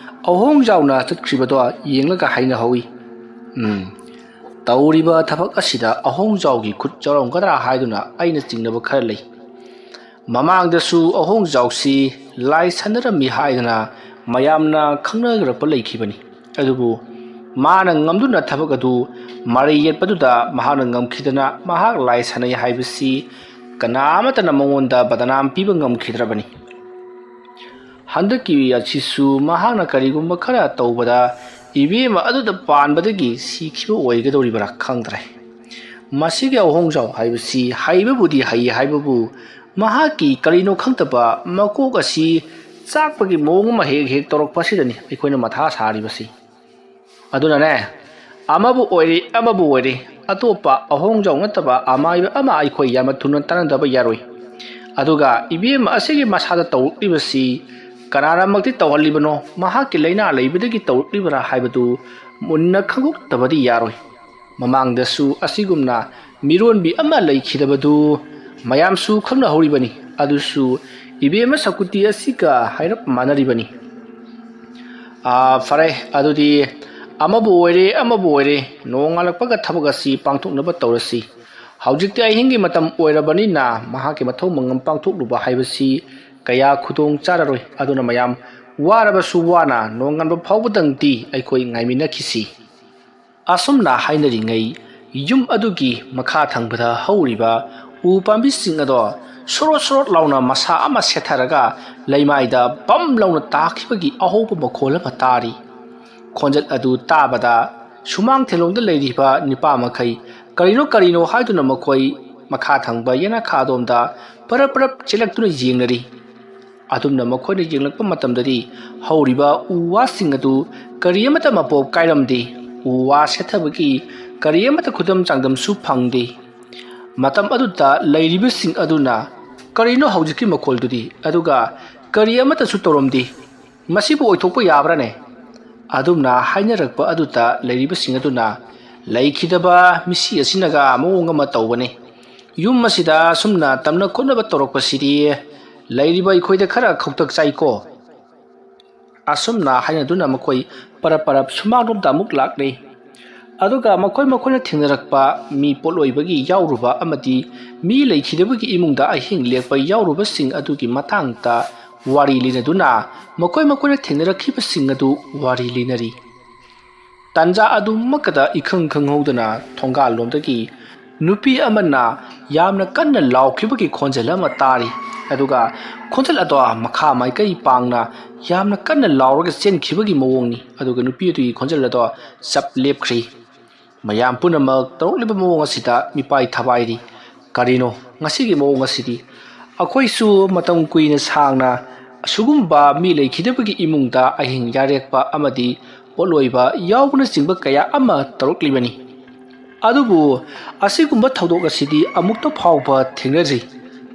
ꯑꯍꯣꯡꯖꯥꯎꯅ ꯆꯠꯈ꯭ꯔꯤꯕꯗꯣ ꯌꯦꯡꯂꯒ ꯍꯥꯏꯅꯍꯧꯏ, "ꯎꯝ, ꯇꯧꯔꯤꯕ ꯊꯕꯛ ꯑꯁꯤꯗ ꯑꯍꯣꯡꯖꯥꯎꯒꯤ ꯈꯨꯠ ꯌꯥꯎꯔꯝꯒꯗ꯭ꯔꯥ ꯍꯥꯏꯗꯨꯅ ꯑꯩꯅ ꯆꯤꯡꯅꯕ ꯈꯔ ꯂꯩ꯫ ꯃꯃꯥꯡꯗꯁꯨ ꯑꯍꯣꯡꯖꯥꯎꯁꯤ ꯂꯥꯏ ꯁꯥꯟꯅꯔꯝꯃꯤ ꯍꯥꯏꯗꯅ ꯃꯌꯥꯝꯅ ꯈꯪꯅꯔꯛꯄ ꯂꯩꯈꯤꯕꯅꯤ꯫ ꯑꯗꯨꯕꯨ ꯃꯥꯅ ꯉꯝꯗꯨꯅ ꯊꯕꯛ ꯑꯗꯨ ꯃꯔꯩ ꯌꯦꯠꯄꯗꯨꯗ ꯃꯍꯥꯛꯅ ꯉꯝꯈꯤꯗꯅ ꯃꯍꯥꯛ ꯂꯥꯏ ꯁꯥꯟꯅꯩ ꯍꯥꯏꯕꯁꯤ ꯀꯅꯥ ꯑꯃꯠꯇꯅ ꯃꯉꯣꯟꯗ ꯕꯗꯅꯥꯝ ꯄꯤꯕ ꯉꯝꯈꯤꯗ꯭ꯔꯕꯅꯤ꯫ ꯍꯟꯗꯛꯀꯤ ꯑꯁꯤꯁꯨ ꯃꯍꯥꯛꯅ ꯀꯔꯤꯒꯨꯝꯕ ꯈꯔ ꯇꯧꯕꯗ ꯏꯕꯦꯝꯃ ꯑꯗꯨꯗ ꯄꯥꯟꯕꯗꯒꯤ ꯁꯤꯈꯤꯕ ꯑꯣꯏꯒꯗꯧꯔꯤꯕ꯭ꯔꯥ ꯈꯪꯗ꯭ꯔꯦ꯫ ꯃꯁꯤꯒꯤ ꯑꯍꯣꯡꯖꯥꯎ ꯍꯥꯏꯕꯁꯤ ꯍꯩꯕꯕꯨꯗꯤ ꯍꯩ ꯍꯥꯏꯕꯕꯨ ꯃꯍꯥꯛꯀꯤ ꯀꯔꯤꯅꯣ ꯈꯪꯗꯕ ꯃꯀꯣꯛ ꯑꯁꯤ ꯆꯥꯛꯄꯒꯤ ꯃꯑꯣꯡ ꯑꯃ ꯍꯦꯛ ꯍꯦꯛ ꯇꯧꯔꯛꯄ ꯑꯁꯤꯗꯅꯤ ꯑꯩꯈꯣꯏꯅ ꯃꯊꯥ ꯁꯥꯔꯤꯕꯁꯤ꯫ ꯑꯗꯨꯅꯅꯦ, ꯑꯃꯕꯨ ꯑꯣꯏꯔꯦ ꯑꯃꯕꯨ ꯑꯣꯏꯔꯦ, ꯑꯇꯣꯞꯄ ꯑꯍꯣꯡꯖꯥꯎ ꯅꯠꯇꯕ ꯑꯃꯥꯏꯕ ꯑꯃ ꯑꯩꯈꯣꯏ ꯌꯥꯝꯅ ꯊꯨꯅ ꯇꯥꯟꯅꯗꯕ ꯌꯥꯔꯣꯏ꯫ ꯑꯗꯨꯒ ꯏꯕꯦꯝꯃ ꯑꯁꯤꯒꯤ ꯃꯁꯥꯗ ꯇꯧꯔꯛꯂꯤꯕꯁꯤ ꯀꯅꯥꯅꯃꯛꯇꯤ ꯇꯧꯍꯜꯂꯤꯕꯅꯣ, ꯃꯍꯥꯛꯀꯤ ꯂꯥꯏꯅꯥ ꯂꯩꯕꯗꯒꯤ ꯇꯧꯔꯛꯂꯤꯕꯔꯥ ꯍꯥꯏꯕꯗꯨ ꯃꯨꯟꯅ ꯈꯪꯗꯣꯛꯇꯕꯗꯤ ꯌꯥꯔꯣꯏ꯫ ꯃꯃꯥꯡꯗꯁꯨ ꯑꯁꯤꯒꯨꯝꯅ ꯃꯤꯔꯣꯟꯕꯤ ꯑꯃ ꯂꯩꯈꯤꯗꯕꯗꯨ ꯃꯌꯥꯝꯁꯨ ꯈꯪꯅꯍꯧꯔꯤꯕꯅꯤ꯫ ꯑꯗꯨꯁꯨ ꯏꯕꯦꯝꯃ ꯁꯀꯨꯇꯤ ꯑꯁꯤꯒ ꯍꯥꯏꯔꯞ ꯃꯥꯟꯅꯔꯤꯕꯅꯤ꯫ ꯑꯥ, ꯐꯔꯦ, ꯑꯗꯨꯗꯤ ꯑꯃꯕꯨ ꯑꯣꯏꯔꯦ, ꯑꯃꯕꯨ ꯑꯣꯏꯔꯦ, ꯅꯣꯡꯉꯥꯜꯂꯛꯄꯒ ꯊꯕꯛ ꯑꯁꯤ ꯄꯥꯡꯊꯣꯛꯅꯕ ꯇꯧꯔꯁꯤ꯫ ꯍꯧꯖꯤꯛꯇꯤ ꯑꯍꯤꯡꯒꯤ ꯃꯇꯝ ꯑꯣꯏꯔꯕꯅꯤꯅ ꯃꯍꯥꯛꯀꯤ ꯃꯊꯧ ꯃꯉꯝ ꯄꯥꯡꯊꯣꯛꯂꯨꯕ ꯍꯥꯏꯕꯁꯤ ꯀꯌꯥ ꯈꯨꯗꯣꯡ ꯆꯥꯔꯔꯣꯏ꯫ ꯑꯗꯨꯅ ꯃꯌꯥꯝ ꯋꯥꯔꯕꯁꯨ ꯋꯥꯅ ꯅꯣꯡꯉꯥꯟꯕ ꯐꯥꯎꯕꯗꯪꯗꯤ ꯑꯩꯈꯣꯏ ꯉꯥꯏꯃꯤꯟꯅꯈꯤꯁꯤ꯫ ꯑꯁꯨꯝꯅ ꯍꯥꯏꯅꯔꯤꯉꯩ, ꯌꯨꯝ ꯑꯗꯨꯒꯤ ꯃꯈꯥ ꯊꯪꯕꯗ ꯍꯧꯔꯤꯕ ꯎ ꯄꯥꯝꯕꯤꯁꯤꯡ ꯑꯗꯣ ꯁꯣꯔꯣꯠ ꯁꯣꯔꯣꯠ ꯂꯥꯎꯅ ꯃꯁꯥ ꯑꯃ ꯁꯦꯠꯊꯔꯒ ꯂꯩꯃꯥꯏꯗ ꯕꯝ ꯂꯥꯎꯅ ꯇꯥꯈꯤꯕꯒꯤ ꯑꯍꯧꯕ ꯃꯈꯣꯜ ꯑꯃ ꯇꯥꯔꯤ꯫ ꯈꯣꯟꯖꯦꯜ ꯑꯗꯨ ꯇꯥꯕꯗ ꯁꯨꯃꯥꯡ ꯊꯦꯂꯣꯡꯗ ꯂꯩꯔꯤꯕ ꯅꯨꯄꯥ ꯃꯈꯩ ꯀꯔꯤꯅꯣ ꯀꯔꯤꯅꯣ ꯍꯥꯏꯗꯨꯅ ꯃꯈꯣꯏ ꯃꯈꯥ ꯊꯪꯕ ꯌꯦꯅꯈꯥ ꯑꯗꯣꯝꯗ ꯄꯔꯞ ꯄꯔꯞ ꯆꯦꯜꯂꯛꯇꯨꯅ ꯌꯦꯡꯅꯔꯤ꯫ ꯑꯗꯨꯝꯅ ꯃꯈꯣꯏꯅ ꯌꯦꯡꯂꯛꯄ ꯃꯇꯝꯗꯗꯤ ꯍꯧꯔꯤꯕ ꯎ ꯋꯥꯁꯤꯡ ꯑꯗꯨ ꯀꯔꯤ ꯑꯃꯠꯇ ꯃꯄꯣꯞ ꯀꯥꯏꯔꯝꯗꯦ꯫ ꯎ ꯋꯥ ꯁꯦꯠꯊꯕꯒꯤ ꯀꯔꯤ ꯑꯃꯠꯇ ꯈꯨꯗꯝ ꯆꯥꯡꯗꯝꯁꯨ ꯐꯪꯗꯦ꯫ ꯃꯇꯝ ꯑꯗꯨꯗ ꯂꯩꯔꯤꯕꯁꯤꯡ ꯑꯗꯨꯅ "ꯀꯔꯤꯅꯣ ꯍꯧꯖꯤꯛꯀꯤ ꯃꯈꯣꯜꯗꯨꯗꯤ? ꯑꯗꯨꯒ ꯀꯔꯤ ꯑꯃꯠꯇꯁꯨ ꯇꯧꯔꯝꯗꯦ꯫ ꯃꯁꯤꯕꯨ ꯑꯣꯏꯊꯣꯛꯄ ꯌꯥꯕ꯭ꯔꯥꯅꯦ?" ꯑꯗꯨꯝꯅ ꯍꯥꯏꯅꯔꯛꯄ ꯑꯗꯨꯗ ꯂꯩꯔꯤꯕꯁꯤꯡ ꯑꯗꯨꯅ "ꯂꯩꯈꯤꯗꯕ ꯃꯤꯁꯤ ꯑꯁꯤꯅꯒ ꯃꯑꯣꯡ ꯑꯃ ꯇꯧꯕꯅꯤ꯫ ꯌꯨꯝ ꯑꯁꯤꯗ ꯑꯁꯨꯝꯅ ꯇꯝꯅ ꯈꯣꯠꯅꯕ ꯇꯧꯔꯛꯄꯁꯤꯗꯤ ꯂꯩꯔꯤꯕ ꯑꯩꯈꯣꯏꯗ ꯈꯔ ꯈꯧꯇꯛ ꯆꯥꯏꯀꯣ?" ꯑꯁꯨꯝꯅ ꯍꯥꯏꯅꯗꯨꯅ ꯃꯈꯣꯏ ꯄꯔꯞ ꯄꯔꯞ ꯁꯨꯃꯥꯡꯂꯣꯝꯗ ꯑꯃꯨꯛ ꯂꯥꯛꯂꯦ꯫ ꯑꯗꯨꯒ ꯃꯈꯣꯏ ꯃꯈꯣꯏꯅ ꯊꯦꯡꯅꯔꯛꯄ ꯃꯤ ꯄꯣꯠꯂꯣꯏꯕꯒꯤ ꯌꯥꯎꯔꯨꯕ ꯑꯃꯗꯤ ꯃꯤ ꯂꯩꯈꯤꯗꯕꯒꯤ ꯏꯃꯨꯡꯗ ꯑꯍꯤꯡ ꯂꯦꯛꯄ ꯌꯥꯎꯔꯨꯕꯁꯤꯡ ꯑꯗꯨꯒꯤ ꯃꯇꯥꯡꯗ ꯋꯥꯔꯤ ꯂꯤꯅꯗꯨꯅ ꯃꯈꯣꯏ ꯃꯈꯣꯏꯅ ꯊꯦꯡꯅꯔꯛꯈꯤꯕꯁꯤꯡ ꯑꯗꯨ ꯋꯥꯔꯤ ꯂꯤꯅꯔꯤ꯫ ꯇꯥꯟꯖꯥ ꯑꯗꯨꯃꯛꯇꯗ ꯏꯈꯪ ꯈꯪꯍꯧꯗꯅ ꯊꯣꯡꯒꯥꯜꯂꯣꯝꯗꯒꯤ ꯅꯨꯄꯤ ꯑꯃꯅ ꯌꯥꯝꯅ ꯀꯟꯅ ꯂꯥꯎꯈꯤꯕꯒꯤ ꯈꯣꯟꯖꯦꯜ ꯑꯃ ꯇꯥꯔꯤ꯫ ꯑꯗꯨꯒ ꯈꯣꯟꯖꯦꯜ ꯑꯗꯣ ꯃꯈꯥ ꯃꯥꯏꯀꯩ ꯄꯥꯡꯅ ꯌꯥꯝꯅ ꯀꯟꯅ ꯂꯥꯎꯔꯒ ꯆꯦꯟꯈꯤꯕꯒꯤ ꯃꯑꯣꯡꯅꯤ꯫ ꯑꯗꯨꯒ ꯅꯨꯄꯤ ꯑꯗꯨꯒꯤ ꯈꯣꯟꯖꯦꯜ ꯑꯗꯣ ꯆꯞ ꯂꯦꯞꯈ꯭ꯔꯤ꯫ ꯃꯌꯥꯝ ꯄꯨꯝꯅꯃꯛ ꯇꯧꯔꯛꯂꯤꯕ ꯃꯑꯣꯡ ꯑꯁꯤꯗ ꯃꯤꯄꯥꯏ ꯊꯕꯥꯏꯔꯤ꯫ ꯀꯔꯤꯅꯣ ꯉꯁꯤꯒꯤ ꯃꯑꯣꯡ ꯑꯁꯤꯗꯤ? ꯑꯩꯈꯣꯏꯁꯨ ꯃꯇꯝ ꯀꯨꯏꯅ ꯁꯥꯡꯅ ꯑꯁꯤꯒꯨꯝꯕ ꯃꯤ ꯂꯩꯈꯤꯗꯕꯒꯤ ꯏꯃꯨꯡꯗ ꯑꯍꯤꯡ ꯌꯥꯔꯦꯛꯄ ꯑꯃꯗꯤ ꯄꯣꯠꯂꯣꯏꯕ ꯌꯥꯎꯕꯅꯆꯤꯡꯕ ꯀꯌꯥ ꯑꯃ ꯇꯧꯔꯛꯂꯤꯕꯅꯤ꯫ ꯑꯗꯨꯕꯨ ꯑꯁꯤꯒꯨꯝꯕ ꯊꯧꯗꯣꯛ ꯑꯁꯤꯗꯤ ꯑꯃꯨꯛꯇ ꯐꯥꯎꯕ ꯊꯦꯡꯅꯗ꯭ꯔꯤ꯫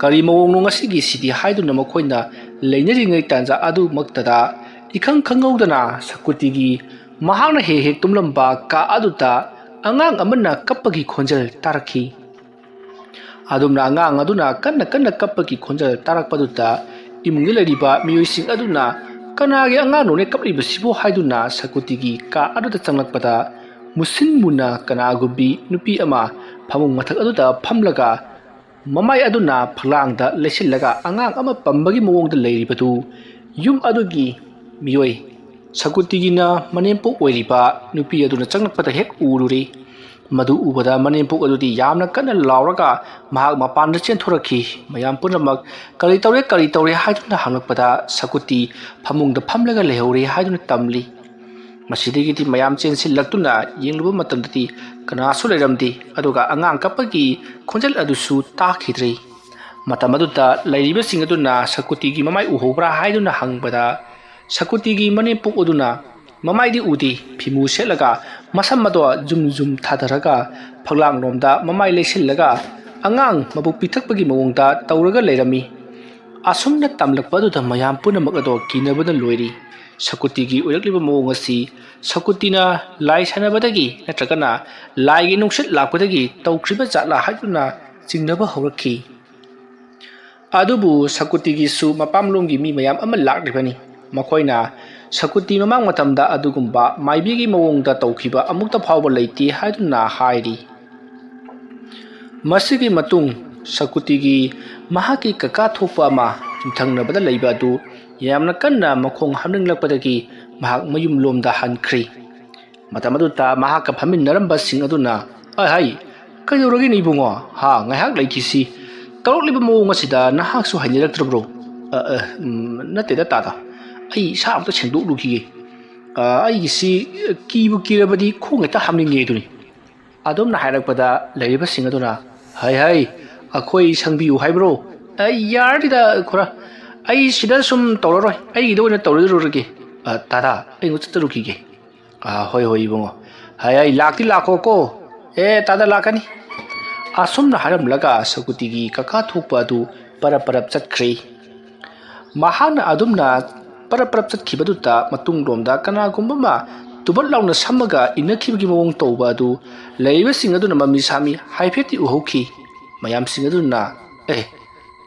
ꯀꯔꯤ ꯃꯑꯣꯡꯅꯣ ꯉꯁꯤꯒꯤꯁꯤꯗꯤ ꯍꯥꯏꯗꯨꯅ ꯃꯈꯣꯏꯅ ꯂꯩꯅꯔꯤꯉꯩ ꯇꯥꯟꯖꯥ ꯑꯗꯨꯃꯛꯇꯗ ꯏꯈꯪ ꯈꯪꯍꯧꯗꯅ ꯁꯀꯨꯇꯤꯒꯤ ꯃꯍꯥꯛꯅ ꯍꯦꯛ ꯍꯦꯛ ꯇꯨꯝꯂꯝꯕ ꯀꯥ ꯑꯗꯨꯗ ꯑꯉꯥꯡ ꯑꯃꯅ ꯀꯞꯄꯒꯤ ꯈꯣꯟꯖꯦꯜ ꯇꯥꯔꯛꯈꯤ꯫ ꯑꯗꯨꯝꯅ ꯑꯉꯥꯡ ꯑꯗꯨꯅ ꯀꯟꯅ ꯀꯟꯅ ꯀꯞꯄꯒꯤ ꯈꯣꯟꯖꯦꯜ ꯇꯥꯔꯛꯄꯗꯨꯗ ꯏꯃꯨꯡꯗ ꯂꯩꯔꯤꯕ ꯃꯤꯑꯣꯏꯁꯤꯡ ꯑꯗꯨꯅ "ꯀꯅꯥꯒꯤ ꯑꯉꯥꯡꯅꯣꯅꯦ ꯀꯞꯂꯤꯕꯁꯤꯕꯨ?" ꯍꯥꯏꯗꯨꯅ ꯁꯀꯨꯇꯤꯒꯤ ꯀꯥ ꯑꯗꯨꯗ ꯆꯪꯂꯛꯄꯗ, ꯃꯨꯁꯤꯟ ꯃꯨꯅ ꯀꯅꯥꯒꯨꯝꯕꯤ ꯅꯨꯄꯤ ꯑꯃ ꯐꯃꯨꯡ ꯃꯊꯛ ꯑꯗꯨꯗ ꯐꯝꯂꯒ ꯃꯃꯥꯏ ꯑꯗꯨꯅ ꯐꯛꯂꯥꯡꯗ ꯂꯩꯁꯤꯜꯂꯒ ꯑꯉꯥꯡ ꯑꯃ ꯄꯝꯕꯒꯤ ꯃꯑꯣꯡꯗ ꯂꯩꯔꯤꯕꯗꯨ ꯌꯨꯝ ꯑꯗꯨꯒꯤ ꯃꯤꯑꯣꯏ ꯁꯀꯨꯇꯤꯒꯤꯅ ꯃꯅꯦꯝꯄꯣꯛ ꯑꯣꯏꯔꯤꯕ ꯅꯨꯄꯤ ꯑꯗꯨꯅ ꯆꯪꯂꯛꯄꯗ ꯍꯦꯛ ꯎꯔꯨꯔꯦ꯫ ꯃꯗꯨ ꯎꯕꯗ ꯃꯅꯦꯝꯄꯣꯛ ꯑꯗꯨꯗꯤ ꯌꯥꯝꯅ ꯀꯟꯅ ꯂꯥꯎꯔꯒ ꯃꯍꯥꯛ ꯃꯄꯥꯟꯗ ꯆꯦꯟꯊꯣꯔꯛꯈꯤ꯫ ꯃꯌꯥꯝ ꯄꯨꯝꯅꯃꯛ "ꯀꯔꯤ ꯇꯧꯔꯦ, ꯀꯔꯤ ꯇꯧꯔꯦ?" ꯍꯥꯏꯗꯨꯅ ꯍꯪꯂꯛꯄꯗ, ꯁꯀꯨꯇꯤ ꯐꯃꯨꯡꯗ ꯐꯝꯂꯒ ꯂꯩꯍꯧꯔꯦ ꯍꯥꯏꯗꯨꯅ ꯇꯝꯂꯤ꯫ ꯃꯁꯤꯗꯒꯤꯗꯤ ꯃꯌꯥꯝ ꯆꯦꯟꯁꯤꯜꯂꯛꯇꯨꯅ ꯌꯦꯡꯂꯨꯕ ꯃꯇꯝꯗꯗꯤ ꯀꯅꯥꯁꯨ ꯂꯩꯔꯝꯗꯦ, ꯑꯗꯨꯒ ꯑꯉꯥꯡ ꯀꯞꯄꯒꯤ ꯈꯣꯟꯖꯦꯜ ꯑꯗꯨꯁꯨ ꯇꯥꯈꯤꯗ꯭ꯔꯦ꯫ ꯃꯇꯝ ꯑꯗꯨꯗ ꯂꯩꯔꯤꯕꯁꯤꯡ ꯑꯗꯨꯅ ꯁꯀꯨꯇꯤꯒꯤ ꯃꯃꯥꯏ ꯎꯍꯧꯕ꯭ꯔꯥ ꯍꯥꯏꯗꯨꯅ ꯍꯪꯕꯗ, ꯁꯀꯨꯇꯤꯒꯤ ꯃꯅꯦꯝꯄꯣꯛ ꯑꯗꯨꯅ ꯃꯃꯥꯏꯗꯤ ꯎꯗꯦ, ꯐꯤꯃꯨ ꯁꯦꯠꯂꯒ ꯃꯁꯝ ꯑꯗꯣ ꯖꯨꯝ ꯖꯨꯝ ꯊꯥꯗꯔꯒ ꯐꯛꯂꯥꯡꯂꯣꯝꯗ ꯃꯃꯥꯏ ꯂꯩꯁꯤꯜꯂꯒ ꯑꯉꯥꯡ ꯃꯕꯨꯛ ꯄꯤꯊꯛꯄꯒꯤ ꯃꯑꯣꯡꯗ ꯇꯧꯔꯒ ꯂꯩꯔꯝꯃꯤ꯫ ꯑꯁꯨꯝꯅ ꯇꯝꯂꯛꯄ ꯑꯗꯨꯗ ꯃꯌꯥꯝ ꯄꯨꯝꯅꯃꯛ ꯑꯗꯣ ꯀꯤꯅꯕꯅ ꯂꯣꯏꯔꯤ꯫ ꯁꯀꯨꯇꯤꯒꯤ ꯑꯣꯏꯔꯛꯂꯤꯕ ꯃꯑꯣꯡ ꯑꯁꯤ ꯁꯀꯨꯇꯤꯅ ꯂꯥꯏ ꯁꯥꯟꯅꯕꯗꯒꯤ ꯅꯠꯇ꯭ꯔꯒꯅ ꯂꯥꯏꯒꯤ ꯅꯨꯡꯁꯤꯠ ꯂꯥꯛꯄꯗꯒꯤ ꯇꯧꯈ꯭ꯔꯤꯕ ꯖꯥꯠꯂꯥ ꯍꯥꯏꯗꯨꯅ ꯆꯤꯡꯅꯕ ꯍꯧꯔꯛꯈꯤ꯫ ꯑꯗꯨꯕꯨ ꯁꯀꯨꯇꯤꯒꯤꯁꯨ ꯃꯄꯥꯝꯂꯣꯝꯒꯤ ꯃꯤ ꯃꯌꯥꯝ ꯑꯃ ꯂꯥꯛꯂꯤꯕꯅꯤ꯫ ꯃꯈꯣꯏꯅ ꯁꯀꯨꯇꯤ ꯃꯃꯥꯡ ꯃꯇꯝꯗ ꯑꯗꯨꯒꯨꯝꯕ ꯃꯥꯏꯕꯤꯒꯤ ꯃꯑꯣꯡꯗ ꯇꯧꯈꯤꯕ ꯑꯃꯨꯛꯇ ꯐꯥꯎꯕ ꯂꯩꯇꯦ ꯍꯥꯏꯗꯨꯅ ꯍꯥꯏꯔꯤ꯫ ꯃꯁꯤꯒꯤ ꯃꯇꯨꯡ ꯁꯀꯨꯇꯤꯒꯤ ꯃꯍꯥꯛꯀꯤ ꯀꯀꯥ ꯊꯣꯛꯄ ꯑꯃ ꯌꯨꯝꯊꯪꯅꯕꯗ ꯂꯩꯕ ꯑꯗꯨ ꯌꯥꯝꯅ ꯀꯟꯅ ꯃꯈꯣꯡ ꯍꯥꯝꯅꯤꯡꯂꯛꯄꯗꯒꯤ ꯃꯍꯥꯛ ꯃꯌꯨꯝꯂꯣꯝꯗ ꯍꯟꯈ꯭ꯔꯤ꯫ ꯃꯇꯝ ꯑꯗꯨꯗ ꯃꯍꯥꯛꯀ ꯐꯝꯃꯤꯟꯅꯔꯝꯕꯁꯤꯡ ꯑꯗꯨꯅ, "ꯍꯥꯏ ꯍꯥꯏ, ꯀꯩꯗꯧꯔꯒꯦꯅꯦ ꯏꯕꯨꯡꯉꯣ? ꯍꯥ, ꯉꯥꯏꯍꯥꯛ ꯂꯩꯈꯤꯁꯤ꯫ ꯇꯧꯔꯛꯂꯤꯕ ꯃꯑꯣꯡ ꯑꯁꯤꯗ ꯅꯍꯥꯛꯁꯨ ꯍꯩꯅꯔꯛꯇ꯭ꯔꯕ꯭ꯔꯣ?" "ꯑ, ꯑ, ꯎꯝ, ꯅꯠꯇꯦꯗ ꯇꯥꯗ, ꯑꯩ ꯏꯁꯥ ꯑꯝꯇ ꯁꯦꯡꯗꯣꯛꯂꯨꯈꯤꯒꯦ꯫ ꯑ, ꯑꯩꯒꯤꯁꯤ ꯀꯤꯕꯨ ꯀꯤꯔꯕꯗꯤ ꯈꯣꯡ ꯍꯦꯛꯇ ꯍꯥꯝꯅꯤꯡꯉꯦ ꯑꯗꯨꯅꯤ"꯫ ꯑꯗꯨꯝꯅ ꯍꯥꯏꯔꯛꯄꯗ ꯂꯩꯔꯤꯕꯁꯤꯡ ꯑꯗꯨꯅ, "ꯍꯩ ꯍꯩ, ꯑꯩꯈꯣꯏ ꯁꯪꯕꯤꯌꯨ ꯍꯥꯏꯕ꯭ꯔꯣ? ꯑꯩ ꯌꯥꯔꯅꯤꯗ ꯈꯨꯔꯥ, ꯑꯩ ꯁꯤꯗ ꯁꯨꯝ ꯇꯧꯔꯔꯣꯏ, ꯑꯩꯒꯤꯗ ꯑꯣꯏꯅ ꯇꯧꯔꯨꯔꯒꯦ꯫ ꯑ, ꯇꯥꯗ, ꯑꯩ ꯑꯃꯨꯛ ꯆꯠꯆꯔꯨꯈꯤꯒꯦ"꯫ "ꯑ, ꯍꯣꯏ ꯍꯣꯏ ꯏꯕꯨꯡꯉꯣ, ꯍꯩ ꯍꯩ, ꯂꯥꯛꯇꯤ ꯂꯥꯛꯈꯣꯀꯣ꯫ ꯑꯦ ꯇꯥꯗ, ꯂꯥꯛꯀꯅꯤ"꯫ ꯑꯁꯨꯝꯅ ꯍꯥꯏꯔꯝꯂꯒ ꯁꯀꯨꯇꯤꯒꯤ ꯀꯀꯥ ꯊꯣꯛꯄ ꯑꯗꯨ ꯄꯔꯞ ꯄꯔꯞ ꯆꯠꯈ꯭ꯔꯦ꯫ ꯃꯍꯥꯛꯅ ꯑꯗꯨꯝꯅ ꯄꯔꯞ ꯄꯔꯞ ꯆꯠꯈꯤꯕꯗꯨꯗ ꯃꯇꯨꯡꯂꯣꯝꯗ ꯀꯅꯥꯒꯨꯝꯕ ꯑꯃ ꯇꯨꯕꯠ ꯂꯥꯎꯅ ꯁꯝꯃꯒ ꯏꯟꯅꯈꯤꯕꯒꯤ ꯃꯑꯣꯡ ꯇꯧꯕ ꯑꯗꯨ ꯂꯩꯔꯤꯕꯁꯤꯡ ꯑꯗꯨꯅ ꯃꯃꯤ ꯁꯥꯃꯤ ꯍꯥꯏꯐꯦꯠꯇꯤ ꯎꯍꯧꯈꯤ꯫ ꯃꯌꯥꯝꯁꯤꯡ ꯑꯗꯨꯅ, "ꯑꯦ,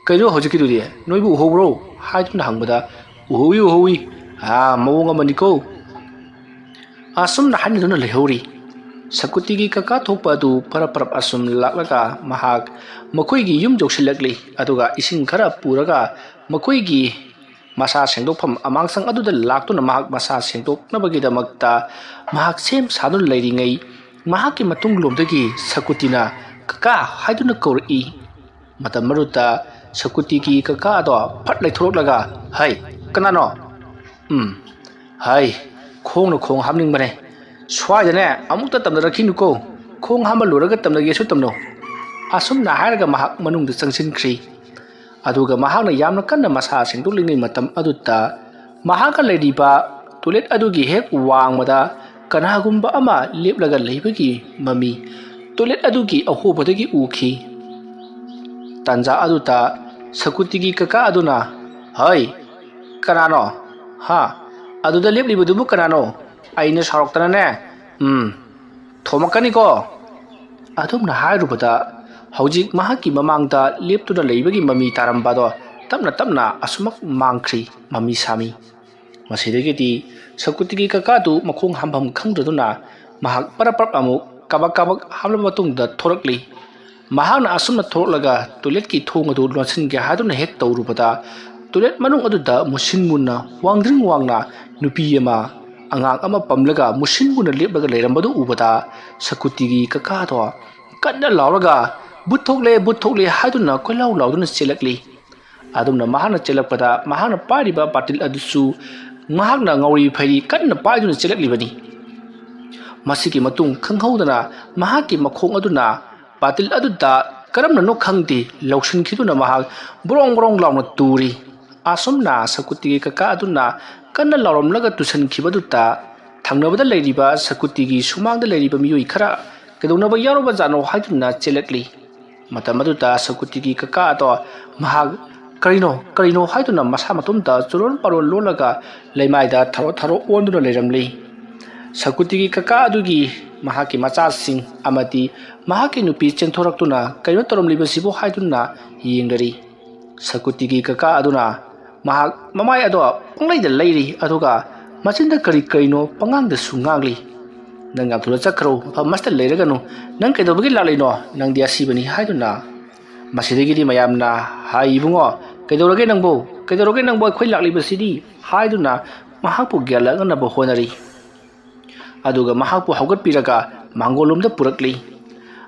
ꯀꯩꯅꯣ ꯍꯧꯖꯤꯛꯀꯤꯗꯨꯗꯤ? ꯅꯣꯏꯕꯨ ꯎꯍꯧꯕ꯭ꯔꯣ?" ꯍꯥꯏꯗꯨꯅ ꯍꯪꯕꯗ, "ꯎꯍꯧꯏ, ꯎꯍꯧꯏ꯫ "ꯑꯥ, ꯃꯑꯣꯡ ꯑꯃꯅꯤꯀꯣ?" ꯑꯁꯨꯝꯅ ꯍꯥꯏꯅꯗꯨꯅ ꯂꯩꯍꯧꯔꯤ꯫ ꯁꯀꯨꯇꯤꯒꯤ ꯀꯀꯥ ꯊꯣꯛꯄ ꯑꯗꯨ ꯐꯔꯞ ꯐꯔꯞ ꯑꯁꯨꯝ ꯂꯥꯛꯂꯒ ꯃꯍꯥꯛ ꯃꯈꯣꯏꯒꯤ ꯌꯨꯝ ꯌꯧꯁꯤꯜꯂꯛꯂꯤ꯫ ꯑꯗꯨꯒ ꯏꯁꯤꯡ ꯈꯔ ꯄꯨꯔꯒ ꯃꯈꯣꯏꯒꯤ ꯃꯁꯥ ꯁꯦꯡꯗꯣꯛꯐꯝ ꯑꯃꯥꯡꯁꯪ ꯑꯗꯨꯗ ꯂꯥꯛꯇꯨꯅ ꯃꯍꯥꯛ ꯃꯁꯥ ꯁꯦꯡꯗꯣꯛꯅꯕꯒꯤꯗꯃꯛꯇ ꯃꯍꯥꯛ ꯁꯦꯝ ꯁꯥꯗꯨꯅ ꯂꯩꯔꯤꯉꯩ, ꯃꯍꯥꯛꯀꯤ ꯃꯇꯨꯡꯂꯣꯝꯗꯒꯤ ꯁꯀꯨꯇꯤꯅ "ꯀꯀꯥ" ꯍꯥꯏꯗꯨꯅ ꯀꯧꯔꯛꯏ꯫ ꯃꯇꯝ ꯑꯗꯨꯗ ꯁꯀꯨꯇꯤꯒꯤ ꯀꯀꯥ ꯑꯗꯣ ꯐꯠ ꯂꯩꯊꯣꯔꯛꯂꯒ, "ꯍꯩ, ꯀꯅꯥꯅꯣ?" "ꯎꯝ, ꯍꯩ, ꯈꯣꯡꯅ ꯈꯣꯡ ꯍꯥꯝꯅꯤꯡꯕꯅꯦ꯫ ꯁ꯭ꯋꯥꯏꯗꯅꯦ ꯑꯃꯨꯛꯇ ꯇꯝꯅꯔꯛꯈꯤꯅꯨꯀꯣ꯫ ꯈꯣꯡ ꯍꯥꯝꯕ ꯂꯣꯏꯔꯒ ꯇꯝꯅꯒꯦꯁꯨ ꯇꯝꯅꯧ꯫" ꯑꯁꯨꯝꯅ ꯍꯥꯏꯔꯒ ꯃꯍꯥꯛ ꯃꯅꯨꯡꯗ ꯆꯪꯁꯤꯟꯈ꯭ꯔꯤ꯫ ꯑꯗꯨꯒ ꯃꯍꯥꯛꯅ ꯌꯥꯝꯅ ꯀꯟꯅ ꯃꯁꯥ ꯁꯦꯡꯗꯣꯛꯂꯤꯉꯩ ꯃꯇꯝ ꯑꯗꯨꯗ ꯃꯍꯥꯛꯀ ꯂꯩꯔꯤꯕ ꯇꯣꯏꯂꯦꯠ ꯑꯗꯨꯒꯤ ꯍꯦꯛ ꯋꯥꯡꯃꯗ ꯀꯅꯥꯒꯨꯝꯕ ꯑꯃ ꯂꯦꯞꯂꯒ ꯂꯩꯕꯒꯤ ꯃꯃꯤ ꯇꯣꯏꯂꯦꯠ ꯑꯗꯨꯒꯤ ꯑꯍꯣꯕꯗꯒꯤ ꯎꯈꯤ꯫ ꯇꯥꯟꯖꯥ ꯑꯗꯨꯗ ꯁꯀꯨꯇꯤꯒꯤ ꯀꯀꯥ ꯑꯗꯨꯅ, "ꯍꯩ, ꯀꯅꯥꯅꯣ? ꯍꯥ? ꯑꯗꯨꯗ ꯂꯦꯞꯂꯤꯕꯗꯨꯕꯨ ꯀꯅꯥꯅꯣ? ꯑꯩꯅ ꯁꯥꯎꯔꯛꯇꯅꯅꯦ, ꯎꯝ, ꯊꯣꯝꯃꯛꯀꯅꯤꯀꯣ꯫" ꯑꯗꯨꯝꯅ ꯍꯥꯏꯔꯨꯕꯗ ꯍꯧꯖꯤꯛ ꯃꯍꯥꯛꯀꯤ ꯃꯃꯥꯡꯗ ꯂꯦꯞꯇꯨꯅ ꯂꯩꯕꯒꯤ ꯃꯃꯤ ꯇꯥꯔꯝꯕꯗꯣ ꯇꯞꯅ ꯇꯞꯅ ꯑꯁꯨꯃꯛ ꯃꯥꯡꯈ꯭ꯔꯤ, ꯃꯃꯤ ꯁꯥꯃꯤ꯫ ꯃꯁꯤꯗꯒꯤꯗꯤ ꯁꯀꯨꯇꯤꯒꯤ ꯀꯀꯥꯗꯨ ꯃꯈꯣꯡ ꯍꯥꯝꯐꯝ ꯈꯪꯗ꯭ꯔꯗꯨꯅ ꯃꯍꯥꯛ ꯄꯔꯞ ꯄꯔꯞ ꯑꯃꯨꯛ ꯀꯥꯕꯛ ꯀꯥꯕꯛ ꯍꯥꯝꯂꯕ ꯃꯇꯨꯡꯗ ꯊꯣꯔꯛꯂꯤ꯫ ꯃꯍꯥꯛꯅ ꯑꯁꯨꯝꯅ ꯊꯣꯔꯛꯂꯒ ꯇꯣꯏꯂꯦꯠꯀꯤ ꯊꯣꯡ ꯑꯗꯨ ꯂꯣꯟꯁꯤꯟꯒꯦ ꯍꯥꯏꯗꯨꯅ ꯍꯦꯛ ꯇꯧꯔꯨꯕꯗ ꯇꯣꯏꯂꯦꯠ ꯃꯅꯨꯡ ꯑꯗꯨꯗ ꯃꯨꯁꯤꯟ ꯃꯨꯟꯅ ꯋꯥꯡꯗ꯭ꯔꯤꯡ ꯋꯥꯡꯅ ꯅꯨꯄꯤ ꯑꯃ ꯑꯉꯥꯡ ꯑꯃ ꯄꯝꯂꯒ ꯃꯨꯁꯤꯟ ꯃꯨꯟꯅ ꯂꯦꯞꯂꯒ ꯂꯩꯔꯝꯕꯗꯨ ꯎꯕꯗ ꯁꯀꯨꯇꯤꯒꯤ ꯀꯀꯥꯗꯣ ꯀꯟꯅ ꯂꯥꯎꯔꯒ "ꯚꯨꯠ ꯊꯣꯛꯂꯦ, ꯚꯨꯠ ꯊꯣꯛꯂꯦ" ꯍꯥꯏꯗꯨꯅ ꯀꯣꯏꯂꯥꯎ ꯂꯥꯎꯗꯨꯅ ꯆꯦꯜꯂꯛꯂꯤ꯫ ꯑꯗꯨꯝꯅ ꯃꯍꯥꯛꯅ ꯆꯦꯜꯂꯛꯄꯗ ꯃꯍꯥꯛꯅ ꯄꯥꯏꯔꯤꯕ ꯕꯥꯇꯤꯜ ꯑꯗꯨꯁꯨ ꯃꯍꯥꯛꯅ ꯉꯧꯔꯤ ꯐꯩꯔꯤ ꯀꯟꯅ ꯄꯥꯏꯗꯨꯅ ꯆꯦꯜꯂꯛꯂꯤꯕꯅꯤ꯫ ꯃꯁꯤꯒꯤ ꯃꯇꯨꯡ ꯈꯪꯍꯧꯗꯅ ꯃꯍꯥꯛꯀꯤ ꯃꯈꯣꯡ ꯑꯗꯨꯅ ꯕꯥꯇꯤꯜ ꯑꯗꯨꯗ ꯀꯔꯝꯅꯅꯣ ꯈꯪꯗꯦ ꯂꯧꯁꯤꯟꯈꯤꯗꯨꯅ ꯃꯍꯥꯛ ꯕ꯭ꯔꯣꯡ ꯕ꯭ꯔꯣꯡ ꯂꯥꯎꯅ ꯇꯨꯔꯤ꯫ ꯑꯁꯨꯝꯅ ꯁꯀꯨꯇꯤꯒꯤ ꯀꯀꯥ ꯑꯗꯨꯅ ꯀꯟꯅ ꯂꯥꯎꯔꯝꯂꯒ ꯇꯨꯁꯟꯈꯤꯕꯗꯨꯗ ꯊꯪꯅꯕꯗ ꯂꯩꯔꯤꯕ ꯁꯀꯨꯇꯤꯒꯤ ꯁꯨꯃꯥꯡꯗ ꯂꯩꯔꯤꯕ ꯃꯤꯑꯣꯏ ꯈꯔ ꯀꯩꯗꯧꯅꯕ ꯌꯥꯎꯔꯕꯖꯥꯠꯅꯣ ꯍꯥꯏꯗꯨꯅ ꯆꯦꯜꯂꯛꯂꯤ꯫ ꯃꯇꯝ ꯑꯗꯨꯗ ꯁꯀꯨꯇꯤꯒꯤ ꯀꯀꯥ ꯑꯗꯣ ꯃꯍꯥꯛ "ꯀꯔꯤꯅꯣ, ꯀꯔꯤꯅꯣ?" ꯍꯥꯏꯗꯨꯅ ꯃꯁꯥ ꯃꯇꯣꯝꯇ ꯆꯨꯔꯣꯟ ꯄꯥꯔꯣꯟ ꯂꯣꯜꯂꯒ ꯂꯩꯃꯥꯏꯗ ꯊꯔꯣ ꯊꯔꯣ ꯑꯣꯟꯗꯨꯅ ꯂꯩꯔꯝꯂꯤ꯫ ꯁꯀꯨꯇꯤꯒꯤ ꯀꯀꯥ ꯑꯗꯨꯒꯤ ꯃꯍꯥꯛꯀꯤ ꯃꯆꯥꯁꯤꯡ ꯑꯃꯗꯤ ꯃꯍꯥꯛꯀꯤ ꯅꯨꯄꯤ ꯆꯦꯟꯊꯣꯔꯛꯇꯨꯅ "ꯀꯩꯅꯣ ꯇꯧꯔꯝꯂꯤꯕꯁꯤꯕꯨ?" ꯍꯥꯏꯗꯨꯅ ꯌꯦꯡꯅꯔꯤ꯫ ꯁꯀꯨꯇꯤꯒꯤ ꯀꯀꯥ ꯑꯗꯨꯅ ꯃꯍꯥꯛ ꯃꯃꯥꯏ ꯑꯗꯣ ꯄꯪꯂꯩꯗ ꯂꯩꯔꯤ, ꯑꯗꯨꯒ ꯃꯆꯤꯟꯗ ꯀꯔꯤ ꯀꯔꯤꯅꯣ ꯄꯉꯥꯡꯗꯁꯨ ꯉꯥꯡꯂꯤ꯫ "ꯅꯪ ꯌꯥꯝ ꯊꯨꯅ ꯆꯠꯈ꯭ꯔꯣ, ꯃꯐꯝ ꯑꯃꯁꯤꯗ ꯂꯩꯔꯒꯅꯨ꯫ ꯅꯪ ꯀꯩꯗꯧꯕꯒꯤ ꯂꯥꯛꯂꯤꯅꯣ? ꯅꯪꯗꯤ ꯑꯁꯤꯕꯅꯤ" ꯍꯥꯏꯗꯨꯅ꯫ ꯃꯁꯤꯗꯒꯤꯗꯤ ꯃꯌꯥꯝꯅ ꯍꯥꯏ, "ꯏꯕꯨꯡꯉꯣ, ꯀꯩꯗꯧꯔꯒꯦ ꯅꯪꯕꯨ? ꯀꯩꯗꯧꯔꯒꯦ ꯅꯪꯕꯨ? ꯑꯩꯈꯣꯏ ꯂꯥꯛꯂꯤꯕꯁꯤꯗꯤ" ꯍꯥꯏꯗꯨꯅ ꯃꯍꯥꯛꯄꯨ ꯒ꯭ꯌꯥꯟ ꯂꯥꯛꯅꯅꯕ ꯍꯣꯠꯅꯔꯤ꯫ ꯑꯗꯨꯒ ꯃꯍꯥꯛꯄꯨ ꯍꯧꯒꯠꯄꯤꯔꯒ ꯃꯥꯡꯒꯣꯜꯂꯣꯝꯗ ꯄꯨꯔꯛꯂꯤ꯫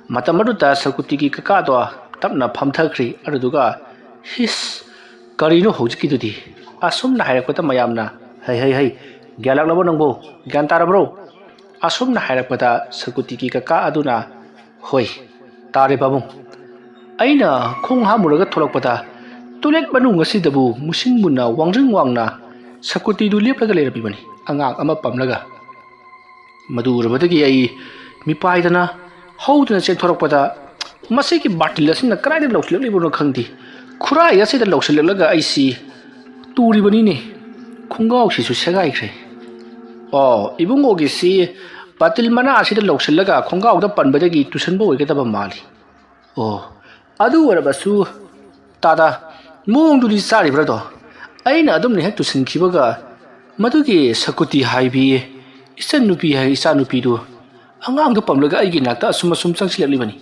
ꯃꯇꯝ ꯑꯗꯨꯗ ꯁꯀꯨꯇꯤꯒꯤ ꯀꯀꯥꯗꯣ ꯇꯞꯅ ꯐꯝꯊꯈ꯭ꯔꯤ꯫ ꯑꯗꯨꯗꯨꯒ, "ꯍꯤꯁ, ꯀꯔꯤꯅꯣ ꯍꯧꯖꯤꯛꯀꯤꯗꯨꯗꯤ?" ꯑꯁꯨꯝꯅ ꯍꯥꯏꯔꯛꯄꯗ ꯃꯌꯥꯝꯅ, "ꯍꯩ, ꯍꯩ, ꯍꯩ, ꯒ꯭ꯌꯥꯟ ꯂꯥꯛꯂꯕꯣ ꯅꯪꯕꯨ? ꯒ꯭ꯌꯥꯟ ꯇꯥꯔꯕ꯭ꯔꯣ?" ꯑꯁꯨꯝꯅ ꯍꯥꯏꯔꯛꯄꯗ ꯁꯀꯨꯇꯤꯒꯤ ꯀꯀꯥ ꯑꯗꯨꯅ, "ꯍꯣꯏ, ꯇꯥꯔꯦ ꯄꯥꯕꯨꯡ꯫ ꯑꯩꯅ ꯈꯣꯡ ꯍꯥꯝꯃꯨꯔꯒ ꯊꯣꯛꯂꯛꯄꯗ ꯇꯣꯏꯂꯦꯠ ꯃꯅꯨꯡ ꯑꯁꯤꯗꯕꯨ ꯃꯨꯁꯤꯟ ꯃꯨꯟꯅ ꯋꯥꯡꯖ꯭ꯔꯤꯡ ꯋꯥꯡꯅ ꯁꯀꯨꯇꯤꯗꯨ ꯂꯦꯞꯂꯒ ꯂꯩꯔꯝꯃꯤꯕꯅꯤ, ꯑꯉꯥꯡ ꯑꯃ ꯄꯝꯂꯒ꯫ ꯃꯗꯨ ꯎꯔꯨꯕꯗꯒꯤ ꯑꯩ ꯃꯤꯄꯥꯏꯗꯅ ꯍꯧꯗꯨꯅ ꯆꯦꯟꯊꯣꯔꯛꯄꯗ ꯃꯁꯤꯒꯤ ꯕꯥꯔꯇꯤꯜ ꯑꯁꯤꯅ ꯀꯗꯥꯏꯗ ꯂꯧꯁꯤꯜꯂꯛꯂꯤꯕꯅꯣ ꯈꯪꯗꯦ, ꯈꯨꯔꯥꯏ ꯑꯁꯤꯗ ꯂꯧꯁꯤꯜꯂꯛꯂꯒ ꯑꯩꯁꯤ ꯇꯨꯔꯤꯕꯅꯤꯅꯦ꯫ ꯈꯣꯡꯒ꯭ꯔꯥꯎꯁꯤꯁꯨ ꯁꯦꯒꯥꯏꯈ꯭ꯔꯦ꯫ ꯑꯣ, ꯏꯕꯨꯡꯉꯣꯒꯤꯁꯤ ꯕꯥꯔꯇꯤꯜ ꯃꯅꯥ ꯑꯁꯤꯗ ꯂꯧꯁꯤꯜꯂꯒ ꯈꯣꯡꯒ꯭ꯔꯥꯎꯗ ꯄꯟꯕꯗꯒꯤ ꯇꯨꯁꯟꯕ ꯑꯣꯏꯒꯗꯕ ꯃꯥꯜꯂꯤ꯫ ꯑꯣ, ꯑꯗꯨ ꯑꯣꯏꯔꯕꯁꯨ ꯇꯥꯗ, ꯃꯑꯣꯡꯗꯨꯗꯤ ꯆꯥꯔꯤꯕ꯭ꯔꯥꯗꯣ?" ꯑꯩꯅ ꯑꯗꯨꯝꯅ ꯍꯦꯛ ꯇꯨꯁꯤꯟꯈꯤꯕꯒ ꯃꯗꯨꯒꯤ ꯁꯀꯨꯇꯤ ꯍꯥꯏꯕꯤ ꯏꯆꯟꯅꯨꯄꯤ ꯍꯥꯏ ꯏꯆꯥꯅꯨꯄꯤꯗꯨ ꯑꯉꯥꯡꯗꯨ ꯄꯝꯂꯒ ꯑꯩꯒꯤ ꯅꯥꯛꯇ ꯑꯁꯨꯝ ꯑꯁꯨꯝ ꯆꯪꯁꯤꯜꯂꯛꯂꯤꯕꯅꯤ꯫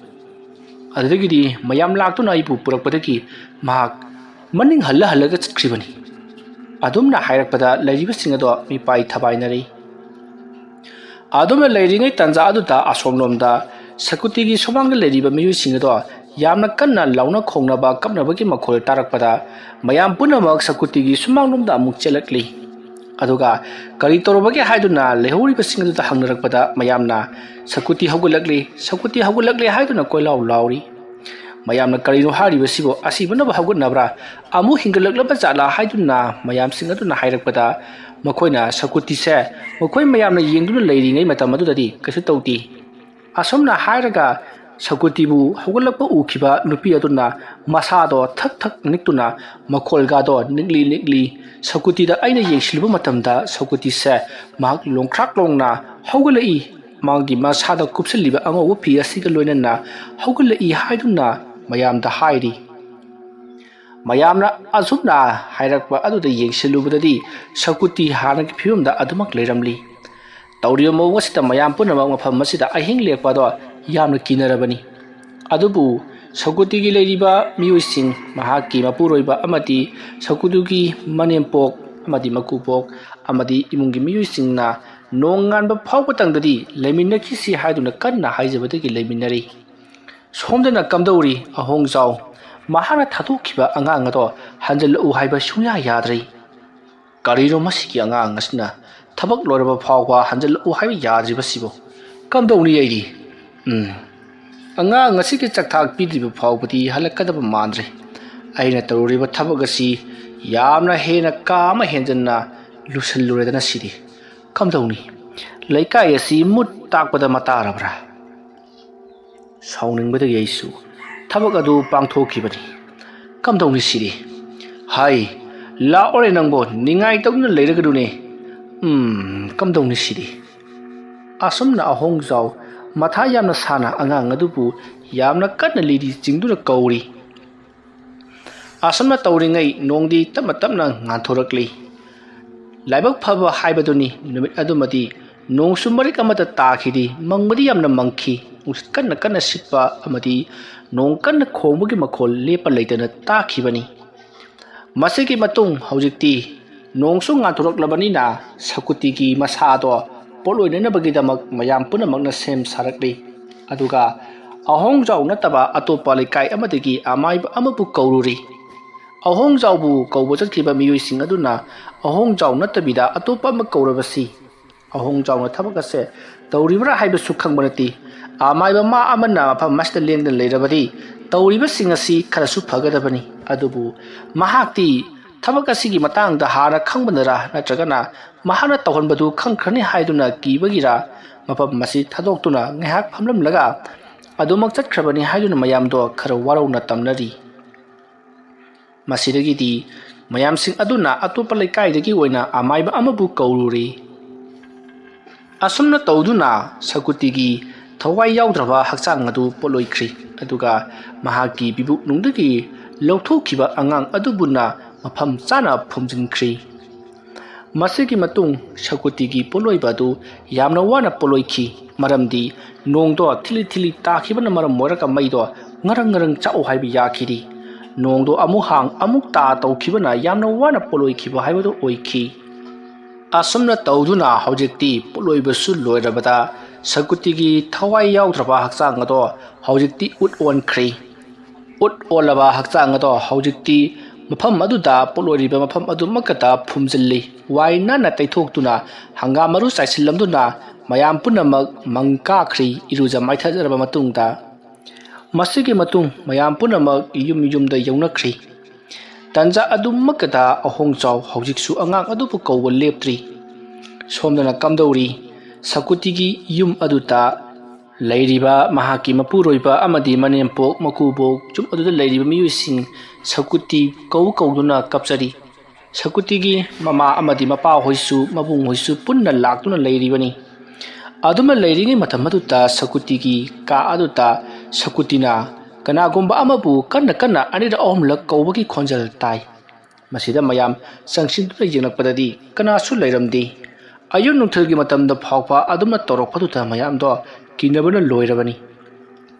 ꯑꯗꯨꯗꯒꯤꯗꯤ ꯃꯌꯥꯝ ꯂꯥꯛꯇꯨꯅ ꯑꯩꯕꯨ ꯄꯨꯔꯛꯄꯗꯒꯤ ꯃꯍꯥꯛ ꯃꯅꯤꯡ ꯍꯜꯂ ꯍꯜꯂꯒ ꯆꯠꯈ꯭ꯔꯤꯕꯅꯤ꯫ ꯑꯗꯨꯝꯅ ꯍꯥꯏꯔꯛꯄꯗ ꯂꯩꯔꯤꯕꯁꯤꯡ ꯑꯗꯣ ꯃꯤꯄꯥꯏ ꯊꯕꯥꯏꯅꯔꯤ꯫ ꯑꯗꯨꯝꯅ ꯂꯩꯔꯤꯉꯩ ꯇꯥꯟꯖꯥ ꯑꯗꯨꯗ ꯑꯁꯣꯝꯂꯣꯝꯗ ꯁꯀꯨꯇꯤꯒꯤ ꯁꯨꯃꯥꯡꯗ ꯂꯩꯔꯤꯕ ꯃꯤꯑꯣꯏꯁꯤꯡ ꯑꯗꯣ ꯌꯥꯝꯅ ꯀꯟꯅ ꯂꯥꯎꯅ ꯈꯣꯡꯅꯕ, ꯀꯞꯅꯕꯒꯤ ꯃꯈꯣꯜ ꯇꯥꯔꯛꯄꯗ ꯃꯌꯥꯝ ꯄꯨꯝꯅꯃꯛ ꯁꯀꯨꯇꯤꯒꯤ ꯁꯨꯃꯥꯡꯂꯣꯝꯗ ꯑꯃꯨꯛ ꯆꯦꯜꯂꯛꯂꯤ꯫ ꯑꯗꯨꯒ ꯀꯔꯤ ꯇꯧꯔꯕꯒꯦ ꯍꯥꯏꯗꯨꯅ ꯂꯩꯍꯧꯔꯤꯕꯁꯤꯡ ꯑꯗꯨꯗ ꯍꯪꯅꯔꯛꯄꯗ ꯃꯌꯥꯝꯅ, "ꯁꯀꯨꯇꯤ ꯍꯧꯒꯠꯂꯛꯂꯤ, ꯁꯀꯨꯇꯤ ꯍꯧꯒꯠꯂꯛꯂꯤ" ꯍꯥꯏꯗꯨꯅ ꯀꯣꯏꯂꯥꯎ ꯂꯥꯎꯔꯤ꯫ ꯃꯌꯥꯝꯅ "ꯀꯔꯤꯅꯣ ꯍꯥꯏꯔꯤꯕꯁꯤꯕꯨ? ꯑꯁꯤꯕꯅꯕꯨ ꯍꯧꯒꯠꯅꯕ꯭ꯔꯥ? ꯑꯃꯨꯛ ꯍꯤꯡꯒꯠꯂꯛꯂꯕ ꯖꯥꯠꯂꯥ?" ꯍꯥꯏꯗꯨꯅ ꯃꯌꯥꯝꯁꯤꯡ ꯑꯗꯨꯅ ꯍꯥꯏꯔꯛꯄꯗ ꯃꯈꯣꯏꯅ ꯁꯀꯨꯇꯤꯁꯦ ꯃꯈꯣꯏ ꯃꯌꯥꯝꯅ ꯌꯦꯡꯗꯨꯅ ꯂꯩꯔꯤꯉꯩ ꯃꯇꯝ ꯑꯗꯨꯗꯗꯤ ꯀꯩꯁꯨ ꯇꯧꯗꯦ꯫ ꯑꯁꯨꯝꯅ ꯍꯥꯏꯔꯒ ꯁꯀꯨꯇꯤꯕꯨ ꯍꯧꯒꯠꯂꯛꯄ ꯎꯈꯤꯕ ꯅꯨꯄꯤ ꯑꯗꯨꯅ ꯃꯁꯥꯗꯣ ꯊꯛ ꯊꯛ ꯅꯤꯛꯇꯨꯅ ꯃꯈꯣꯜꯒꯗꯣ ꯅꯤꯛꯂꯤ ꯅꯤꯛꯂꯤ ꯁꯀꯨꯇꯤꯗ ꯑꯩꯅ ꯌꯦꯡꯁꯤꯜꯂꯨꯕ ꯃꯇꯝꯗ ꯁꯀꯨꯇꯤꯁꯦ ꯃꯍꯥꯛ ꯂꯣꯡꯈ꯭ꯔꯥꯛ ꯂꯣꯡꯅ ꯍꯧꯒꯠꯂꯛꯏ꯫ ꯃꯥꯒꯤ ꯃꯁꯥꯗ ꯀꯨꯞꯁꯤꯜꯂꯤꯕ ꯑꯉꯧꯕ ꯐꯤ ꯑꯁꯤꯒ ꯂꯣꯏꯅꯅ ꯍꯧꯒꯠꯂꯛꯏ ꯍꯥꯏꯗꯨꯅ ꯃꯌꯥꯝꯗ ꯍꯥꯏꯔꯤ꯫ ꯃꯌꯥꯝꯅ ꯑꯁꯨꯝꯅ ꯍꯥꯏꯔꯛꯄ ꯑꯗꯨꯗ ꯌꯦꯡꯁꯤꯜꯂꯨꯕꯗꯗꯤ ꯁꯀꯨꯇꯤ ꯍꯥꯟꯅꯒꯤ ꯐꯤꯕꯝꯗ ꯑꯗꯨꯃꯛ ꯂꯩꯔꯝꯂꯤ꯫ ꯇꯧꯔꯤꯕ ꯃꯑꯣꯡ ꯑꯁꯤꯗ ꯃꯌꯥꯝ ꯄꯨꯝꯅꯃꯛ ꯃꯐꯝ ꯑꯁꯤꯗ ꯑꯍꯤꯡ ꯂꯦꯛꯄ ꯑꯗꯣ ꯌꯥꯝꯅ ꯀꯤꯅꯔꯕꯅꯤ꯫ ꯑꯗꯨꯕꯨ ꯁꯀꯨꯇꯤꯒꯤ ꯂꯩꯔꯤꯕ ꯃꯤꯑꯣꯏꯁꯤꯡ, ꯃꯍꯥꯛꯀꯤ ꯃꯄꯨꯔꯣꯏꯕ ꯑꯃꯗꯤ ꯁꯀꯨꯇꯤꯒꯤ ꯃꯅꯦꯝꯄꯣꯛ ꯑꯃꯗꯤ ꯃꯀꯨꯕꯣꯛ ꯑꯃꯗꯤ ꯏꯃꯨꯡꯒꯤ ꯃꯤꯑꯣꯏꯁꯤꯡꯅ ꯅꯣꯡꯉꯥꯟꯕ ꯐꯥꯎꯕꯇꯪꯗꯗꯤ ꯂꯩꯃꯤꯟꯅꯈꯤꯁꯤ ꯍꯥꯏꯗꯨꯅ ꯀꯟꯅ ꯍꯥꯏꯖꯕꯗꯒꯤ ꯂꯩꯃꯤꯟꯅꯔꯤ꯫ ꯁꯣꯝꯗꯅ ꯀꯝꯗꯧꯔꯤ ꯑꯍꯣꯡꯖꯥꯎ? ꯃꯍꯥꯛꯅ ꯊꯥꯗꯣꯛꯈꯤꯕ ꯑꯉꯥꯡ ꯑꯗꯣ ꯍꯟꯖꯤꯜꯂꯛꯎ ꯍꯥꯏꯕ ꯁꯨꯡꯌꯥ ꯌꯥꯗ꯭ꯔꯤ꯫ ꯀꯔꯤꯅꯣ ꯃꯁꯤꯒꯤ ꯑꯉꯥꯡ ꯑꯁꯤꯅ ꯊꯕꯛ ꯂꯣꯏꯔꯕ ꯐꯥꯎꯕ ꯍꯟꯖꯤꯜꯂꯛꯎ ꯍꯥꯏꯕ ꯌꯥꯗ꯭ꯔꯤꯕꯁꯤꯕꯨ? ꯀꯝꯗꯧꯅꯤ ꯑꯩꯗꯤ? ꯎꯝ꯫ ꯑꯉꯥꯡ ꯑꯁꯤꯒꯤ ꯆꯥꯛꯊꯥꯛ ꯄꯤꯗ꯭ꯔꯤꯕ ꯐꯥꯎꯕꯗꯤ ꯍꯜꯂꯛꯀꯗꯕ ꯃꯥꯟꯗ꯭ꯔꯦ꯫ ꯑꯩꯅ ꯇꯧꯔꯨꯔꯤꯕ ꯊꯕꯛ ꯑꯁꯤ ꯌꯥꯝꯅ ꯍꯦꯟꯅ ꯀꯥ ꯑꯃ ꯍꯦꯟꯖꯟꯅ ꯂꯨꯁꯜꯂꯨꯔꯦꯗꯅ ꯁꯤꯗꯤ꯫ ꯀꯝꯗꯧꯅꯤ? ꯂꯩꯀꯥꯏ ꯑꯁꯤ ꯃꯨꯠ ꯇꯥꯛꯄꯗ ꯃꯇꯥꯔꯕ꯭ꯔꯥ? ꯁꯥꯎꯅꯤꯡꯕꯗꯒꯤ ꯑꯩꯁꯨ ꯊꯕꯛ ꯑꯗꯨ ꯄꯥꯡꯊꯣꯛꯈꯤꯕꯅꯤ꯫ ꯀꯝꯗꯧꯅꯤ ꯁꯤꯗꯤ? ꯍꯥꯏ, ꯂꯥꯛꯑꯣꯔꯦ ꯅꯪꯕꯣ, ꯅꯤꯡꯉꯥꯏ ꯇꯧꯗꯨꯅ ꯂꯩꯔꯒꯗꯨꯅꯦ꯫ ꯎꯝ, ꯀꯝꯗꯧꯅꯤ ꯁꯤꯗꯤ? ꯑꯁꯨꯝꯅ ꯑꯍꯣꯡꯖꯥꯎ ꯃꯊꯥ ꯌꯥꯝꯅ ꯁꯥꯅ ꯑꯉꯥꯡ ꯑꯗꯨꯕꯨ ꯌꯥꯝꯅ ꯀꯟꯅ ꯂꯤꯔꯤ ꯆꯤꯡꯗꯨꯅ ꯀꯧꯔꯤ꯫ ꯑꯁꯨꯝꯅ ꯇꯧꯔꯤꯉꯩ ꯅꯣꯡꯗꯤ ꯇꯞꯅ ꯇꯞꯅ ꯉꯥꯟꯊꯣꯔꯛꯂꯤ꯫ ꯂꯥꯏꯕꯛ ꯐꯕ ꯍꯥꯏꯕꯗꯨꯅꯤ, ꯅꯨꯃꯤꯠ ꯑꯗꯨꯃꯗꯤ ꯅꯣꯡꯁꯨ ꯃꯔꯤꯛ ꯑꯃꯠꯇ ꯇꯥꯈꯤꯗꯦ꯫ ꯃꯪꯕꯗꯤ ꯌꯥꯝꯅ ꯃꯪꯈꯤ꯫ ꯅꯨꯡꯁꯤꯠ ꯀꯟꯅ ꯀꯟꯅ ꯁꯤꯠꯄ ꯑꯃꯗꯤ ꯅꯣꯡ ꯀꯟꯅ ꯈꯣꯡꯕꯒꯤ ꯃꯈꯣꯜ ꯂꯦꯞꯄ ꯂꯩꯇꯅ ꯇꯥꯈꯤꯕꯅꯤ꯫ ꯃꯁꯤꯒꯤ ꯃꯇꯨꯡ ꯍꯧꯖꯤꯛꯇꯤ ꯅꯣꯡꯁꯨ ꯉꯥꯟꯊꯣꯔꯛꯂꯕꯅꯤꯅ ꯁꯀꯨꯇꯤꯒꯤ ꯃꯁꯥꯗꯣ ꯄꯣꯠꯂꯣꯏꯅꯅꯕꯒꯤꯗꯃꯛ ꯃꯌꯥꯝ ꯄꯨꯝꯅꯃꯛꯅ ꯁꯦꯝ ꯁꯥꯔꯛꯂꯤ꯫ ꯑꯗꯨꯒ ꯑꯍꯣꯡꯖꯥꯎ ꯅꯠꯇꯕ ꯑꯇꯣꯞꯄ ꯂꯩꯀꯥꯏ ꯑꯃꯗꯒꯤ ꯑꯃꯥꯏꯕ ꯑꯃꯕꯨ ꯀꯧꯔꯨꯔꯤ꯫ ꯑꯍꯣꯡꯖꯥꯎꯕꯨ ꯀꯧꯕ ꯆꯠꯈꯤꯕ ꯃꯤꯑꯣꯏꯁꯤꯡ ꯑꯗꯨꯅ ꯑꯍꯣꯡꯖꯥꯎ ꯅꯠꯇꯕꯤꯗ ꯑꯇꯣꯞꯄ ꯑꯃ ꯀꯧꯔꯕꯁꯤ ꯑꯍꯣꯡꯖꯥꯎꯅ ꯊꯕꯛ ꯑꯁꯦ ꯇꯧꯔꯤꯕ꯭ꯔꯥ ꯍꯥꯏꯕꯁꯨ ꯈꯪꯕ ꯅꯠꯇꯦ꯫ ꯑꯃꯥꯏꯕ ꯃꯥ ꯑꯃꯅ ꯃꯐꯝ ꯑꯁꯤꯗ ꯂꯦꯡꯗꯅ ꯂꯩꯔꯕꯗꯤ ꯇꯧꯔꯤꯕꯁꯤꯡ ꯑꯁꯤ ꯈꯔꯁꯨ ꯐꯒꯗꯕꯅꯤ꯫ ꯑꯗꯨꯕꯨ ꯃꯍꯥꯛꯇꯤ ꯊꯕꯛ ꯑꯁꯤꯒꯤ ꯃꯇꯥꯡꯗ ꯍꯥꯟꯅ ꯈꯪꯕꯅꯔꯥ ꯅꯠꯇ꯭ꯔꯒꯅ ꯃꯍꯥꯛꯅ ꯇꯧꯍꯟꯕꯗꯨ ꯈꯪꯈ꯭ꯔꯅꯤ ꯍꯥꯏꯗꯨꯅ ꯀꯤꯕꯒꯤꯔꯥ ꯃꯐꯝ ꯑꯁꯤ ꯊꯥꯗꯣꯛꯇꯨꯅ ꯉꯥꯏꯍꯥꯛ ꯐꯝꯂꯝꯂꯒ ꯑꯗꯨꯃꯛ ꯆꯠꯈ꯭ꯔꯕꯅꯤ ꯍꯥꯏꯗꯨꯅ ꯃꯌꯥꯝꯗꯣ ꯈꯔ ꯋꯥꯔꯧꯅ ꯇꯝꯅꯔꯤ꯫ ꯃꯁꯤꯗꯒꯤꯗꯤ ꯃꯌꯥꯝꯁꯤꯡ ꯑꯗꯨꯅ ꯑꯇꯣꯞꯄ ꯂꯩꯀꯥꯏꯗꯒꯤ ꯑꯣꯏꯅ ꯑꯃꯥꯏꯕ ꯑꯃꯕꯨ ꯀꯧꯔꯨꯔꯦ꯫ ꯑꯁꯨꯝꯅ ꯇꯧꯗꯨꯅ ꯁꯀꯨꯇꯤꯒꯤ ꯊꯋꯥꯏ ꯌꯥꯎꯗ꯭ꯔꯕ ꯍꯛꯆꯥꯡ ꯑꯗꯨ ꯄꯣꯠꯂꯣꯏꯈ꯭ꯔꯤ, ꯑꯗꯨꯒ ꯃꯍꯥꯛꯀꯤ ꯕꯤꯕꯨꯛꯅꯨꯡꯗꯒꯤ ꯂꯧꯊꯣꯛꯈꯤꯕ ꯑꯉꯥꯡ ꯑꯗꯨꯕꯨꯅ ꯃꯐꯝ ꯆꯥꯅ ꯐꯨꯝꯖꯤꯟꯈ꯭ꯔꯤ꯫ ꯃꯁꯤꯒꯤ ꯃꯇꯨꯡ ꯁꯀꯨꯇꯤꯒꯤ ꯄꯣꯠꯂꯣꯏꯕ ꯑꯗꯨ ꯌꯥꯝꯅ ꯋꯥꯅ ꯄꯣꯠꯂꯣꯏꯈꯤ, ꯃꯔꯝꯗꯤ ꯅꯣꯡꯗꯣ ꯊꯤꯂꯤ ꯊꯤꯂꯤ ꯇꯥꯈꯤꯕꯅ ꯃꯔꯝ ꯑꯣꯏꯔꯒ ꯃꯩꯗꯣ ꯉꯔꯪ ꯉꯔꯪ ꯆꯥꯛꯎ ꯍꯥꯏꯕ ꯌꯥꯈꯤꯗꯦ꯫ ꯅꯣꯡꯗꯣ ꯑꯃꯨꯛ ꯍꯥꯡ ꯑꯃꯨꯛ ꯇꯥ ꯇꯧꯈꯤꯕꯅ ꯌꯥꯝꯅ ꯋꯥꯅ ꯄꯣꯠꯂꯣꯏꯈꯤꯕ ꯍꯥꯏꯕꯗꯨ ꯑꯣꯏꯈꯤ꯫ ꯑꯁꯨꯝꯅ ꯇꯧꯗꯨꯅ ꯍꯧꯖꯤꯛꯇꯤ ꯄꯣꯠꯂꯣꯏꯕꯁꯨ ꯂꯣꯏꯔꯕꯗ ꯁꯀꯨꯇꯤꯒꯤ ꯊꯋꯥꯏ ꯌꯥꯎꯗ꯭ꯔꯕ ꯍꯛꯆꯥꯡ ꯑꯗꯣ ꯍꯧꯖꯤꯛꯇꯤ ꯎꯠ ꯑꯣꯟꯈ꯭ꯔꯦ꯫ ꯎꯠ ꯑꯣꯜꯂꯕ ꯍꯛꯆꯥꯡ ꯑꯗꯣ ꯍꯧꯖꯤꯛꯇꯤ ꯃꯐꯝ ꯑꯗꯨꯗ ꯄꯣꯠꯂꯣꯏꯔꯤꯕ ꯃꯐꯝ ꯑꯗꯨꯃꯛꯀꯗ ꯐꯨꯝꯖꯤꯜꯂꯤ꯫ ꯋꯥꯏ ꯅꯥꯟꯅ ꯇꯩꯊꯣꯛꯇꯨꯅ ꯍꯪꯒꯥꯝ ꯃꯔꯨ ꯆꯥꯏꯁꯤꯜꯂꯝꯗꯨꯅ ꯃꯌꯥꯝ ꯄꯨꯝꯅꯃꯛ ꯃꯪ ꯀꯥꯈ꯭ꯔꯤ꯫ ꯏꯔꯨꯖ ꯃꯥꯏꯊꯖꯔꯕ ꯃꯇꯨꯡꯗ, ꯃꯁꯤꯒꯤ ꯃꯇꯨꯡ ꯃꯌꯥꯝ ꯄꯨꯝꯅꯃꯛ ꯌꯨꯝ ꯌꯨꯝꯗ ꯌꯧꯅꯈ꯭ꯔꯤ꯫ ꯇꯟꯖꯥ ꯑꯗꯨꯃꯛꯀꯗ ꯑꯍꯣꯡꯆꯥꯎ ꯍꯧꯖꯤꯛꯁꯨ ꯑꯉꯥꯡ ꯑꯗꯨꯕꯨ ꯀꯧꯕ ꯂꯦꯞꯇ꯭ꯔꯤ꯫ ꯁꯣꯝꯗꯅ ꯀꯝꯗꯧꯔꯤ? ꯁꯀꯨꯇꯤꯒꯤ ꯌꯨꯝ ꯑꯗꯨꯗ ꯂꯩꯔꯤꯕ ꯃꯍꯥꯛꯀꯤ ꯃꯄꯨꯔꯣꯏꯕ ꯑꯃꯗꯤ ꯃꯅꯦꯝꯄꯣꯛ, ꯃꯀꯨꯕꯣꯛ, ꯌꯨꯝ ꯑꯗꯨꯗ ꯂꯩꯔꯤꯕ ꯃꯤꯑꯣꯏꯁꯤꯡ ꯁꯀꯨꯇꯤ ꯀꯧ ꯀꯧꯗꯨꯅ ꯀꯞꯆꯔꯤ꯫ ꯁꯀꯨꯇꯤꯒꯤ ꯃꯃꯥ ꯑꯃꯗꯤ ꯃꯄꯥ ꯍꯣꯏꯁꯨ, ꯃꯕꯨꯡ ꯍꯣꯏꯁꯨ ꯄꯨꯟꯅ ꯂꯥꯛꯇꯨꯅ ꯂꯩꯔꯤꯕꯅꯤ꯫ ꯑꯗꯨꯃ ꯂꯩꯔꯤꯉꯩ ꯃꯇꯝ ꯑꯗꯨꯗ ꯁꯀꯨꯇꯤꯒꯤ ꯀꯥ ꯑꯗꯨꯗ ꯁꯀꯨꯇꯤꯅ ꯀꯅꯥꯒꯨꯝꯕ ꯑꯃꯕꯨ ꯀꯟꯅ ꯀꯟꯅ ꯑꯅꯤꯔꯛ ꯑꯍꯨꯝꯂꯛ ꯀꯧꯕꯒꯤ ꯈꯣꯟꯖꯦꯜ ꯇꯥꯏ꯫ ꯃꯁꯤꯗ ꯃꯌꯥꯝ ꯆꯪꯁꯤꯟꯗꯨꯅ ꯌꯦꯡꯂꯛꯄꯗꯗꯤ ꯀꯅꯥꯁꯨ ꯂꯩꯔꯝꯗꯦ꯫ ꯑꯌꯨꯛ ꯅꯨꯡꯊꯤꯜꯒꯤ ꯃꯇꯝꯗ ꯐꯥꯎꯕ ꯑꯗꯨꯝꯅ ꯇꯧꯔꯛꯄꯗꯨꯗ ꯃꯌꯥꯝꯗꯣ ꯀꯤꯅꯕꯅ ꯂꯣꯏꯔꯕꯅꯤ꯫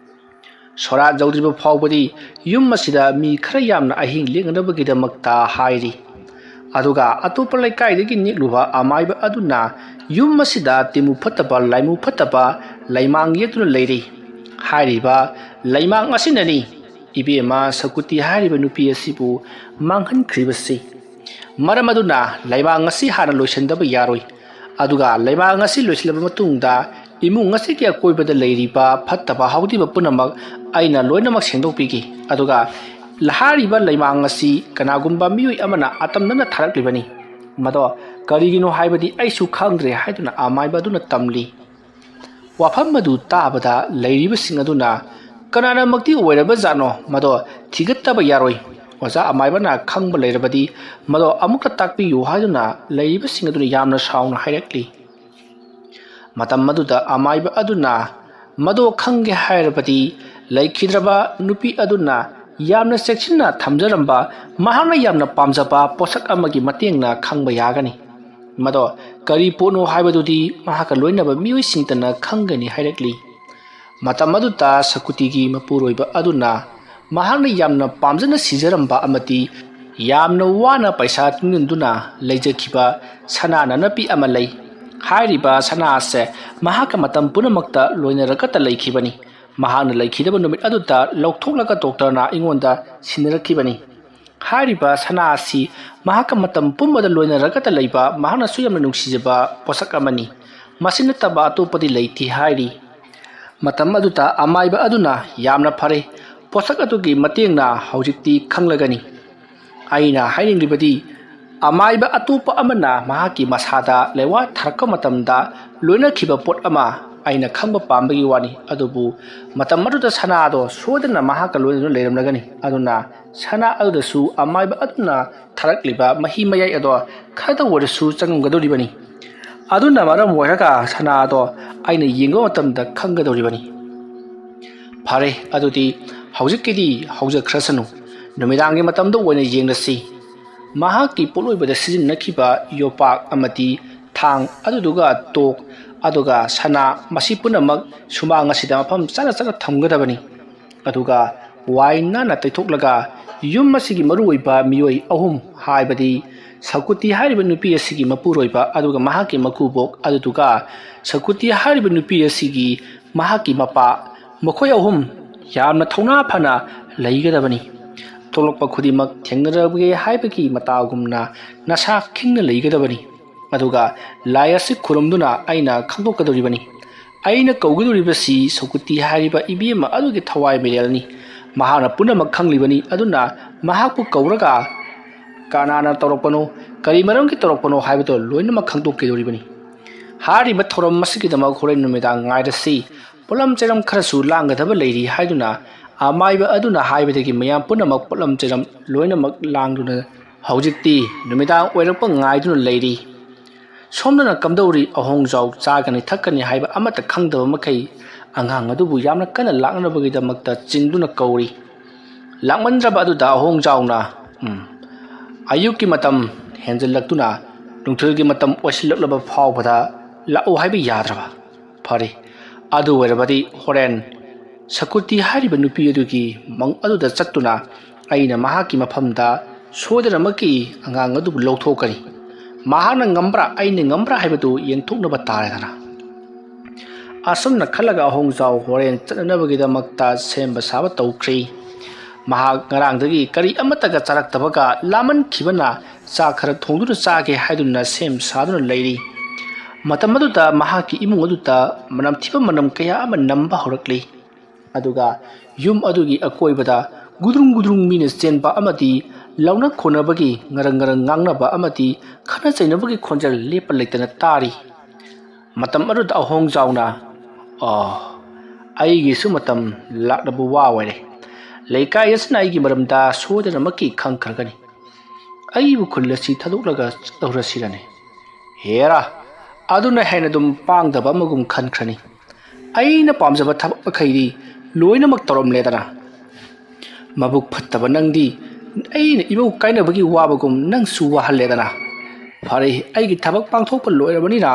ꯁꯣꯔꯥꯠ ꯌꯧꯗ꯭ꯔꯤꯕ ꯐꯥꯎꯕꯗꯤ ꯌꯨꯝ ꯑꯁꯤꯗ ꯃꯤ ꯈꯔ ꯌꯥꯝꯅ ꯑꯍꯤꯡ ꯂꯦꯛꯅꯅꯕꯒꯤꯗꯃꯛꯇ ꯍꯥꯏꯔꯤ꯫ ꯑꯗꯨꯒ ꯑꯇꯣꯞꯄ ꯂꯩꯀꯥꯏꯗꯒꯤ ꯅꯦꯛꯂꯨꯕ ꯑꯃꯥꯏꯕ ꯑꯗꯨꯅ ꯌꯨꯝ ꯑꯁꯤꯗ ꯇꯤꯃꯨ ꯐꯠꯇꯕ, ꯂꯥꯏꯃꯨ ꯐꯠꯇꯕ ꯂꯩꯃꯥꯡ ꯌꯦꯛꯇꯨꯅ ꯂꯩꯔꯤ꯫ ꯍꯥꯏꯔꯤꯕ ꯂꯩꯃꯥꯡ ꯑꯁꯤꯅꯅꯤ ꯏꯕꯦꯝꯃ ꯁꯀꯨꯇꯤ ꯍꯥꯏꯔꯤꯕ ꯅꯨꯄꯤ ꯑꯁꯤꯕꯨ ꯃꯥꯡꯍꯟꯈ꯭ꯔꯤꯕꯁꯤ꯫ ꯃꯔꯝ ꯑꯗꯨꯅ ꯂꯩꯃꯥꯡ ꯑꯁꯤ ꯍꯥꯟꯅ ꯂꯣꯏꯁꯤꯟꯗꯕ ꯌꯥꯔꯣꯏ꯫ ꯑꯗꯨꯒ ꯂꯩꯃꯥꯡ ꯑꯁꯤ ꯂꯣꯏꯁꯤꯜꯂꯕ ꯃꯇꯨꯡꯗ ꯏꯃꯨꯡ ꯑꯁꯤꯒꯤ ꯑꯀꯣꯏꯕꯗ ꯂꯩꯔꯤꯕ ꯐꯠꯇꯕ ꯍꯥꯎꯗꯤꯕ ꯄꯨꯝꯅꯃꯛ ꯑꯩꯅ ꯂꯣꯏꯅꯃꯛ ꯁꯦꯡꯗꯣꯛꯄꯤꯒꯦ꯫ ꯑꯗꯨꯒ ꯍꯥꯏꯔꯤꯕ ꯂꯩꯃꯥꯡ ꯑꯁꯤ ꯀꯅꯥꯒꯨꯝꯕ ꯃꯤꯑꯣꯏ ꯑꯃꯅ ꯑꯇꯝꯅꯅ ꯊꯥꯔꯛꯂꯤꯕꯅꯤ꯫ ꯃꯗꯣ ꯀꯔꯤꯒꯤꯅꯣ ꯍꯥꯏꯕꯗꯤ ꯑꯩꯁꯨ ꯈꯪꯗ꯭ꯔꯦ ꯍꯥꯏꯗꯨꯅ ꯑꯃꯥꯏꯕ ꯑꯗꯨꯅ ꯇꯝꯂꯤ꯫ ꯋꯥꯐꯝ ꯑꯗꯨ ꯇꯥꯕꯗ ꯂꯩꯔꯤꯕꯁꯤꯡ ꯑꯗꯨꯅ ꯀꯅꯥꯅꯃꯛꯇꯤ ꯑꯣꯏꯔꯕꯖꯥꯠꯅꯣ, ꯃꯗꯣ ꯊꯤꯒꯠꯇꯕ ꯌꯥꯔꯣꯏ꯫ ꯑꯣꯖꯥ ꯑꯃꯥꯏꯕꯅ ꯈꯪꯕ ꯂꯩꯔꯕꯗꯤ ꯃꯗꯣ ꯑꯃꯨꯛꯇ ꯇꯥꯛꯄꯤꯌꯨ ꯍꯥꯏꯗꯨꯅ ꯂꯩꯔꯤꯕꯁꯤꯡ ꯑꯗꯨꯅ ꯌꯥꯝꯅ ꯁꯥꯎꯅ ꯍꯥꯏꯔꯛꯂꯤ꯫ ꯃꯇꯝ ꯑꯗꯨꯗ ꯑꯃꯥꯏꯕ ꯑꯗꯨꯅ ꯃꯗꯨ ꯈꯪꯒꯦ ꯍꯥꯏꯔꯕꯗꯤ ꯂꯩꯈꯤꯗ꯭ꯔꯕ ꯅꯨꯄꯤ ꯑꯗꯨꯅ ꯌꯥꯝꯅ ꯆꯦꯛꯁꯤꯟꯅ ꯊꯝꯖꯔꯝꯕ, ꯃꯍꯥꯛꯅ ꯌꯥꯝꯅ ꯄꯥꯝꯖꯕ ꯄꯣꯠꯁꯛ ꯑꯃꯒꯤ ꯃꯇꯦꯡꯅ ꯈꯪꯕ ꯌꯥꯒꯅꯤ꯫ ꯃꯗꯣ ꯀꯔꯤ ꯄꯣꯠꯅꯣ ꯍꯥꯏꯕꯗꯨꯗꯤ ꯃꯍꯥꯛꯀ ꯂꯣꯏꯅꯕ ꯃꯤꯑꯣꯏꯁꯤꯡꯇꯅ ꯈꯪꯒꯅꯤ ꯍꯥꯏꯔꯛꯂꯤ꯫ ꯃꯇꯝ ꯑꯗꯨꯗ ꯁꯀꯨꯇꯤꯒꯤ ꯃꯄꯨꯔꯣꯏꯕ ꯑꯗꯨꯅ ꯃꯍꯥꯛꯅ ꯌꯥꯝꯅ ꯄꯥꯝꯖꯅ ꯁꯤꯖꯔꯝꯕ ꯑꯃꯗꯤ ꯌꯥꯝꯅ ꯋꯥꯅ ꯄꯩꯁꯥ ꯇꯨꯡꯁꯤꯟꯗꯨꯅ ꯂꯩꯖꯈꯤꯕ ꯁꯅꯥ ꯅꯅꯄꯤ ꯑꯃ ꯂꯩ꯫ ꯍꯥꯏꯔꯤꯕ ꯁꯅꯥ ꯑꯁꯦ ꯃꯍꯥꯛꯀ ꯃꯇꯝ ꯄꯨꯝꯅꯃꯛꯇ ꯂꯣꯏꯅꯔꯒꯇ ꯂꯩꯈꯤꯕꯅꯤ꯫ ꯃꯍꯥꯛꯅ ꯂꯩꯈꯤꯗꯕ ꯅꯨꯃꯤꯠ ꯑꯗꯨꯗ ꯂꯧꯊꯣꯛꯂꯒ ꯗꯣꯛꯇꯔꯅ ꯑꯩꯉꯣꯟꯗ ꯁꯤꯟꯅꯔꯛꯈꯤꯕꯅꯤ꯫ ꯍꯥꯏꯔꯤꯕ ꯁꯅꯥ ꯑꯁꯤ ꯃꯍꯥꯛꯀ ꯃꯇꯝ ꯄꯨꯝꯕꯗ ꯂꯣꯏꯅꯔꯒꯇ ꯂꯩꯕ, ꯃꯍꯥꯛꯅꯁꯨ ꯌꯥꯝꯅ ꯅꯨꯡꯁꯤꯖꯕ ꯄꯣꯠꯁꯛ ꯑꯃꯅꯤ꯫ ꯃꯁꯤ ꯅꯠꯇꯕ ꯑꯇꯣꯞꯄꯗꯤ ꯂꯩꯇꯦ ꯍꯥꯏꯔꯤ꯫ ꯃꯇꯝ ꯑꯗꯨꯗ ꯑꯃꯥꯏꯕ ꯑꯗꯨꯅ ꯌꯥꯝꯅ ꯐꯔꯦ, ꯄꯣꯠꯁꯛ ꯑꯗꯨꯒꯤ ꯃꯇꯦꯡꯅ ꯍꯧꯖꯤꯛꯇꯤ ꯈꯪꯂꯒꯅꯤ꯫ ꯑꯩꯅ ꯍꯥꯏꯅꯤꯡꯂꯤꯕꯗꯤ, ꯑꯃꯥꯏꯕ ꯑꯇꯣꯞꯄ ꯑꯃꯅ ꯃꯍꯥꯛꯀꯤ ꯃꯁꯥꯗ ꯂꯩꯋꯥ ꯊꯥꯔꯛꯄ ꯃꯇꯝꯗ ꯂꯣꯏꯅꯈꯤꯕ ꯄꯣꯠ ꯑꯃ ꯑꯩꯅ ꯈꯪꯕ ꯄꯥꯝꯕꯒꯤ ꯋꯥꯅꯤ꯫ ꯑꯗꯨꯕꯨ ꯃꯇꯝ ꯑꯗꯨꯗ ꯁꯅꯥ ꯑꯗꯣ ꯁꯣꯏꯗꯅ ꯃꯍꯥꯛꯀ ꯂꯣꯏꯅꯗꯨꯅ ꯂꯩꯔꯝꯂꯒꯅꯤ꯫ ꯑꯗꯨꯅ ꯁꯅꯥ ꯑꯗꯨꯗꯁꯨ ꯑꯃꯥꯏꯕ ꯑꯗꯨꯅ ꯊꯥꯔꯛꯂꯤꯕ ꯃꯍꯤ ꯃꯌꯥꯏ ꯑꯗꯣ ꯈꯔꯗ ꯑꯣꯏꯔꯁꯨ ꯆꯪꯉꯝꯒꯗꯧꯔꯤꯕꯅꯤ꯫ ꯑꯗꯨꯅ ꯃꯔꯝ ꯑꯣꯏꯔꯒ ꯁꯅꯥ ꯑꯗꯣ ꯑꯩꯅ ꯌꯦꯡꯕ ꯃꯇꯝꯗ ꯈꯪꯒꯗꯧꯔꯤꯕꯅꯤ꯫ ꯐꯔꯦ, ꯑꯗꯨꯗꯤ ꯍꯧꯖꯤꯛꯀꯤꯗꯤ ꯍꯧꯖꯈ꯭ꯔꯁꯅꯨ꯫ ꯅꯨꯃꯤꯗꯥꯡꯒꯤ ꯃꯇꯝꯗ ꯑꯣꯏꯅ ꯌꯦꯡꯂꯁꯤ꯫ ꯃꯍꯥꯛꯀꯤ ꯄꯣꯠꯂꯣꯏꯕꯗ ꯁꯤꯖꯤꯟꯅꯈꯤꯕ ꯌꯣꯄꯥꯛ ꯑꯃꯗꯤ ꯊꯥꯡ, ꯑꯗꯨꯗꯨꯒ ꯇꯣꯛ, ꯑꯗꯨꯒ ꯁꯅꯥ, ꯃꯁꯤ ꯄꯨꯝꯅꯃꯛ ꯁꯨꯃꯥꯡ ꯑꯁꯤꯗ ꯃꯐꯝ ꯆꯥꯅ ꯆꯥꯅ ꯊꯝꯒꯗꯕꯅꯤ꯫ ꯑꯗꯨꯒ ꯋꯥꯏ ꯅꯥꯟꯅ ꯇꯩꯊꯣꯛꯂꯒ ꯌꯨꯝ ꯑꯁꯤꯒꯤ ꯃꯔꯨꯑꯣꯏꯕ ꯃꯤꯑꯣꯏ ꯑꯍꯨꯝ, ꯍꯥꯏꯕꯗꯤ ꯁꯀꯨꯇꯤ ꯍꯥꯏꯔꯤꯕ ꯅꯨꯄꯤ ꯑꯁꯤꯒꯤ ꯃꯄꯨꯔꯣꯏꯕ, ꯑꯗꯨꯒ ꯃꯍꯥꯛꯀꯤ ꯃꯀꯨꯕꯣꯛ, ꯑꯗꯨꯗꯨꯒ ꯁꯀꯨꯇꯤ ꯍꯥꯏꯔꯤꯕ ꯅꯨꯄꯤ ꯑꯁꯤꯒꯤ ꯃꯍꯥꯛꯀꯤ ꯃꯄꯥ, ꯃꯈꯣꯏ ꯑꯍꯨꯝ ꯌꯥꯝꯅ ꯊꯧꯅꯥ ꯐꯅ ꯂꯩꯒꯗꯕꯅꯤ꯫ ꯊꯣꯛꯂꯛꯄ ꯈꯨꯗꯤꯡꯃꯛ ꯊꯦꯡꯅꯔꯒꯦ ꯍꯥꯏꯕꯒꯤ ꯃꯇꯥꯒꯨꯝꯅ ꯅꯁꯥ ꯈꯤꯡꯅ ꯂꯩꯒꯗꯕꯅꯤ꯫ ꯑꯗꯨꯒ ꯂꯥꯏ ꯑꯁꯤ ꯈꯨꯔꯨꯝꯗꯨꯅ ꯑꯩꯅ ꯈꯪꯗꯣꯛꯀꯗꯧꯔꯤꯕꯅꯤ꯫ ꯑꯩꯅ ꯀꯧꯒꯗꯧꯔꯤꯕꯁꯤ ꯁꯧꯀꯨꯇꯤ ꯍꯥꯏꯔꯤꯕ ꯏꯕꯦꯝꯃ ꯑꯗꯨꯒꯤ ꯊꯋꯥꯏ ꯃꯤꯔꯦꯜꯅꯤ꯫ ꯃꯍꯥꯛꯅ ꯄꯨꯝꯅꯃꯛ ꯈꯪꯂꯤꯕꯅꯤ꯫ ꯑꯗꯨꯅ ꯃꯍꯥꯛꯄꯨ ꯀꯧꯔꯒ ꯀꯅꯥꯅ ꯇꯧꯔꯛꯄꯅꯣ, ꯀꯔꯤ ꯃꯔꯝꯒꯤ ꯇꯧꯔꯛꯄꯅꯣ ꯍꯥꯏꯕꯗꯨ ꯂꯣꯏꯅꯃꯛ ꯈꯪꯗꯣꯛꯀꯗꯧꯔꯤꯕꯅꯤ꯫ ꯍꯥꯏꯔꯤꯕ ꯊꯧꯔꯝ ꯑꯁꯤꯒꯤꯗꯃꯛ ꯍꯣꯔꯦꯟ ꯅꯨꯃꯤꯗꯥꯡ ꯉꯥꯏꯔꯁꯤ꯫ ꯄꯣꯠꯂꯝ ꯆꯩꯔꯝ ꯈꯔꯁꯨ ꯂꯥꯡꯒꯗꯕ ꯂꯩꯔꯤ ꯍꯥꯏꯗꯨꯅ ꯑꯃꯥꯏꯕ ꯑꯗꯨꯅ ꯍꯥꯏꯕꯗꯒꯤ ꯃꯌꯥꯝ ꯄꯨꯝꯅꯃꯛ ꯄꯣꯠꯂꯝ ꯆꯩꯔꯝ ꯂꯣꯏꯅꯃꯛ ꯂꯥꯡꯗꯨꯅ ꯍꯧꯖꯤꯛꯇꯤ ꯅꯨꯃꯤꯗꯥꯡ ꯑꯣꯏꯔꯛꯄ ꯉꯥꯏꯗꯨꯅ ꯂꯩꯔꯤ꯫ ꯁꯣꯝꯗꯅ ꯀꯝꯗꯧꯔꯤ? ꯑꯍꯣꯡꯖꯥꯎ ꯆꯥꯒꯅꯤ ꯊꯛꯀꯅꯤ ꯍꯥꯏꯕ ꯑꯃꯠꯇ ꯈꯪꯗꯕ ꯃꯈꯩ ꯑꯉꯥꯡ ꯑꯗꯨꯕꯨ ꯌꯥꯝꯅ ꯀꯟꯅ ꯂꯥꯛꯅꯅꯕꯒꯤꯗꯃꯛꯇ ꯆꯤꯡꯗꯨꯅ ꯀꯧꯔꯤ꯫ ꯂꯥꯛꯃꯟꯗ꯭ꯔꯕ ꯑꯗꯨꯗ ꯑꯍꯣꯡꯖꯥꯎꯅ, "ꯎꯝ, ꯑꯌꯨꯛꯀꯤ ꯃꯇꯝ ꯍꯦꯟꯖꯜꯂꯛꯇꯨꯅ ꯅꯨꯡꯊꯤꯜꯒꯤ ꯃꯇꯝ ꯑꯣꯏꯁꯤꯜꯂꯛꯂꯕ ꯐꯥꯎꯕꯗ ꯂꯥꯛꯎ ꯍꯥꯏꯕ ꯌꯥꯗ꯭ꯔꯕ? ꯐꯔꯦ, ꯑꯗꯨ ꯑꯣꯏꯔꯕꯗꯤ ꯍꯣꯔꯦꯟ ꯁꯀꯨꯇꯤ ꯍꯥꯏꯔꯤꯕ ꯅꯨꯄꯤ ꯑꯗꯨꯒꯤ ꯃꯪ ꯑꯗꯨꯗ ꯆꯠꯇꯨꯅ ꯑꯩꯅ ꯃꯍꯥꯛꯀꯤ ꯃꯐꯝꯗ ꯁꯣꯏꯗꯅꯃꯛꯀꯤ ꯑꯉꯥꯡ ꯑꯗꯨꯕꯨ ꯂꯧꯊꯣꯛꯀꯅꯤ꯫ ꯃꯍꯥꯛꯅ ꯉꯝꯕ꯭ꯔꯥ, ꯑꯩꯅ ꯉꯝꯕ꯭ꯔꯥ ꯍꯥꯏꯕꯗꯨ ꯌꯦꯡꯊꯣꯛꯅꯕ ꯇꯥꯔꯦꯗꯅ"꯫ ꯑꯁꯨꯝꯅ ꯈꯜꯂꯒ ꯑꯍꯣꯡꯖꯥꯎ ꯍꯣꯔꯦꯟ ꯆꯠꯅꯅꯕꯒꯤꯗꯃꯛꯇ ꯁꯦꯝꯕ ꯁꯥꯕ ꯇꯧꯈ꯭ꯔꯤ꯫ ꯃꯍꯥꯛ ꯉꯔꯥꯡꯗꯒꯤ ꯀꯔꯤ ꯑꯃꯠꯇꯒ ꯆꯥꯔꯛꯇꯕꯒ ꯂꯥꯃꯟꯈꯤꯕꯅ ꯆꯥꯛ ꯈꯔ ꯊꯣꯡꯗꯨꯅ ꯆꯥꯒꯦ ꯍꯥꯏꯗꯨꯅ ꯁꯦꯝ ꯁꯥꯗꯨꯅ ꯂꯩꯔꯤ꯫ ꯃꯇꯝ ꯑꯗꯨꯗ ꯃꯍꯥꯛꯀꯤ ꯏꯃꯨꯡ ꯑꯗꯨꯗ ꯃꯅꯝꯊꯤꯕ ꯃꯅꯝ ꯀꯌꯥ ꯑꯃ ꯅꯝꯕ ꯍꯧꯔꯛꯂꯤ꯫ ꯑꯗꯨꯒ ꯌꯨꯝ ꯑꯗꯨꯒꯤ ꯑꯀꯣꯏꯕꯗ ꯒꯨꯗ꯭ꯔꯨꯡ ꯒꯨꯗ꯭ꯔꯨꯡ ꯃꯤꯅ ꯆꯦꯟꯕ ꯑꯃꯗꯤ ꯂꯥꯎꯅ ꯈꯣꯅꯕꯒꯤ, ꯉꯔꯪ ꯉꯔꯪ ꯉꯥꯡꯅꯕ ꯑꯃꯗꯤ ꯈꯠꯅ ꯆꯩꯅꯕꯒꯤ ꯈꯣꯟꯖꯦꯜ ꯂꯦꯞꯄ ꯂꯩꯇꯅ ꯇꯥꯔꯤ꯫ ꯃꯇꯝ ꯑꯗꯨꯗ ꯑꯍꯣꯡꯖꯥꯎꯅ, "ꯑꯣ, ꯑꯩꯒꯤꯁꯨ ꯃꯇꯝ ꯂꯥꯛꯂꯕ ꯋꯥ ꯑꯣꯏꯔꯦ꯫ ꯂꯩꯀꯥꯏ ꯑꯁꯤꯅ ꯑꯩꯒꯤ ꯃꯔꯝꯗ ꯁꯣꯏꯗꯅꯃꯛꯀꯤ ꯈꯪꯈ꯭ꯔꯒꯅꯤ꯫ ꯑꯩꯕꯨ ꯈꯨꯜ ꯑꯁꯤ ꯊꯥꯗꯣꯛꯂꯒ ꯆꯠꯍꯧꯔꯁꯤꯔꯅꯦ? ꯍꯦꯔꯥ, ꯑꯗꯨꯅ ꯍꯦꯟꯅ ꯑꯗꯨꯝ ꯄꯥꯡꯗꯕ ꯑꯃꯒꯨꯝ ꯈꯟꯈ꯭ꯔꯅꯤ꯫ ꯑꯩꯅ ꯄꯥꯝꯖꯕ ꯊꯕꯛ ꯃꯈꯩꯗꯤ ꯂꯣꯏꯅꯃꯛ ꯇꯧꯔꯝꯂꯦꯗꯅ꯫ ꯃꯕꯨꯛ ꯐꯠꯇꯕ ꯅꯪꯗꯤ ꯑꯩꯅ ꯏꯃꯧ ꯀꯥꯏꯅꯕꯒꯤ ꯋꯥꯕꯒꯨꯝ ꯅꯪꯁꯨ ꯋꯥꯍꯜꯂꯦꯗꯅ꯫ ꯐꯔꯦ, ꯑꯩꯒꯤ ꯊꯕꯛ ꯄꯥꯡꯊꯣꯛꯄ ꯂꯣꯏꯔꯕꯅꯤꯅ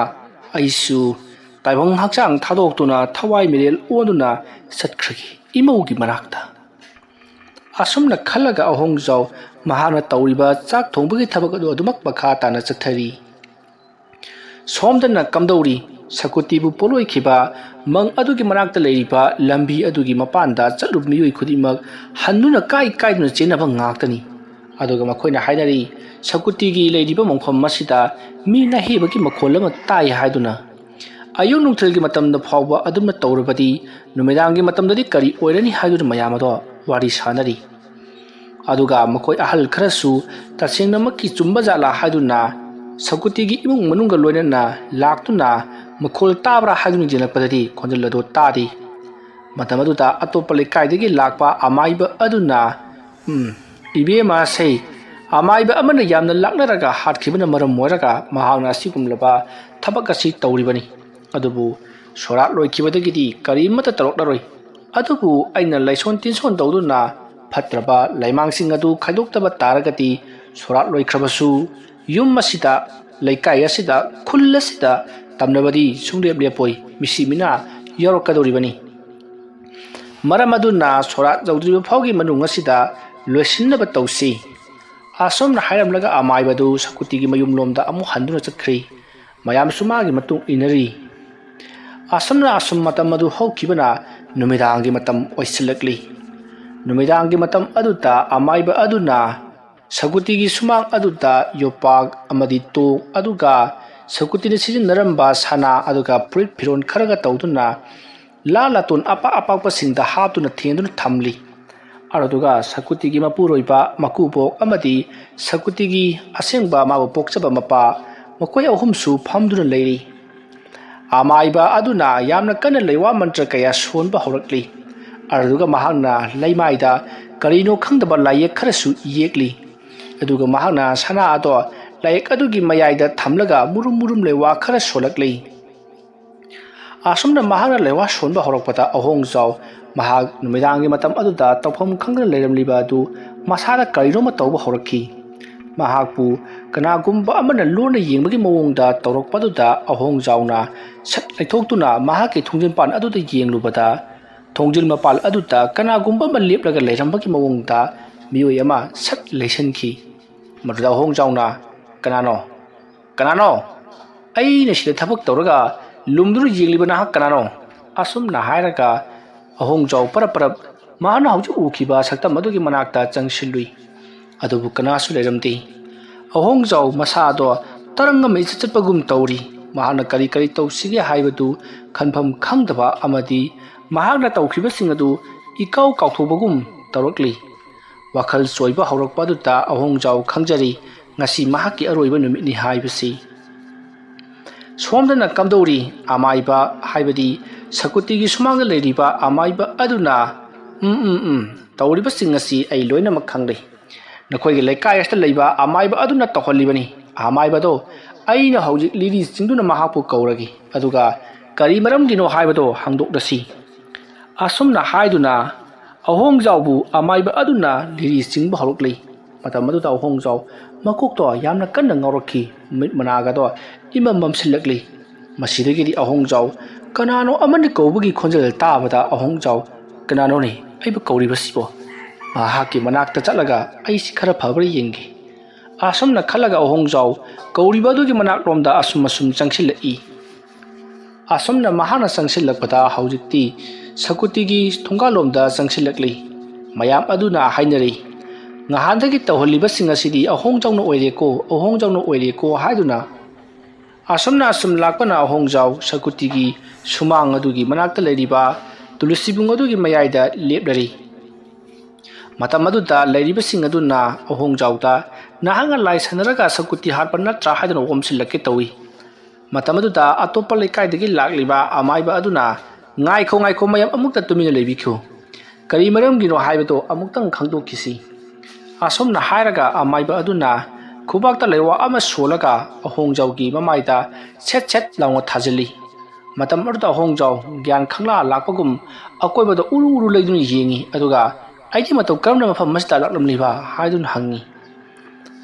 ꯑꯩꯁꯨ ꯇꯥꯏꯕꯪ ꯍꯛꯆꯥꯡ ꯊꯥꯗꯣꯛꯇꯨꯅ ꯊꯋꯥꯏ ꯃꯤꯔꯦꯜ ꯑꯣꯟꯗꯨꯅ ꯆꯠꯈ꯭ꯔꯒꯦ ꯏꯃꯧꯒꯤ ꯃꯅꯥꯛꯇ"꯫ ꯑꯁꯨꯝꯅ ꯈꯜꯂꯒ ꯑꯍꯣꯡꯖꯥꯎ ꯃꯍꯥꯛꯅ ꯇꯧꯔꯤꯕ ꯆꯥꯛ ꯊꯣꯡꯕꯒꯤ ꯊꯕꯛ ꯑꯗꯨ ꯑꯗꯨꯃꯛ ꯃꯈꯥ ꯇꯥꯅ ꯆꯠꯊꯔꯤ꯫ ꯁꯣꯝꯗꯅ ꯀꯝꯗꯧꯔꯤ? ꯁꯀꯨꯇꯤꯕꯨ ꯄꯣꯠꯂꯣꯏꯈꯤꯕ ꯃꯪ ꯑꯗꯨꯒꯤ ꯃꯅꯥꯛꯇ ꯂꯩꯔꯤꯕ ꯂꯝꯕꯤ ꯑꯗꯨꯒꯤ ꯃꯄꯥꯟꯗ ꯆꯠꯂꯨꯕ ꯃꯤꯑꯣꯏ ꯈꯨꯗꯤꯡꯃꯛ ꯍꯟꯗꯨꯅ ꯀꯥꯏ ꯀꯥꯏꯗꯨꯅ ꯆꯦꯟꯅꯕ ꯉꯥꯛꯇꯅꯤ꯫ ꯑꯗꯨꯒ ꯃꯈꯣꯏꯅ ꯍꯥꯏꯅꯔꯤ, "ꯁꯀꯨꯇꯤꯒꯤ ꯂꯩꯔꯤꯕ ꯃꯐꯝ ꯑꯁꯤꯗ ꯃꯤ ꯅꯥꯍꯦꯕꯒꯤ ꯃꯈꯣꯜ ꯑꯃ ꯇꯥꯏ" ꯍꯥꯏꯗꯨꯅ꯫ ꯑꯌꯨꯛ ꯅꯨꯡꯊꯤꯜꯒꯤ ꯃꯇꯝꯗ ꯐꯥꯎꯕ ꯑꯗꯨꯝꯅ ꯇꯧꯔꯕꯗꯤ ꯅꯨꯃꯤꯗꯥꯡꯒꯤ ꯃꯇꯝꯗꯗꯤ ꯀꯔꯤ ꯑꯣꯏꯔꯅꯤ ꯍꯥꯏꯗꯨꯅ ꯃꯌꯥꯝ ꯑꯗꯣ ꯋꯥꯔꯤ ꯁꯥꯅꯔꯤ꯫ ꯑꯗꯨꯒ ꯃꯈꯣꯏ ꯑꯍꯜ ꯈꯔꯁꯨ ꯇꯁꯦꯡꯅꯃꯛꯀꯤ ꯆꯨꯝꯕ ꯖꯥꯠꯂꯥ ꯍꯥꯏꯗꯨꯅ ꯁꯀꯨꯇꯤꯒꯤ ꯏꯃꯨꯡ ꯃꯅꯨꯡꯒ ꯂꯣꯏꯅꯅ ꯂꯥꯛꯇꯨꯅ ꯃꯈꯣꯜ ꯇꯥꯕ꯭ꯔꯥ ꯍꯥꯏꯗꯨꯅ ꯌꯦꯡꯂꯛꯄꯗꯗꯤ ꯈꯣꯟꯖꯦꯜ ꯑꯗꯨ ꯇꯥꯗꯦ꯫ ꯃꯇꯝ ꯑꯗꯨꯗ ꯑꯇꯣꯞꯄ ꯂꯩꯀꯥꯏꯗꯒꯤ ꯂꯥꯛꯄ ꯑꯃꯥꯏꯕ ꯑꯗꯨꯅ, "ꯎꯝ, ꯏꯕꯦꯝꯃ ꯁꯦ, ꯑꯃꯥꯏꯕ ꯑꯃꯅ ꯌꯥꯝꯅ ꯂꯥꯛꯅꯔꯒ ꯍꯥꯠꯈꯤꯕꯅ ꯃꯔꯝ ꯑꯣꯏꯔꯒ ꯃꯍꯥꯛꯅ ꯑꯁꯤꯒꯨꯝꯂꯕ ꯊꯕꯛ ꯑꯁꯤ ꯇꯧꯔꯤꯕꯅꯤ꯫ ꯑꯗꯨꯕꯨ ꯁꯣꯔꯥꯠ ꯂꯣꯏꯈꯤꯕꯗꯒꯤꯗꯤ ꯀꯔꯤꯃꯠꯇ ꯇꯧꯔꯛꯂꯔꯣꯏ꯫ ꯑꯗꯨꯕꯨ ꯑꯩꯅ ꯂꯥꯏꯁꯣꯟ ꯇꯤꯟꯁꯣꯟ ꯇꯧꯗꯨꯅ ꯐꯠꯇ꯭ꯔꯕ ꯂꯩꯃꯥꯡꯁꯤꯡ ꯑꯗꯨ ꯈꯥꯏꯗꯣꯛꯇꯕ ꯇꯥꯔꯒꯗꯤ, ꯁꯣꯔꯥꯠ ꯂꯣꯏꯈ꯭ꯔꯕꯁꯨ ꯌꯨꯝ ꯑꯁꯤꯗ, ꯂꯩꯀꯥꯏ ꯑꯁꯤꯗ, ꯈꯨꯜ ꯑꯁꯤꯗ ꯇꯝꯅꯕꯗꯤ ꯁꯨꯡꯂꯦꯞ ꯂꯦꯞꯄꯣꯏ, ꯃꯤꯁꯤ ꯃꯤꯅꯥ ꯌꯥꯎꯔꯛꯀꯗꯧꯔꯤꯕꯅꯤ꯫ ꯃꯔꯝ ꯑꯗꯨꯅ ꯁꯣꯔꯥꯠ ꯌꯧꯗ꯭ꯔꯤꯕ ꯐꯥꯎꯒꯤ ꯃꯅꯨꯡ ꯑꯁꯤꯗ ꯂꯣꯏꯁꯤꯟꯅꯕ ꯇꯧꯁꯤ꯫ ꯑꯁꯨꯝꯅ ꯍꯥꯏꯔꯝꯂꯒ ꯑꯃꯥꯏꯕꯗꯨ ꯁꯀꯨꯇꯤꯒꯤ ꯃꯌꯨꯝꯂꯣꯝꯗ ꯑꯃꯨꯛ ꯍꯟꯗꯨꯅ ꯆꯠꯈ꯭ꯔꯤ꯫ ꯃꯌꯥꯝꯁꯨ ꯃꯥꯒꯤ ꯃꯇꯨꯡ ꯏꯟꯅꯔꯤ꯫ ꯑꯁꯨꯝꯅ ꯑꯁꯨꯝ ꯃꯇꯝ ꯑꯗꯨ ꯍꯧꯈꯤꯕꯅ ꯅꯨꯃꯤꯗꯥꯡꯒꯤ ꯃꯇꯝ ꯑꯣꯏꯁꯤꯜꯂꯛꯂꯤ꯫ ꯅꯨꯃꯤꯗꯥꯡꯒꯤ ꯃꯇꯝ ꯑꯗꯨꯗ ꯑꯃꯥꯏꯕ ꯑꯗꯨꯅ ꯁꯒꯨꯇꯤꯒꯤ ꯁꯨꯃꯥꯡ ꯑꯗꯨꯗ ꯌꯣꯄꯥꯛ ꯑꯃꯗꯤ ꯇꯣꯛ, ꯑꯗꯨꯒ ꯁꯒꯨꯇꯤꯅ ꯁꯤꯖꯤꯟꯅꯔꯝꯕ ꯁꯅꯥ, ꯑꯗꯨꯒ ꯐꯨꯔꯤꯠ ꯐꯤꯔꯣꯜ ꯈꯔꯒ ꯇꯧꯗꯨꯅ ꯂꯥ ꯂꯥꯇꯣꯟ ꯑꯄꯥꯛ ꯑꯄꯥꯛꯄꯁꯤꯡꯗ ꯍꯥꯞꯇꯨꯅ ꯊꯦꯡꯗꯨꯅ ꯊꯝꯂꯤ꯫ ꯑꯗꯨꯒ ꯁꯀꯨꯇꯤꯒꯤ ꯃꯄꯨꯔꯣꯏꯕ, ꯃꯀꯨꯕꯣꯛ ꯑꯃꯗꯤ ꯁꯀꯨꯇꯤꯒꯤ ꯑꯁꯦꯡꯕ ꯃꯥꯕꯨ ꯄꯣꯛꯆꯕ ꯃꯄꯥ, ꯃꯈꯣꯏ ꯑꯍꯨꯝꯁꯨ ꯐꯝꯗꯨꯅ ꯂꯩꯔꯤ꯫ ꯑꯃꯥꯏꯕ ꯑꯗꯨꯅ ꯌꯥꯝꯅ ꯀꯟꯅ ꯂꯩꯋꯥ ꯃꯟꯇ꯭ꯔ ꯀꯌꯥ ꯁꯣꯟꯕ ꯍꯧꯔꯛꯂꯤ꯫ ꯑꯗꯨꯒ ꯃꯍꯥꯛꯅ ꯂꯩꯃꯥꯏꯗ ꯀꯔꯤꯅꯣ ꯈꯪꯗꯕ ꯂꯥꯏꯌꯦꯛ ꯈꯔꯁꯨ ꯌꯦꯛꯂꯤ꯫ ꯑꯗꯨꯒ ꯃꯍꯥꯛꯅ ꯁꯅꯥ ꯑꯗꯣ ꯂꯥꯏꯌꯦꯛ ꯑꯗꯨꯒꯤ ꯃꯌꯥꯏꯗ ꯊꯝꯂꯒ ꯃꯨꯔꯨꯝ ꯃꯨꯔꯨꯝ ꯂꯩꯋꯥ ꯈꯔ ꯁꯣꯜꯂꯛꯂꯤ꯫ ꯑꯁꯨꯝꯅ ꯃꯍꯥꯛꯅ ꯂꯩꯋꯥ ꯁꯣꯟꯕ ꯍꯧꯔꯛꯄꯗ ꯑꯍꯣꯡꯖꯥꯎ ꯃꯍꯥꯛ ꯅꯨꯃꯤꯗꯥꯡꯒꯤ ꯃꯇꯝ ꯑꯗꯨꯗ ꯇꯧꯐꯝ ꯈꯪꯗꯅ ꯂꯩꯔꯝꯂꯤꯕ ꯑꯗꯨ ꯃꯁꯥꯗ ꯀꯔꯤꯅꯣꯃ ꯇꯧꯕ ꯍꯧꯔꯛꯈꯤ꯫ ꯃꯍꯥꯛꯄꯨ ꯀꯅꯥꯒꯨꯝꯕ ꯑꯃꯅ ꯂꯣꯟꯅ ꯌꯦꯡꯕꯒꯤ ꯃꯑꯣꯡꯗ ꯇꯧꯔꯛꯄꯗꯨꯗ ꯑꯍꯣꯡꯖꯥꯎꯅ ꯁꯠ ꯂꯩꯊꯣꯛꯇꯨꯅ ꯃꯍꯥꯛꯀꯤ ꯊꯣꯡꯖꯤꯟꯄꯥꯟ ꯑꯗꯨꯗ ꯌꯦꯡꯂꯨꯕꯗ, ꯊꯣꯡꯖꯤꯜ ꯃꯄꯥꯜ ꯑꯗꯨꯗ ꯀꯅꯥꯒꯨꯝꯕ ꯑꯃ ꯂꯦꯞꯂꯒ ꯂꯩꯔꯝꯕꯒꯤ ꯃꯑꯣꯡꯗ ꯃꯤꯑꯣꯏ ꯑꯃ ꯁꯠ ꯂꯩꯁꯤꯟꯈꯤ꯫ ꯃꯗꯨꯗ ꯑꯍꯣꯡꯖꯥꯎꯅ, "ꯀꯅꯥꯅꯣ? ꯀꯅꯥꯅꯣ? ꯑꯩꯅ ꯁꯤꯗ ꯊꯕꯛ ꯇꯧꯔꯒ ꯂꯨꯝꯗꯨꯅ ꯌꯦꯡꯂꯤꯕ ꯅꯍꯥꯛ ꯀꯅꯥꯅꯣ?" ꯑꯁꯨꯝꯅ ꯍꯥꯏꯔꯒ ꯑꯍꯣꯡꯖꯥꯎ ꯄꯔꯞ ꯄꯔꯞ ꯃꯍꯥꯛꯅ ꯍꯧꯖꯤꯛ ꯎꯈꯤꯕ ꯁꯛꯇꯝ ꯑꯗꯨꯒꯤ ꯃꯅꯥꯛꯇ ꯆꯪꯁꯤꯜꯂꯨꯏ꯫ ꯑꯗꯨꯕꯨ ꯀꯅꯥꯁꯨ ꯂꯩꯔꯝꯗꯦ꯫ ꯑꯍꯣꯡꯖꯥꯎ ꯃꯁꯥꯗꯣ ꯇꯔꯪ ꯑꯃ ꯏꯆꯠ ꯆꯠꯄꯒꯨꯝ ꯇꯧꯔꯤ꯫ ꯃꯍꯥꯛꯅ ꯀꯔꯤ ꯀꯔꯤ ꯇꯧꯁꯤꯒꯦ ꯍꯥꯏꯕꯗꯨ ꯈꯟꯐꯝ ꯈꯪꯗꯕ ꯑꯃꯗꯤ ꯃꯍꯥꯛꯅ ꯇꯧꯈꯤꯕꯁꯤꯡ ꯑꯗꯨ ꯏꯀꯥꯎ ꯀꯥꯎꯊꯣꯛꯄꯒꯨꯝ ꯇꯧꯔꯛꯂꯤ꯫ ꯋꯥꯈꯜ ꯆꯣꯏꯕ ꯍꯧꯔꯛꯄ ꯑꯗꯨꯗ ꯑꯍꯣꯡꯖꯥꯎ ꯈꯪꯖꯔꯤ, ꯉꯁꯤ ꯃꯍꯥꯛꯀꯤ ꯑꯔꯣꯏꯕ ꯅꯨꯃꯤꯠꯅꯤ ꯍꯥꯏꯕꯁꯤ꯫ ꯁꯣꯝꯗꯅ ꯀꯝꯗꯧꯔꯤ? ꯑꯃꯥꯏꯕ, ꯍꯥꯏꯕꯗꯤ ꯁꯀꯨꯇꯤꯒꯤ ꯁꯨꯃꯥꯡꯗ ꯂꯩꯔꯤꯕ ꯑꯃꯥꯏꯕ ꯑꯗꯨꯅ, "ꯎꯝ, ꯎꯝ, ꯎꯝ, ꯇꯧꯔꯤꯕꯁꯤꯡ ꯑꯁꯤ ꯑꯩ ꯂꯣꯏꯅꯃꯛ ꯈꯪꯂꯦ꯫ ꯅꯈꯣꯏꯒꯤ ꯂꯩꯀꯥꯏ ꯑꯁꯤꯗ ꯂꯩꯕ ꯑꯃꯥꯏꯕ ꯑꯗꯨꯅ ꯇꯧꯍꯜꯂꯤꯕꯅꯤ꯫ ꯑꯃꯥꯏꯕꯗꯣ ꯑꯩꯅ ꯍꯧꯖꯤꯛ ꯂꯤꯔꯤ ꯆꯤꯡꯗꯨꯅ ꯃꯍꯥꯛꯄꯨ ꯀꯧꯔꯒꯦ, ꯑꯗꯨꯒ ꯀꯔꯤ ꯃꯔꯝꯒꯤꯅꯣ ꯍꯥꯏꯕꯗꯣ ꯍꯪꯗꯣꯛꯂꯁꯤ꯫ ꯑꯁꯨꯝꯅ ꯍꯥꯏꯗꯨꯅ ꯑꯍꯣꯡꯖꯥꯎꯕꯨ ꯑꯃꯥꯏꯕ ꯑꯗꯨꯅ ꯂꯤꯔꯤ ꯆꯤꯡꯕ ꯍꯧꯔꯛꯂꯤ꯫ ꯃꯇꯝ ꯑꯗꯨꯗ ꯑꯍꯣꯡꯖꯥꯎ ꯃꯀꯣꯛꯇꯣ ꯌꯥꯝꯅ ꯀꯟꯅ ꯉꯥꯎꯔꯛꯈꯤ꯫ ꯃꯤꯠ ꯃꯅꯥꯒꯗꯣ ꯏꯃꯝ ꯃꯝꯁꯤꯜꯂꯛꯂꯤ꯫ ꯃꯁꯤꯗꯒꯤꯗꯤ ꯑꯍꯣꯡꯖꯥꯎ ꯀꯅꯥꯅꯣ ꯑꯃꯅ ꯀꯧꯕꯒꯤ ꯈꯣꯟꯖꯦꯜ ꯇꯥꯕꯗ ꯑꯍꯣꯡꯖꯥꯎ, "ꯀꯅꯥꯅꯣꯅꯦ ꯑꯩꯕꯨ ꯀꯧꯔꯤꯕꯁꯤꯕꯣ? ꯃꯍꯥꯛꯀꯤ ꯃꯅꯥꯛꯇ ꯆꯠꯂꯒ ꯑꯩꯁꯤ ꯈꯔ ꯐꯕ꯭ꯔꯥ ꯌꯦꯡꯒꯦ"꯫ ꯑꯁꯨꯝꯅ ꯈꯜꯂꯒ ꯑꯍꯣꯡꯖꯥꯎ ꯀꯧꯔꯤꯕ ꯑꯗꯨꯒꯤ ꯃꯅꯥꯛꯂꯣꯝꯗ ꯑꯁꯨꯝ ꯑꯁꯨꯝ ꯆꯪꯁꯤꯜꯂꯛꯏ꯫ ꯑꯁꯨꯝꯅ ꯃꯍꯥꯛꯅ ꯆꯪꯁꯤꯜꯂꯛꯄꯗ ꯍꯧꯖꯤꯛꯇꯤ ꯁꯀꯨꯇꯤꯒꯤ ꯊꯣꯡꯒꯥꯜꯂꯣꯝꯗ ꯆꯪꯁꯤꯜꯂꯛꯂꯤ꯫ ꯃꯌꯥꯝ ꯑꯗꯨꯅ ꯍꯥꯏꯅꯔꯤ, "ꯉꯍꯥꯟꯗꯒꯤ ꯇꯧꯍꯜꯂꯤꯕꯁꯤꯡ ꯑꯁꯤꯗꯤ ꯑꯍꯣꯡꯖꯥꯎꯅ ꯑꯣꯏꯔꯦꯀꯣ, ꯑꯍꯣꯡꯖꯥꯎꯅ ꯑꯣꯏꯔꯦꯀꯣ" ꯍꯥꯏꯗꯨꯅ꯫ ꯑꯁꯨꯝꯅ ꯑꯁꯨꯝ ꯂꯥꯛꯄꯅ ꯑꯍꯣꯡꯖꯥꯎ ꯁꯀꯨꯇꯤꯒꯤ ꯁꯨꯃꯥꯡ ꯑꯗꯨꯒꯤ ꯃꯅꯥꯛꯇ ꯂꯩꯔꯤꯕ ꯇꯨꯂꯁꯤꯕꯨꯡ ꯑꯗꯨꯒꯤ ꯃꯌꯥꯏꯗ ꯂꯦꯞꯂꯔꯤ꯫ ꯃꯇꯝ ꯑꯗꯨꯗ ꯂꯩꯔꯤꯕꯁꯤꯡ ꯑꯗꯨꯅ ꯑꯍꯣꯡꯖꯥꯎꯗ, "ꯅꯍꯥꯛꯅ ꯂꯥꯏ ꯁꯥꯟꯅꯔꯒ ꯁꯀꯨꯇꯤ ꯍꯥꯠꯄ ꯅꯠꯇ꯭ꯔꯥ?" ꯍꯥꯏꯗꯨꯅ ꯑꯣꯝꯁꯤꯜꯂꯛꯀꯦ ꯇꯧꯏ꯫ ꯃꯇꯝ ꯑꯗꯨꯗ ꯑꯇꯣꯞꯄ ꯂꯩꯀꯥꯏꯗꯒꯤ ꯂꯥꯛꯂꯤꯕ ꯑꯃꯥꯏꯕ ꯑꯗꯨꯅ, "ꯉꯥꯏꯈꯣ, ꯉꯥꯏꯈꯣ, ꯃꯌꯥꯝ ꯑꯃꯨꯛꯇ ꯇꯨꯃꯤꯟꯅ ꯂꯩꯕꯤꯈꯣ꯫ ꯀꯔꯤ ꯃꯔꯝꯒꯤꯅꯣ ꯍꯥꯏꯕꯗꯣ ꯑꯃꯨꯛꯇꯪ ꯈꯪꯗꯣꯛꯈꯤꯁꯤ"꯫ ꯑꯁꯨꯝꯅ ꯍꯥꯏꯔꯒ ꯑꯃꯥꯏꯕ ꯑꯗꯨꯅ ꯈꯨꯕꯥꯛꯇ ꯂꯩꯋꯥ ꯑꯃ ꯁꯣꯜꯂꯒ ꯑꯍꯣꯡꯖꯥꯎꯒꯤ ꯃꯃꯥꯏꯗ ꯁꯦꯠ ꯁꯦꯠ ꯂꯥꯎꯅ ꯊꯥꯖꯤꯜꯂꯤ꯫ ꯃꯇꯝ ꯑꯗꯨꯗ ꯑꯍꯣꯡꯖꯥꯎ ꯒ꯭ꯌꯥꯟ ꯈꯪꯂꯥ ꯂꯥꯛꯄꯒꯨꯝ ꯑꯀꯣꯏꯕꯗ ꯎꯔꯨ ꯎꯔꯨ ꯂꯩꯗꯨꯅ ꯌꯦꯡꯉꯤ, ꯑꯗꯨꯒ "ꯑꯩꯗꯤ ꯃꯇꯧ ꯀꯔꯝꯅ ꯃꯐꯝ ꯑꯁꯤꯗ ꯂꯥꯛꯂꯝꯂꯤꯕ?" ꯍꯥꯏꯗꯨꯅ ꯍꯪꯉꯤ꯫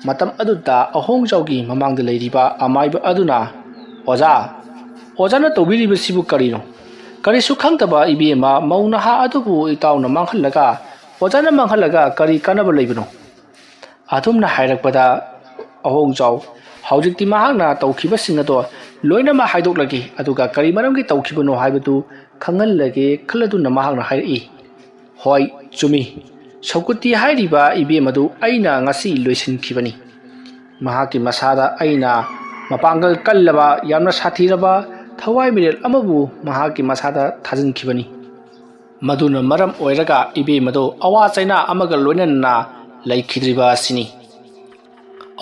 ꯃꯇꯝ ꯑꯗꯨꯗ ꯑꯍꯣꯡꯖꯥꯎꯒꯤ ꯃꯃꯥꯡꯗ ꯂꯩꯔꯤꯕ ꯑꯃꯥꯏꯕ ꯑꯗꯨꯅ, "ꯑꯣꯖꯥ, ꯑꯣꯖꯥꯅ ꯇꯧꯕꯤꯔꯤꯕꯁꯤꯕꯨ ꯀꯔꯤꯅꯣ? ꯀꯔꯤꯁꯨ ꯈꯪꯗꯕ ꯏꯕꯦꯝꯃ ꯃꯧ ꯅꯍꯥ ꯑꯗꯨꯕꯨ ꯏꯇꯥꯎꯅ ꯃꯥꯡꯍꯜꯂꯒ, ꯑꯣꯖꯥꯅ ꯃꯥꯡꯍꯜꯂꯒ ꯀꯔꯤ ꯀꯥꯟꯅꯕ ꯂꯩꯕꯅꯣ?" ꯑꯗꯨꯝꯅ ꯍꯥꯏꯔꯛꯄꯗ ꯑꯍꯣꯡꯖꯥꯎ, ꯍꯧꯖꯤꯛꯇꯤ ꯃꯍꯥꯛꯅ ꯇꯧꯈꯤꯕꯁꯤꯡ ꯑꯗꯣ ꯂꯣꯏꯅꯃꯛ ꯍꯥꯏꯗꯣꯛꯂꯒꯦ, ꯑꯗꯨꯒ ꯀꯔꯤ ꯃꯔꯝꯒꯤ ꯇꯧꯈꯤꯕꯅꯣ ꯍꯥꯏꯕꯗꯨ ꯈꯪꯍꯜꯂꯒꯦ ꯈꯜꯂꯗꯨꯅ ꯃꯍꯥꯛꯅ ꯍꯥꯏꯔꯛꯏ, "ꯍꯣꯏ, ꯆꯨꯝꯃꯤ꯫ ꯁꯧꯀꯨꯇꯤ ꯍꯥꯏꯔꯤꯕ ꯏꯕꯦꯝ ꯑꯗꯨ ꯑꯩꯅ ꯉꯁꯤ ꯂꯣꯏꯁꯤꯟꯈꯤꯕꯅꯤ꯫ ꯃꯍꯥꯛꯀꯤ ꯃꯁꯥꯗ ꯑꯩꯅ ꯃꯄꯥꯡꯒꯜ ꯀꯜꯂꯕ, ꯌꯥꯝꯅ ꯁꯥꯊꯤꯔꯕ ꯊꯋꯥꯏ ꯃꯤꯔꯦꯜ ꯑꯃꯕꯨ ꯃꯍꯥꯛꯀꯤ ꯃꯁꯥꯗ ꯊꯥꯖꯤꯟꯈꯤꯕꯅꯤ꯫ ꯃꯗꯨꯅ ꯃꯔꯝ ꯑꯣꯏꯔꯒ ꯏꯕꯦꯝ ꯑꯗꯨ ꯑꯋꯥ ꯆꯩꯅꯥ ꯑꯃꯒ ꯂꯣꯏꯅꯅ ꯂꯩꯈꯤꯗ꯭ꯔꯤꯕ ꯑꯁꯤꯅꯤ"꯫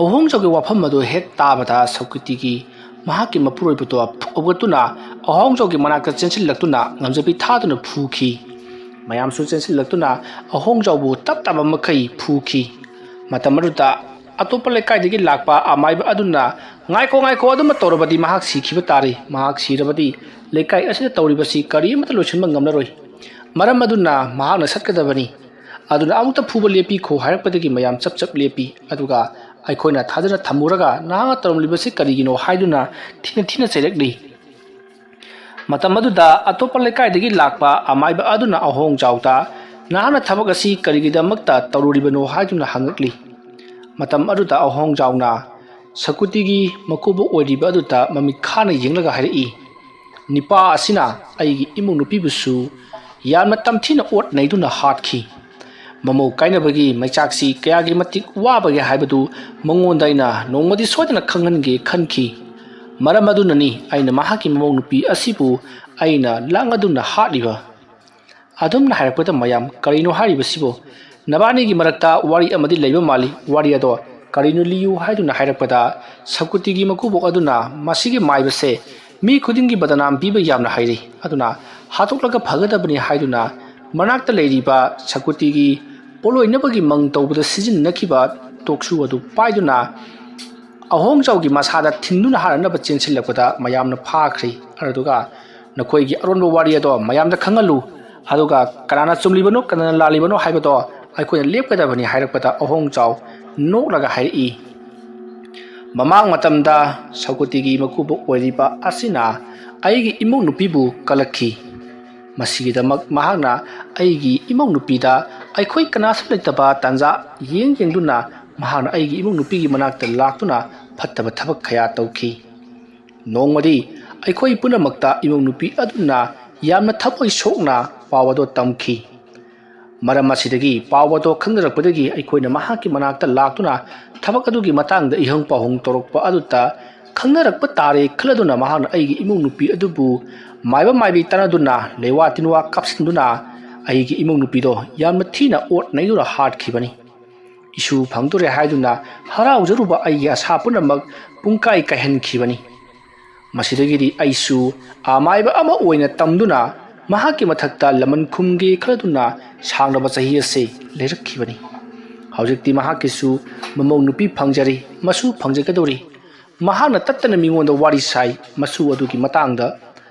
ꯑꯍꯣꯡꯖꯥꯎꯒꯤ ꯋꯥꯐꯝ ꯑꯗꯨ ꯍꯦꯛ ꯇꯥꯕꯗ ꯁꯧꯀꯨꯇꯤꯒꯤ ꯃꯍꯥꯛꯀꯤ ꯃꯄꯨꯔꯣꯏꯕꯗꯣ ꯍꯧꯒꯠꯇꯨꯅ ꯑꯍꯣꯡꯖꯥꯎꯒꯤ ꯃꯅꯥꯛꯇ ꯆꯦꯟꯁꯤꯜꯂꯛꯇꯨꯅ ꯉꯝꯖꯕꯤ ꯊꯥꯗꯨꯅ ꯐꯨꯈꯤ꯫ ꯃꯌꯥꯝꯁꯨ ꯆꯦꯟꯁꯤꯜꯂꯛꯇꯨꯅ ꯑꯍꯣꯡꯖꯥꯎꯕꯨ ꯇꯞ ꯇꯥꯕ ꯃꯈꯩ ꯐꯨꯈꯤ꯫ ꯃꯇꯝ ꯑꯗꯨꯗ ꯑꯇꯣꯞꯄ ꯂꯩꯀꯥꯏꯗꯒꯤ ꯂꯥꯛꯄ ꯑꯃꯥꯏꯕ ꯑꯗꯨꯅ, "ꯉꯥꯏꯈꯣ, ꯉꯥꯏꯈꯣ, ꯑꯗꯨꯃ ꯇꯧꯔꯕꯗꯤ ꯃꯍꯥꯛ ꯁꯤꯈꯤꯕ ꯇꯥꯔꯦ꯫ ꯃꯍꯥꯛ ꯁꯤꯔꯕꯗꯤ ꯂꯩꯀꯥꯏ ꯑꯁꯤꯗ ꯇꯧꯔꯤꯕꯁꯤ ꯀꯔꯤ ꯑꯃꯠꯇ ꯂꯣꯏꯁꯤꯟꯕ ꯉꯝꯂꯔꯣꯏ꯫ ꯃꯔꯝ ꯑꯗꯨꯅ ꯃꯍꯥꯛꯅ ꯁꯠꯀꯗꯕꯅꯤ꯫ ꯑꯗꯨꯅ ꯑꯃꯨꯛꯇ ꯐꯨꯕ ꯂꯦꯞꯄꯤꯈꯣ" ꯍꯥꯏꯔꯛꯄꯗꯒꯤ ꯃꯌꯥꯝ ꯆꯞ ꯆꯞ ꯂꯦꯞꯄꯤ꯫ ꯑꯗꯨꯒ ꯑꯩꯈꯣꯏꯅ ꯊꯥꯖꯅ ꯊꯝꯃꯨꯔꯒ ꯅꯍꯥꯛꯅ ꯇꯧꯔꯝꯂꯤꯕꯁꯤ ꯀꯔꯤꯒꯤꯅꯣ ꯍꯥꯏꯗꯨꯅ ꯊꯤꯅ ꯊꯤꯅ ꯆꯩꯔꯛꯂꯤ꯫ ꯃꯇꯝ ꯑꯗꯨꯗ ꯑꯇꯣꯞꯄ ꯂꯩꯀꯥꯏꯗꯒꯤ ꯂꯥꯛꯄ ꯑꯃꯥꯏꯕ ꯑꯗꯨꯅ ꯑꯍꯣꯡꯖꯥꯎꯗ, "ꯅꯍꯥꯛꯅ ꯊꯕꯛ ꯑꯁꯤ ꯀꯔꯤꯒꯤꯗꯃꯛꯇ ꯇꯧꯔꯨꯔꯤꯕꯅꯣ?" ꯍꯥꯏꯗꯨꯅ ꯍꯪꯉꯛꯂꯤ꯫ ꯃꯇꯝ ꯑꯗꯨꯗ ꯑꯍꯣꯡꯖꯥꯎꯅ ꯁꯀꯨꯇꯤꯒꯤ ꯃꯀꯨꯕꯣꯛ ꯑꯣꯏꯔꯤꯕ ꯑꯗꯨꯗ ꯃꯃꯤꯠ ꯈꯥꯅ ꯌꯦꯡꯂꯒ ꯍꯥꯏꯔꯛꯏ, "ꯅꯤꯄꯥ ꯑꯁꯤꯅ ꯑꯩꯒꯤ ꯏꯃꯧ ꯅꯨꯄꯤꯕꯨꯁꯨ ꯌꯥꯝꯅ ꯇꯝꯊꯤꯅ ꯑꯣꯠ ꯅꯩꯗꯨꯅ ꯍꯥꯠꯈꯤ꯫ ꯃꯃꯧ ꯀꯥꯏꯅꯕꯒꯤ ꯃꯩꯆꯥꯛꯁꯤ ꯀꯌꯥꯒꯤ ꯃꯇꯤꯛ ꯋꯥꯕꯒꯦ ꯍꯥꯏꯕꯗꯨ ꯃꯉꯣꯟꯗ ꯑꯩꯅ ꯅꯣꯡꯃꯗꯤ ꯁꯣꯏꯗꯅ ꯈꯪꯍꯟꯒꯦ ꯈꯟꯈꯤ꯫ ꯃꯔꯝ ꯑꯗꯨꯅꯅꯤ ꯑꯩꯅ ꯃꯍꯥꯛꯀꯤ ꯃꯃꯧ ꯅꯨꯄꯤ ꯑꯁꯤꯕꯨ ꯑꯩꯅ ꯂꯥꯡꯉꯗꯨꯅ ꯍꯥꯠꯂꯤꯕ"꯫ ꯑꯗꯨꯝꯅ ꯍꯥꯏꯔꯛꯄꯗ ꯃꯌꯥꯝ, "ꯀꯔꯤꯅꯣ ꯍꯥꯏꯔꯤꯕꯁꯤꯕꯨ? ꯅꯕꯥꯅꯤꯒꯤ ꯃꯔꯛꯇ ꯋꯥꯔꯤ ꯑꯃꯗꯤ ꯂꯩꯕ ꯃꯥꯜꯂꯤ꯫ ꯋꯥꯔꯤ ꯑꯗꯣ ꯀꯔꯤꯅꯣ ꯂꯤꯌꯨ" ꯍꯥꯏꯗꯨꯅ ꯍꯥꯏꯔꯛꯄꯗ, ꯁꯀꯨꯇꯤꯒꯤ ꯃꯀꯨꯕꯣꯛ ꯑꯗꯨꯅ, "ꯃꯁꯤꯒꯤ ꯃꯥꯏꯕꯁꯦ ꯃꯤ ꯈꯨꯗꯤꯡꯒꯤ ꯕꯗꯅꯥꯝ ꯄꯤꯕ ꯌꯥꯝꯅ ꯍꯩꯔꯤ, ꯑꯗꯨꯅ ꯍꯥꯠꯇꯣꯛꯂꯒ ꯐꯒꯗꯕꯅꯤ" ꯍꯥꯏꯗꯨꯅ ꯃꯅꯥꯛꯇ ꯂꯩꯔꯤꯕ ꯁꯀꯨꯇꯤꯒꯤ ꯄꯣꯠꯂꯣꯏꯅꯕꯒꯤ ꯃꯪ ꯇꯧꯕꯗ ꯁꯤꯖꯤꯟꯅꯈꯤꯕ ꯇꯣꯛꯁꯨ ꯑꯗꯨ ꯄꯥꯏꯗꯨꯅ ꯑꯍꯣꯡꯖꯥꯎꯒꯤ ꯃꯁꯥꯗ ꯊꯤꯟꯗꯨꯅ ꯍꯥꯠꯅꯅꯕ ꯆꯦꯟꯁꯤꯜꯂꯛꯄꯗ ꯃꯌꯥꯝꯅ ꯐꯥꯈ꯭ꯔꯤ꯫ ꯑꯗꯨꯒ ꯅꯈꯣꯏꯒꯤ ꯑꯔꯣꯟꯕ ꯋꯥꯔꯤ ꯑꯗꯣ ꯃꯌꯥꯝꯗ ꯈꯪꯍꯜꯂꯨ, ꯑꯗꯨꯒ ꯀꯅꯥꯅ ꯆꯨꯝꯂꯤꯕꯅꯣ, ꯀꯅꯥꯅ ꯂꯥꯜꯂꯤꯕꯅꯣ ꯍꯥꯏꯕꯗꯣ ꯑꯩꯈꯣꯏꯅ ꯂꯦꯞꯀꯗꯕꯅꯤ ꯍꯥꯏꯔꯛꯄꯗ ꯑꯍꯣꯡꯖꯥꯎ ꯅꯣꯛꯂꯒ ꯍꯥꯏꯔꯛꯏ, "ꯃꯃꯥꯡ ꯃꯇꯝꯗ ꯁꯧꯒꯠꯇꯤꯒꯤ ꯃꯀꯨꯕꯣꯛ ꯑꯣꯏꯔꯤꯕ ꯑꯁꯤꯅ ꯑꯩꯒꯤ ꯏꯃꯧ ꯅꯨꯄꯤꯕꯨ ꯀꯜꯂꯛꯈꯤ꯫ ꯃꯁꯤꯒꯤꯗꯃꯛ ꯃꯍꯥꯛꯅ ꯑꯩꯒꯤ ꯏꯃꯧ ꯅꯨꯄꯤꯗ ꯑꯩꯈꯣꯏ ꯀꯅꯥꯁꯨ ꯂꯩꯇꯕ ꯇꯥꯟꯖꯥ ꯌꯦꯡ ꯌꯦꯡꯗꯨꯅ ꯃꯍꯥꯛꯅ ꯑꯩꯒꯤ ꯏꯃꯧ ꯅꯨꯄꯤꯒꯤ ꯃꯅꯥꯛꯇ ꯂꯥꯛꯇꯨꯅ ꯐꯠꯇꯕ ꯊꯕꯛ ꯀꯌꯥ ꯇꯧꯈꯤ꯫ ꯅꯣꯡꯃꯗꯤ ꯑꯩꯈꯣꯏ ꯄꯨꯝꯅꯃꯛꯇ ꯏꯃꯧ ꯅꯨꯄꯤ ꯑꯗꯨꯅ ꯌꯥꯝꯅ ꯊꯃꯣꯏ ꯁꯣꯛꯅ ꯄꯥꯎ ꯑꯗꯨ ꯇꯝꯈꯤ꯫ ꯃꯔꯝ ꯑꯁꯤꯗꯒꯤ ꯄꯥꯎ ꯑꯗꯨ ꯈꯪꯅꯔꯛꯄꯗꯒꯤ ꯑꯩꯈꯣꯏꯅ ꯃꯍꯥꯛꯀꯤ ꯃꯅꯥꯛꯇ ꯂꯥꯛꯇꯨꯅ ꯊꯕꯛ ꯑꯗꯨꯒꯤ ꯃꯇꯥꯡꯗ ꯏꯍꯪ ꯄꯥꯎꯍꯪ ꯇꯧꯔꯛꯄ ꯑꯗꯨꯗ ꯈꯪꯅꯔꯛꯄ ꯇꯥꯔꯦ ꯈꯜꯂꯗꯨꯅ ꯃꯍꯥꯛꯅ ꯑꯩꯒꯤ ꯏꯃꯧ ꯅꯨꯄꯤ ꯑꯗꯨꯕꯨ ꯃꯥꯏꯕ ꯃꯥꯏꯕꯤ ꯇꯥꯟꯅꯗꯨꯅ ꯂꯩꯋꯥ ꯇꯤꯟꯋꯥ ꯀꯥꯞꯁꯤꯟꯗꯨꯅ ꯑꯩꯒꯤ ꯏꯃꯧ ꯅꯨꯄꯤꯗꯣ ꯌꯥꯝꯅ ꯊꯤꯅ ꯑꯣꯠ ꯅꯩꯗꯨꯅ ꯍꯥꯠꯈꯤꯕꯅꯤ꯫ ꯏꯁꯨ ꯐꯪꯗꯣꯔꯦ ꯍꯥꯏꯗꯨꯅ ꯍꯔꯥꯎꯖꯔꯨꯕ ꯑꯩꯒꯤ ꯑꯁꯥ ꯄꯨꯝꯅꯃꯛ ꯄꯨꯡꯀꯥꯏ ꯀꯥꯏꯍꯟꯈꯤꯕꯅꯤ꯫ ꯃꯁꯤꯗꯒꯤꯗꯤ ꯑꯩꯁꯨ ꯑꯃꯥꯏꯕ ꯑꯃ ꯑꯣꯏꯅ ꯇꯝꯗꯨꯅ ꯃꯍꯥꯛꯀꯤ ꯃꯊꯛꯇ ꯂꯃꯟ ꯈꯨꯝꯒꯦ ꯈꯜꯂꯗꯨꯅ ꯁꯥꯡꯂꯕ ꯆꯍꯤ ꯑꯁꯤ ꯂꯩꯔꯛꯈꯤꯕꯅꯤ꯫ ꯍꯧꯖꯤꯛꯇꯤ ꯃꯍꯥꯛꯀꯤꯁꯨ ꯃꯃꯧ ꯅꯨꯄꯤ ꯐꯪꯖꯔꯤ, ꯃꯁꯨ ꯐꯪꯖꯒꯗꯧꯔꯤ꯫ ꯃꯍꯥꯛꯅ ꯇꯠꯇꯅ ꯃꯤꯉꯣꯟꯗ ꯋꯥꯔꯤ ꯁꯥꯏ ꯃꯁꯨ ꯑꯗꯨꯒꯤ ꯃꯇꯥꯡꯗ꯫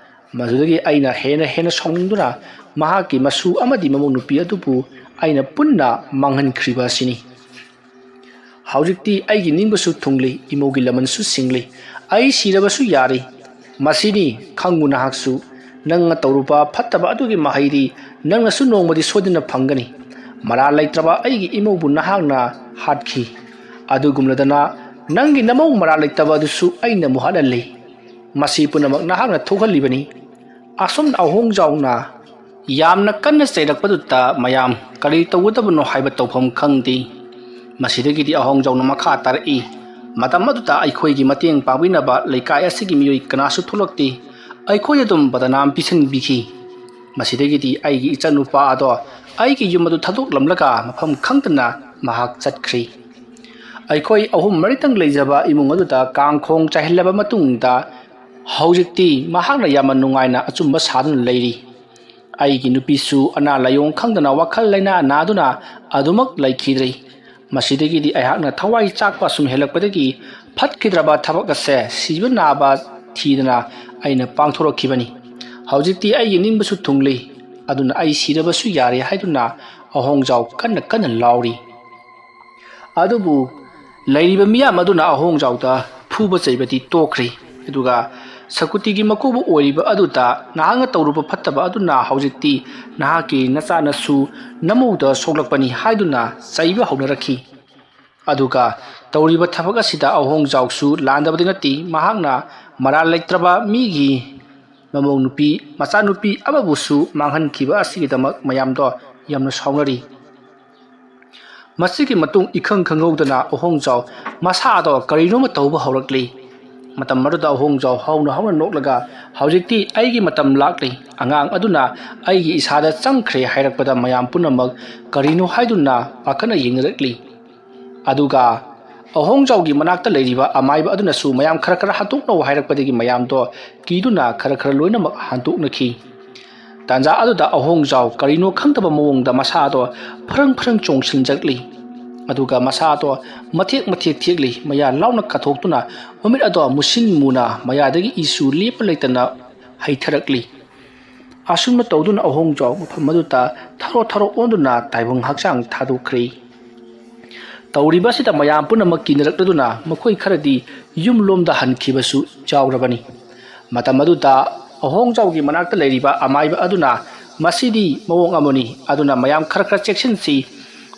ꯃꯗꯨꯗꯒꯤ ꯑꯩꯅ ꯍꯦꯟꯅ ꯍꯦꯟꯅ ꯁꯥꯎꯅꯤꯡꯗꯨꯅ ꯃꯍꯥꯛꯀꯤ ꯃꯁꯨ ꯑꯃꯗꯤ ꯃꯃꯧ ꯅꯨꯄꯤ ꯑꯗꯨꯕꯨ ꯑꯩꯅ ꯄꯨꯟꯅ ꯃꯥꯡꯍꯟꯈ꯭ꯔꯤꯕ ꯑꯁꯤꯅꯤ꯫ ꯍꯧꯖꯤꯛꯇꯤ ꯑꯩꯒꯤ ꯅꯤꯡꯕꯁꯨ ꯊꯨꯡꯂꯤ, ꯏꯃꯧꯒꯤ ꯂꯃꯟꯁꯨ ꯁꯤꯡꯂꯤ꯫ ꯑꯩ ꯁꯤꯔꯕꯁꯨ ꯌꯥꯔꯤ꯫ ꯃꯁꯤꯅꯤ, ꯈꯪꯉꯨ ꯅꯍꯥꯛꯁꯨ꯫ ꯅꯪꯅ ꯇꯧꯔꯨꯕ ꯐꯠꯇꯕ ꯑꯗꯨꯒꯤ ꯃꯍꯩꯗꯤ ꯅꯪꯅꯁꯨ ꯅꯣꯡꯃꯗꯤ ꯁꯣꯏꯗꯅ ꯐꯪꯒꯅꯤ꯫ ꯃꯔꯥꯜ ꯂꯩꯇ꯭ꯔꯕ ꯑꯩꯒꯤ ꯏꯃꯧꯕꯨ ꯅꯍꯥꯛꯅ ꯍꯥꯠꯈꯤ꯫ ꯑꯗꯨꯒꯨꯝꯂꯗꯅ ꯅꯪꯒꯤ ꯅꯃꯧ ꯃꯔꯥꯜ ꯂꯩꯇꯕ ꯑꯗꯨꯁꯨ ꯑꯩꯅ ꯃꯨꯍꯠꯍꯜꯂꯤ꯫ ꯃꯁꯤ ꯄꯨꯝꯅꯃꯛ ꯅꯍꯥꯛꯅ ꯊꯣꯛꯍꯜꯂꯤꯕꯅꯤ꯫ ꯑꯁꯨꯝꯅ ꯑꯍꯣꯡꯖꯥꯎꯅ ꯌꯥꯝꯅ ꯀꯟꯅ ꯆꯩꯔꯛꯄꯗꯨꯗ ꯃꯌꯥꯝ ꯀꯔꯤ ꯇꯧꯒꯗꯕꯅꯣ ꯍꯥꯏꯕ ꯇꯧꯐꯝ ꯈꯪꯗꯦ꯫ ꯃꯁꯤꯗꯒꯤꯗꯤ ꯑꯍꯣꯡꯖꯥꯎꯅ ꯃꯈꯥ ꯇꯥꯔꯛꯏ, "ꯃꯇꯝ ꯑꯗꯨꯗ ꯑꯩꯈꯣꯏꯒꯤ ꯃꯇꯦꯡ ꯄꯥꯡꯕꯤꯅꯕ ꯂꯩꯀꯥꯏ ꯑꯁꯤꯒꯤ ꯃꯤꯑꯣꯏ ꯀꯅꯥꯁꯨ ꯊꯣꯛꯂꯛꯇꯦ꯫ ꯑꯩꯈꯣꯏ ꯑꯗꯨꯝ ꯕꯗꯅꯥꯝ ꯄꯤꯁꯤꯟꯕꯤꯈꯤ꯫ ꯃꯁꯤꯗꯒꯤꯗꯤ ꯑꯩꯒꯤ ꯏꯆꯥꯅꯨꯄꯥ ꯑꯗꯣ ꯑꯩꯒꯤ ꯌꯨꯝ ꯑꯗꯨ ꯊꯥꯗꯣꯛꯂꯝꯂꯒ ꯃꯐꯝ ꯈꯪꯗꯅ ꯃꯍꯥꯛ ꯆꯠꯈ꯭ꯔꯤ꯫ ꯑꯩꯈꯣꯏ ꯑꯍꯨꯝ ꯃꯔꯤꯇꯪ ꯂꯩꯖꯕ ꯏꯃꯨꯡ ꯑꯗꯨꯗ ꯀꯥꯡꯈꯣꯡ ꯆꯥꯏꯍꯜꯂꯕ ꯃꯇꯨꯡꯗ ꯍꯧꯖꯤꯛꯇꯤ ꯃꯍꯥꯛꯅ ꯌꯥꯝꯅ ꯅꯨꯡꯉꯥꯏꯅ ꯑꯆꯨꯝꯕ ꯁꯥꯗꯨꯅ ꯂꯩꯔꯤ꯫ ꯑꯩꯒꯤ ꯅꯨꯄꯤꯁꯨ ꯑꯅꯥ ꯂꯥꯏꯌꯣꯡ ꯈꯪꯗꯅ ꯋꯥꯈꯜ ꯂꯩꯅꯥ ꯅꯥꯗꯨꯅ ꯑꯗꯨꯃꯛ ꯂꯩꯈꯤꯗ꯭ꯔꯤ꯫ ꯃꯁꯤꯗꯒꯤꯗꯤ ꯑꯩꯍꯥꯛꯅ ꯊꯋꯥꯏ ꯆꯥꯛꯄ ꯁꯨꯝ ꯍꯦꯜꯂꯛꯄꯗꯒꯤ ꯐꯠꯈꯤꯗ꯭ꯔꯕ ꯊꯕꯛ ꯑꯁꯦ ꯁꯤꯕ ꯅꯥꯕ ꯊꯤꯗꯅ ꯑꯩꯅ ꯄꯥꯡꯊꯣꯔꯛꯈꯤꯕꯅꯤ꯫ ꯍꯧꯖꯤꯛꯇꯤ ꯑꯩꯒꯤ ꯅꯤꯡꯕꯁꯨ ꯊꯨꯡꯂꯤ, ꯑꯗꯨꯅ ꯑꯩ ꯁꯤꯔꯕꯁꯨ ꯌꯥꯔꯦ" ꯍꯥꯏꯗꯨꯅ ꯑꯍꯣꯡꯖꯥꯎ ꯀꯟꯅ ꯀꯟꯅ ꯂꯥꯎꯔꯤ꯫ ꯑꯗꯨꯕꯨ ꯂꯩꯔꯤꯕ ꯃꯤꯌꯥꯝ ꯑꯗꯨꯅ ꯑꯍꯣꯡꯖꯥꯎꯗ ꯐꯨꯕ ꯆꯩꯕꯗꯤ ꯇꯣꯛꯈ꯭ꯔꯤ꯫ ꯑꯗꯨꯒ ꯁꯀꯨꯇꯤꯒꯤ ꯃꯀꯣꯛꯕꯨ ꯑꯣꯏꯔꯤꯕ ꯑꯗꯨꯗ ꯅꯍꯥꯛꯅ ꯇꯧꯔꯨꯕ ꯐꯠꯇꯕ ꯑꯗꯨꯅ ꯍꯧꯖꯤꯛꯇꯤ ꯅꯍꯥꯛꯀꯤ ꯅꯆꯥꯅꯁꯨ ꯅꯃꯧꯗ ꯁꯣꯛꯂꯛꯄꯅꯤ ꯍꯥꯏꯗꯨꯅ ꯆꯩꯕ ꯍꯧꯅꯔꯛꯈꯤ꯫ ꯑꯗꯨꯒ ꯇꯧꯔꯤꯕ ꯊꯕꯛ ꯑꯁꯤꯗ ꯑꯍꯣꯡꯖꯥꯎꯁꯨ ꯂꯥꯟꯗꯕꯗꯤ ꯅꯠꯇꯦ꯫ ꯃꯍꯥꯛꯅ ꯃꯔꯥꯜ ꯂꯩꯇ꯭ꯔꯕ ꯃꯤꯒꯤ ꯃꯃꯧ ꯅꯨꯄꯤ, ꯃꯆꯥꯅꯨꯄꯤ ꯑꯃꯕꯨꯁꯨ ꯃꯥꯡꯍꯟꯈꯤꯕ ꯑꯁꯤꯒꯤꯗꯃꯛ ꯃꯌꯥꯝꯗꯣ ꯌꯥꯝꯅ ꯁꯥꯎꯅꯔꯤ꯫ ꯃꯁꯤꯒꯤ ꯃꯇꯨꯡ ꯏꯈꯪ ꯈꯪꯍꯧꯗꯅ ꯑꯍꯣꯡꯖꯥꯎ ꯃꯁꯥꯗꯣ ꯀꯔꯤꯅꯣꯃ ꯇꯧꯕ ꯍꯧꯔꯛꯂꯤ꯫ ꯃꯇꯝ ꯑꯗꯨꯗ ꯑꯍꯣꯡꯖꯥꯎ ꯍꯧꯅ ꯍꯧꯅ ꯅꯣꯛꯂꯒ, "ꯍꯧꯖꯤꯛꯇꯤ ꯑꯩꯒꯤ ꯃꯇꯝ ꯂꯥꯛꯂꯤ꯫ ꯑꯉꯥꯡ ꯑꯗꯨꯅ ꯑꯩꯒꯤ ꯏꯁꯥꯗ ꯆꯪꯈ꯭ꯔꯦ" ꯍꯥꯏꯔꯛꯄꯗ ꯃꯌꯥꯝ ꯄꯨꯝꯅꯃꯛ ꯀꯔꯤꯅꯣ ꯍꯥꯏꯗꯨꯅ ꯄꯥꯈꯠꯅ ꯌꯦꯡꯅꯔꯛꯂꯤ꯫ ꯑꯗꯨꯒ ꯑꯍꯣꯡꯖꯥꯎꯒꯤ ꯃꯅꯥꯛꯇ ꯂꯩꯔꯤꯕ ꯑꯃꯥꯏꯕ ꯑꯗꯨꯅꯁꯨ ꯃꯌꯥꯝ ꯈꯔ ꯈꯔ ꯍꯟꯗꯣꯛꯅꯧ ꯍꯥꯏꯔꯛꯄꯗꯒꯤ ꯃꯌꯥꯝꯗꯣ ꯀꯤꯗꯨꯅ ꯈꯔ ꯈꯔ ꯂꯣꯏꯅꯃꯛ ꯍꯟꯗꯣꯛꯅꯈꯤ꯫ ꯇꯥꯟꯖꯥ ꯑꯗꯨꯗ ꯑꯍꯣꯡꯖꯥꯎ ꯀꯔꯤꯅꯣ ꯈꯪꯗꯕ ꯃꯑꯣꯡꯗ ꯃꯁꯥꯗꯣ ꯐ꯭ꯔꯪ ꯐ꯭ꯔꯪ ꯆꯣꯡꯁꯤꯟꯖꯔꯛꯂꯤ꯫ ꯑꯗꯨꯒ ꯃꯁꯥꯗꯣ ꯃꯊꯦꯛ ꯃꯊꯦꯛ ꯊꯦꯛꯂꯤ꯫ ꯃꯌꯥ ꯂꯥꯎꯅ ꯀꯥꯊꯣꯛꯇꯨꯅ ꯃꯃꯤꯠ ꯑꯗꯣ ꯃꯨꯁꯤꯟ ꯃꯨꯅ ꯃꯌꯥꯗꯒꯤ ꯏꯁꯨ ꯂꯦꯞꯄ ꯂꯩꯇꯅ ꯍꯩꯊꯔꯛꯂꯤ꯫ ꯑꯁꯨꯝꯅ ꯇꯧꯗꯨꯅ ꯑꯍꯣꯡꯖꯥꯎ ꯃꯐꯝ ꯑꯗꯨꯗ ꯊꯔꯣ ꯊꯔꯣ ꯑꯣꯟꯗꯨꯅ ꯇꯥꯏꯕꯪ ꯍꯛꯆꯥꯡ ꯊꯥꯗꯣꯛꯈ꯭ꯔꯦ꯫ ꯇꯧꯔꯤꯕ ꯑꯁꯤꯗ ꯃꯌꯥꯝ ꯄꯨꯝꯅꯃꯛ ꯀꯤꯅꯔꯛꯂꯗꯨꯅ ꯃꯈꯣꯏ ꯈꯔꯗꯤ ꯌꯨꯝ ꯂꯣꯝꯗ ꯍꯟꯈꯤꯕꯁꯨ ꯌꯥꯎꯔꯕꯅꯤ꯫ ꯃꯇꯝ ꯑꯗꯨꯗ ꯑꯍꯣꯡꯖꯥꯎꯒꯤ ꯃꯅꯥꯛꯇ ꯂꯩꯔꯤꯕ ꯑꯃꯥꯏꯕ ꯑꯗꯨꯅ, "ꯃꯁꯤꯗꯤ ꯃꯑꯣꯡ ꯑꯃꯅꯤ, ꯑꯗꯨꯅ ꯃꯌꯥꯝ ꯈꯔ ꯈꯔ ꯆꯦꯛꯁꯤꯟꯁꯤ꯫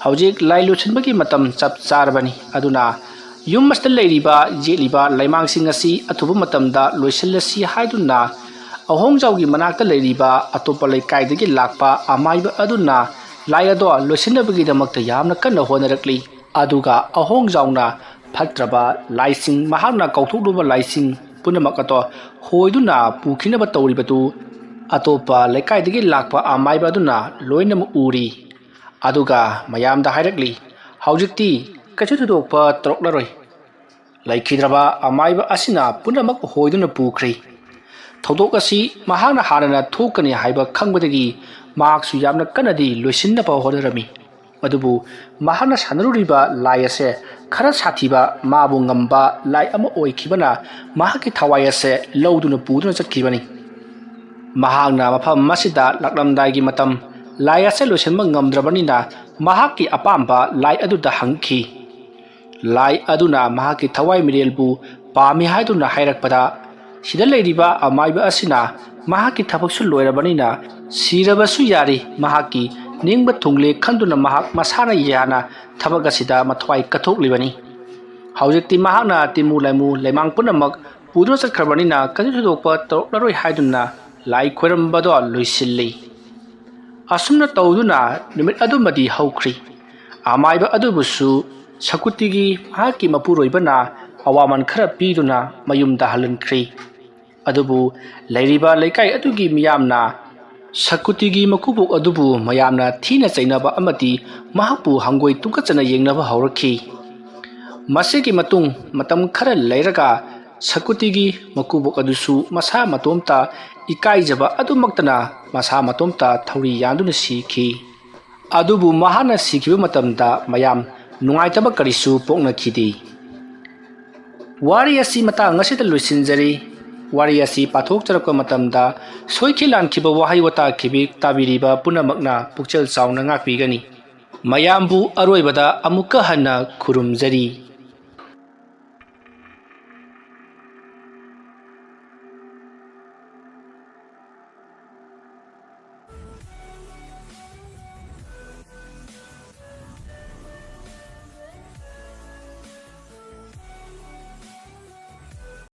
ꯍꯧꯖꯤꯛ ꯂꯥꯏ ꯂꯣꯏꯁꯤꯟꯕꯒꯤ ꯃꯇꯝ ꯆꯞ ꯆꯥꯔꯕꯅꯤ, ꯑꯗꯨꯅ ꯌꯨꯝ ꯑꯁꯤꯗ ꯂꯩꯔꯤꯕ ꯌꯦꯠꯂꯤꯕ ꯂꯩꯃꯥꯡꯁꯤꯡ ꯑꯁꯤ ꯑꯊꯨꯕ ꯃꯇꯝꯗ ꯂꯣꯏꯁꯤꯜꯂꯁꯤ" ꯍꯥꯏꯗꯨꯅ ꯑꯍꯣꯡꯖꯥꯎꯒꯤ ꯃꯅꯥꯛꯇ ꯂꯩꯔꯤꯕ ꯑꯇꯣꯞꯄ ꯂꯩꯀꯥꯏꯗꯒꯤ ꯂꯥꯛꯄ ꯑꯃꯥꯏꯕ ꯑꯗꯨꯅ ꯂꯥꯏ ꯑꯗꯣ ꯂꯣꯏꯁꯤꯟꯅꯕꯒꯤꯗꯃꯛꯇ ꯌꯥꯝꯅ ꯀꯟꯅ ꯍꯣꯠꯅꯔꯛꯂꯤ꯫ ꯑꯗꯨꯒ ꯑꯍꯣꯡꯖꯥꯎꯅ ꯐꯠꯇ꯭ꯔꯕ ꯂꯥꯏꯁꯤꯡ, ꯃꯍꯥꯛꯅ ꯀꯧꯊꯣꯛꯂꯨꯕ ꯂꯥꯏꯁꯤꯡ ꯄꯨꯝꯅꯃꯛ ꯑꯗꯣ ꯍꯣꯏꯗꯨꯅ ꯄꯨꯈꯤꯅꯕ ꯇꯧꯔꯤꯕꯗꯨ ꯑꯇꯣꯞꯄ ꯂꯩꯀꯥꯏꯗꯒꯤ ꯂꯥꯛꯄ ꯑꯃꯥꯏꯕ ꯑꯗꯨꯅ ꯂꯣꯏꯅꯃꯛ ꯎꯔꯤ꯫ ꯑꯗꯨꯒ ꯃꯌꯥꯝꯗ ꯍꯥꯏꯔꯛꯂꯤ, "ꯍꯧꯖꯤꯛꯇꯤ ꯀꯩꯁꯨ ꯊꯣꯏꯗꯣꯛꯄ ꯇꯧꯔꯛꯂꯔꯣꯏ"꯫ ꯂꯩꯈꯤꯗ꯭ꯔꯕ ꯑꯃꯥꯏꯕ ꯑꯁꯤꯅ ꯄꯨꯝꯅꯃꯛ ꯍꯣꯏꯗꯨꯅ ꯄꯨꯈ꯭ꯔꯦ꯫ ꯊꯧꯗꯣꯛ ꯑꯁꯤ ꯃꯍꯥꯛꯅ ꯍꯥꯟꯅꯅ ꯊꯣꯛꯀꯅꯤ ꯍꯥꯏꯕ ꯈꯪꯕꯗꯒꯤ ꯃꯍꯥꯛꯁꯨ ꯌꯥꯝꯅ ꯀꯟꯅꯗꯤ ꯂꯣꯏꯁꯤꯟꯅꯕ ꯍꯣꯠꯅꯔꯝꯃꯤ꯫ ꯑꯗꯨꯕꯨ ꯃꯍꯥꯛꯅ ꯁꯥꯟꯅꯔꯨꯔꯤꯕ ꯂꯥꯏ ꯑꯁꯦ ꯈꯔ ꯁꯥꯊꯤꯕ, ꯃꯥꯕꯨ ꯉꯝꯕ ꯂꯥꯏ ꯑꯃ ꯑꯣꯏꯈꯤꯕꯅ ꯃꯍꯥꯛꯀꯤ ꯊꯋꯥꯏ ꯑꯁꯦ ꯂꯧꯗꯨꯅ ꯄꯨꯗꯨꯅ ꯆꯠꯈꯤꯕꯅꯤ꯫ ꯃꯍꯥꯛꯅ ꯃꯐꯝ ꯑꯁꯤꯗ ꯂꯥꯛꯂꯝꯗꯥꯏꯒꯤ ꯃꯇꯝ, ꯂꯥꯏ ꯑꯁꯦ ꯂꯣꯏꯁꯤꯟꯕ ꯉꯝꯗ꯭ꯔꯕꯅꯤꯅ ꯃꯍꯥꯛꯀꯤ ꯑꯄꯥꯝꯕ ꯂꯥꯏ ꯑꯗꯨꯗ ꯍꯪꯈꯤ꯫ ꯂꯥꯏ ꯑꯗꯨꯅ ꯃꯍꯥꯛꯀꯤ ꯊꯋꯥꯏ ꯃꯤꯔꯦꯜꯕꯨ ꯄꯥꯝꯃꯤ ꯍꯥꯏꯗꯨꯅ ꯍꯥꯏꯔꯛꯄꯗ, ꯁꯤꯗ ꯂꯩꯔꯤꯕ ꯑꯃꯥꯏꯕ ꯑꯁꯤꯅ ꯃꯍꯥꯛꯀꯤ ꯊꯕꯛꯁꯨ ꯂꯣꯏꯔꯕꯅꯤꯅ ꯁꯤꯔꯕꯁꯨ ꯌꯥꯔꯤ, ꯃꯍꯥꯛꯀꯤ ꯅꯤꯡꯕ ꯊꯨꯡꯂꯦ ꯈꯟꯗꯨꯅ ꯃꯍꯥꯛ ꯃꯁꯥꯅ ꯌꯥꯅ ꯊꯕꯛ ꯑꯁꯤꯗ ꯃꯊ꯭ꯋꯥꯏ ꯀꯠꯊꯣꯛꯂꯤꯕꯅꯤ꯫ ꯍꯧꯖꯤꯛꯇꯤ ꯃꯍꯥꯛꯅ ꯇꯤꯃꯨ ꯂꯥꯏꯃꯨ ꯂꯩꯃꯥꯡ ꯄꯨꯝꯅꯃꯛ ꯄꯨꯗꯨꯅ ꯆꯠꯈ꯭ꯔꯕꯅꯤꯅ ꯀꯔꯤ ꯊꯣꯏꯗꯣꯛꯄ ꯇꯧꯔꯛꯂꯔꯣꯏ ꯍꯥꯏꯗꯨꯅ ꯂꯥꯏ ꯈꯣꯏꯔꯝꯕꯗꯣ ꯂꯣꯏꯁꯤꯜꯂꯤ꯫ ꯑꯁꯨꯝꯅ ꯇꯧꯗꯨꯅ ꯅꯨꯃꯤꯠ ꯑꯗꯨꯃꯗꯤ ꯍꯧꯈ꯭ꯔꯤ꯫ ꯑꯃꯥꯏꯕ ꯑꯗꯨꯕꯨꯁꯨ ꯁꯀꯨꯇꯤꯒꯤ ꯃꯍꯥꯛꯀꯤ ꯃꯄꯨꯔꯣꯏꯕꯅ ꯑꯋꯥꯃꯟ ꯈꯔ ꯄꯤꯗꯨꯅ ꯃꯌꯨꯝꯗ ꯍꯜꯍꯟꯈ꯭ꯔꯤ꯫ ꯑꯗꯨꯕꯨ ꯂꯩꯔꯤꯕ ꯂꯩꯀꯥꯏ ꯑꯗꯨꯒꯤ ꯃꯤꯌꯥꯝꯅ ꯁꯀꯨꯇꯤꯒꯤ ꯃꯀꯨꯕꯣꯛ ꯑꯗꯨꯕꯨ ꯃꯌꯥꯝꯅ ꯊꯤꯅ ꯆꯩꯅꯕ ꯑꯃꯗꯤ ꯃꯍꯥꯛꯄꯨ ꯍꯪꯒꯣꯏ ꯇꯨꯀꯠꯆꯅ ꯌꯦꯡꯅꯕ ꯍꯧꯔꯛꯈꯤ꯫ ꯃꯁꯤꯒꯤ ꯃꯇꯨꯡ ꯃꯇꯝ ꯈꯔ ꯂꯩꯔꯒ ꯁꯀꯨꯇꯤꯒꯤ ꯃꯀꯨꯕꯣꯛ ꯑꯗꯨꯁꯨ ꯃꯁꯥ ꯃꯇꯣꯝꯇ ꯏꯀꯥꯏꯖꯕ ꯑꯗꯨꯃꯛꯇꯅ ꯃꯁꯥ ꯃꯇꯣꯝꯇ ꯊꯧꯔꯤ ꯌꯥꯟꯗꯨꯅ ꯁꯤꯈꯤ꯫ ꯑꯗꯨꯕꯨ ꯃꯍꯥꯛꯅ ꯁꯤꯈꯤꯕ ꯃꯇꯝꯗ ꯃꯌꯥꯝ ꯅꯨꯡꯉꯥꯏꯇꯕ ꯀꯔꯤꯁꯨ ꯄꯣꯛꯅꯈꯤꯗꯦ꯫ ꯋꯥꯔꯤ ꯑꯁꯤ ꯃꯇꯥꯡ ꯑꯁꯤꯗ ꯂꯣꯏꯁꯤꯟꯖꯔꯤ꯫ ꯋꯥꯔꯤ ꯑꯁꯤ ꯄꯥꯊꯣꯛꯆꯔꯛꯄ ꯃꯇꯝꯗ ꯁꯣꯏꯈꯤ ꯂꯥꯟꯈꯤꯕ ꯋꯥꯍꯩ ꯋꯥꯇꯥ ꯈꯤꯕꯤꯛ ꯇꯥꯕꯤꯔꯤꯕ ꯄꯨꯝꯅꯃꯛꯅ ꯄꯨꯛꯆꯦꯜ ꯆꯥꯎꯅ ꯉꯥꯛꯄꯤꯒꯅꯤ꯫ ꯃꯌꯥꯝꯕꯨ ꯑꯔꯣꯏꯕꯗ ꯑꯃꯨꯛꯀ ꯍꯟꯅ ꯈꯨꯔꯨꯝꯖꯔꯤ꯫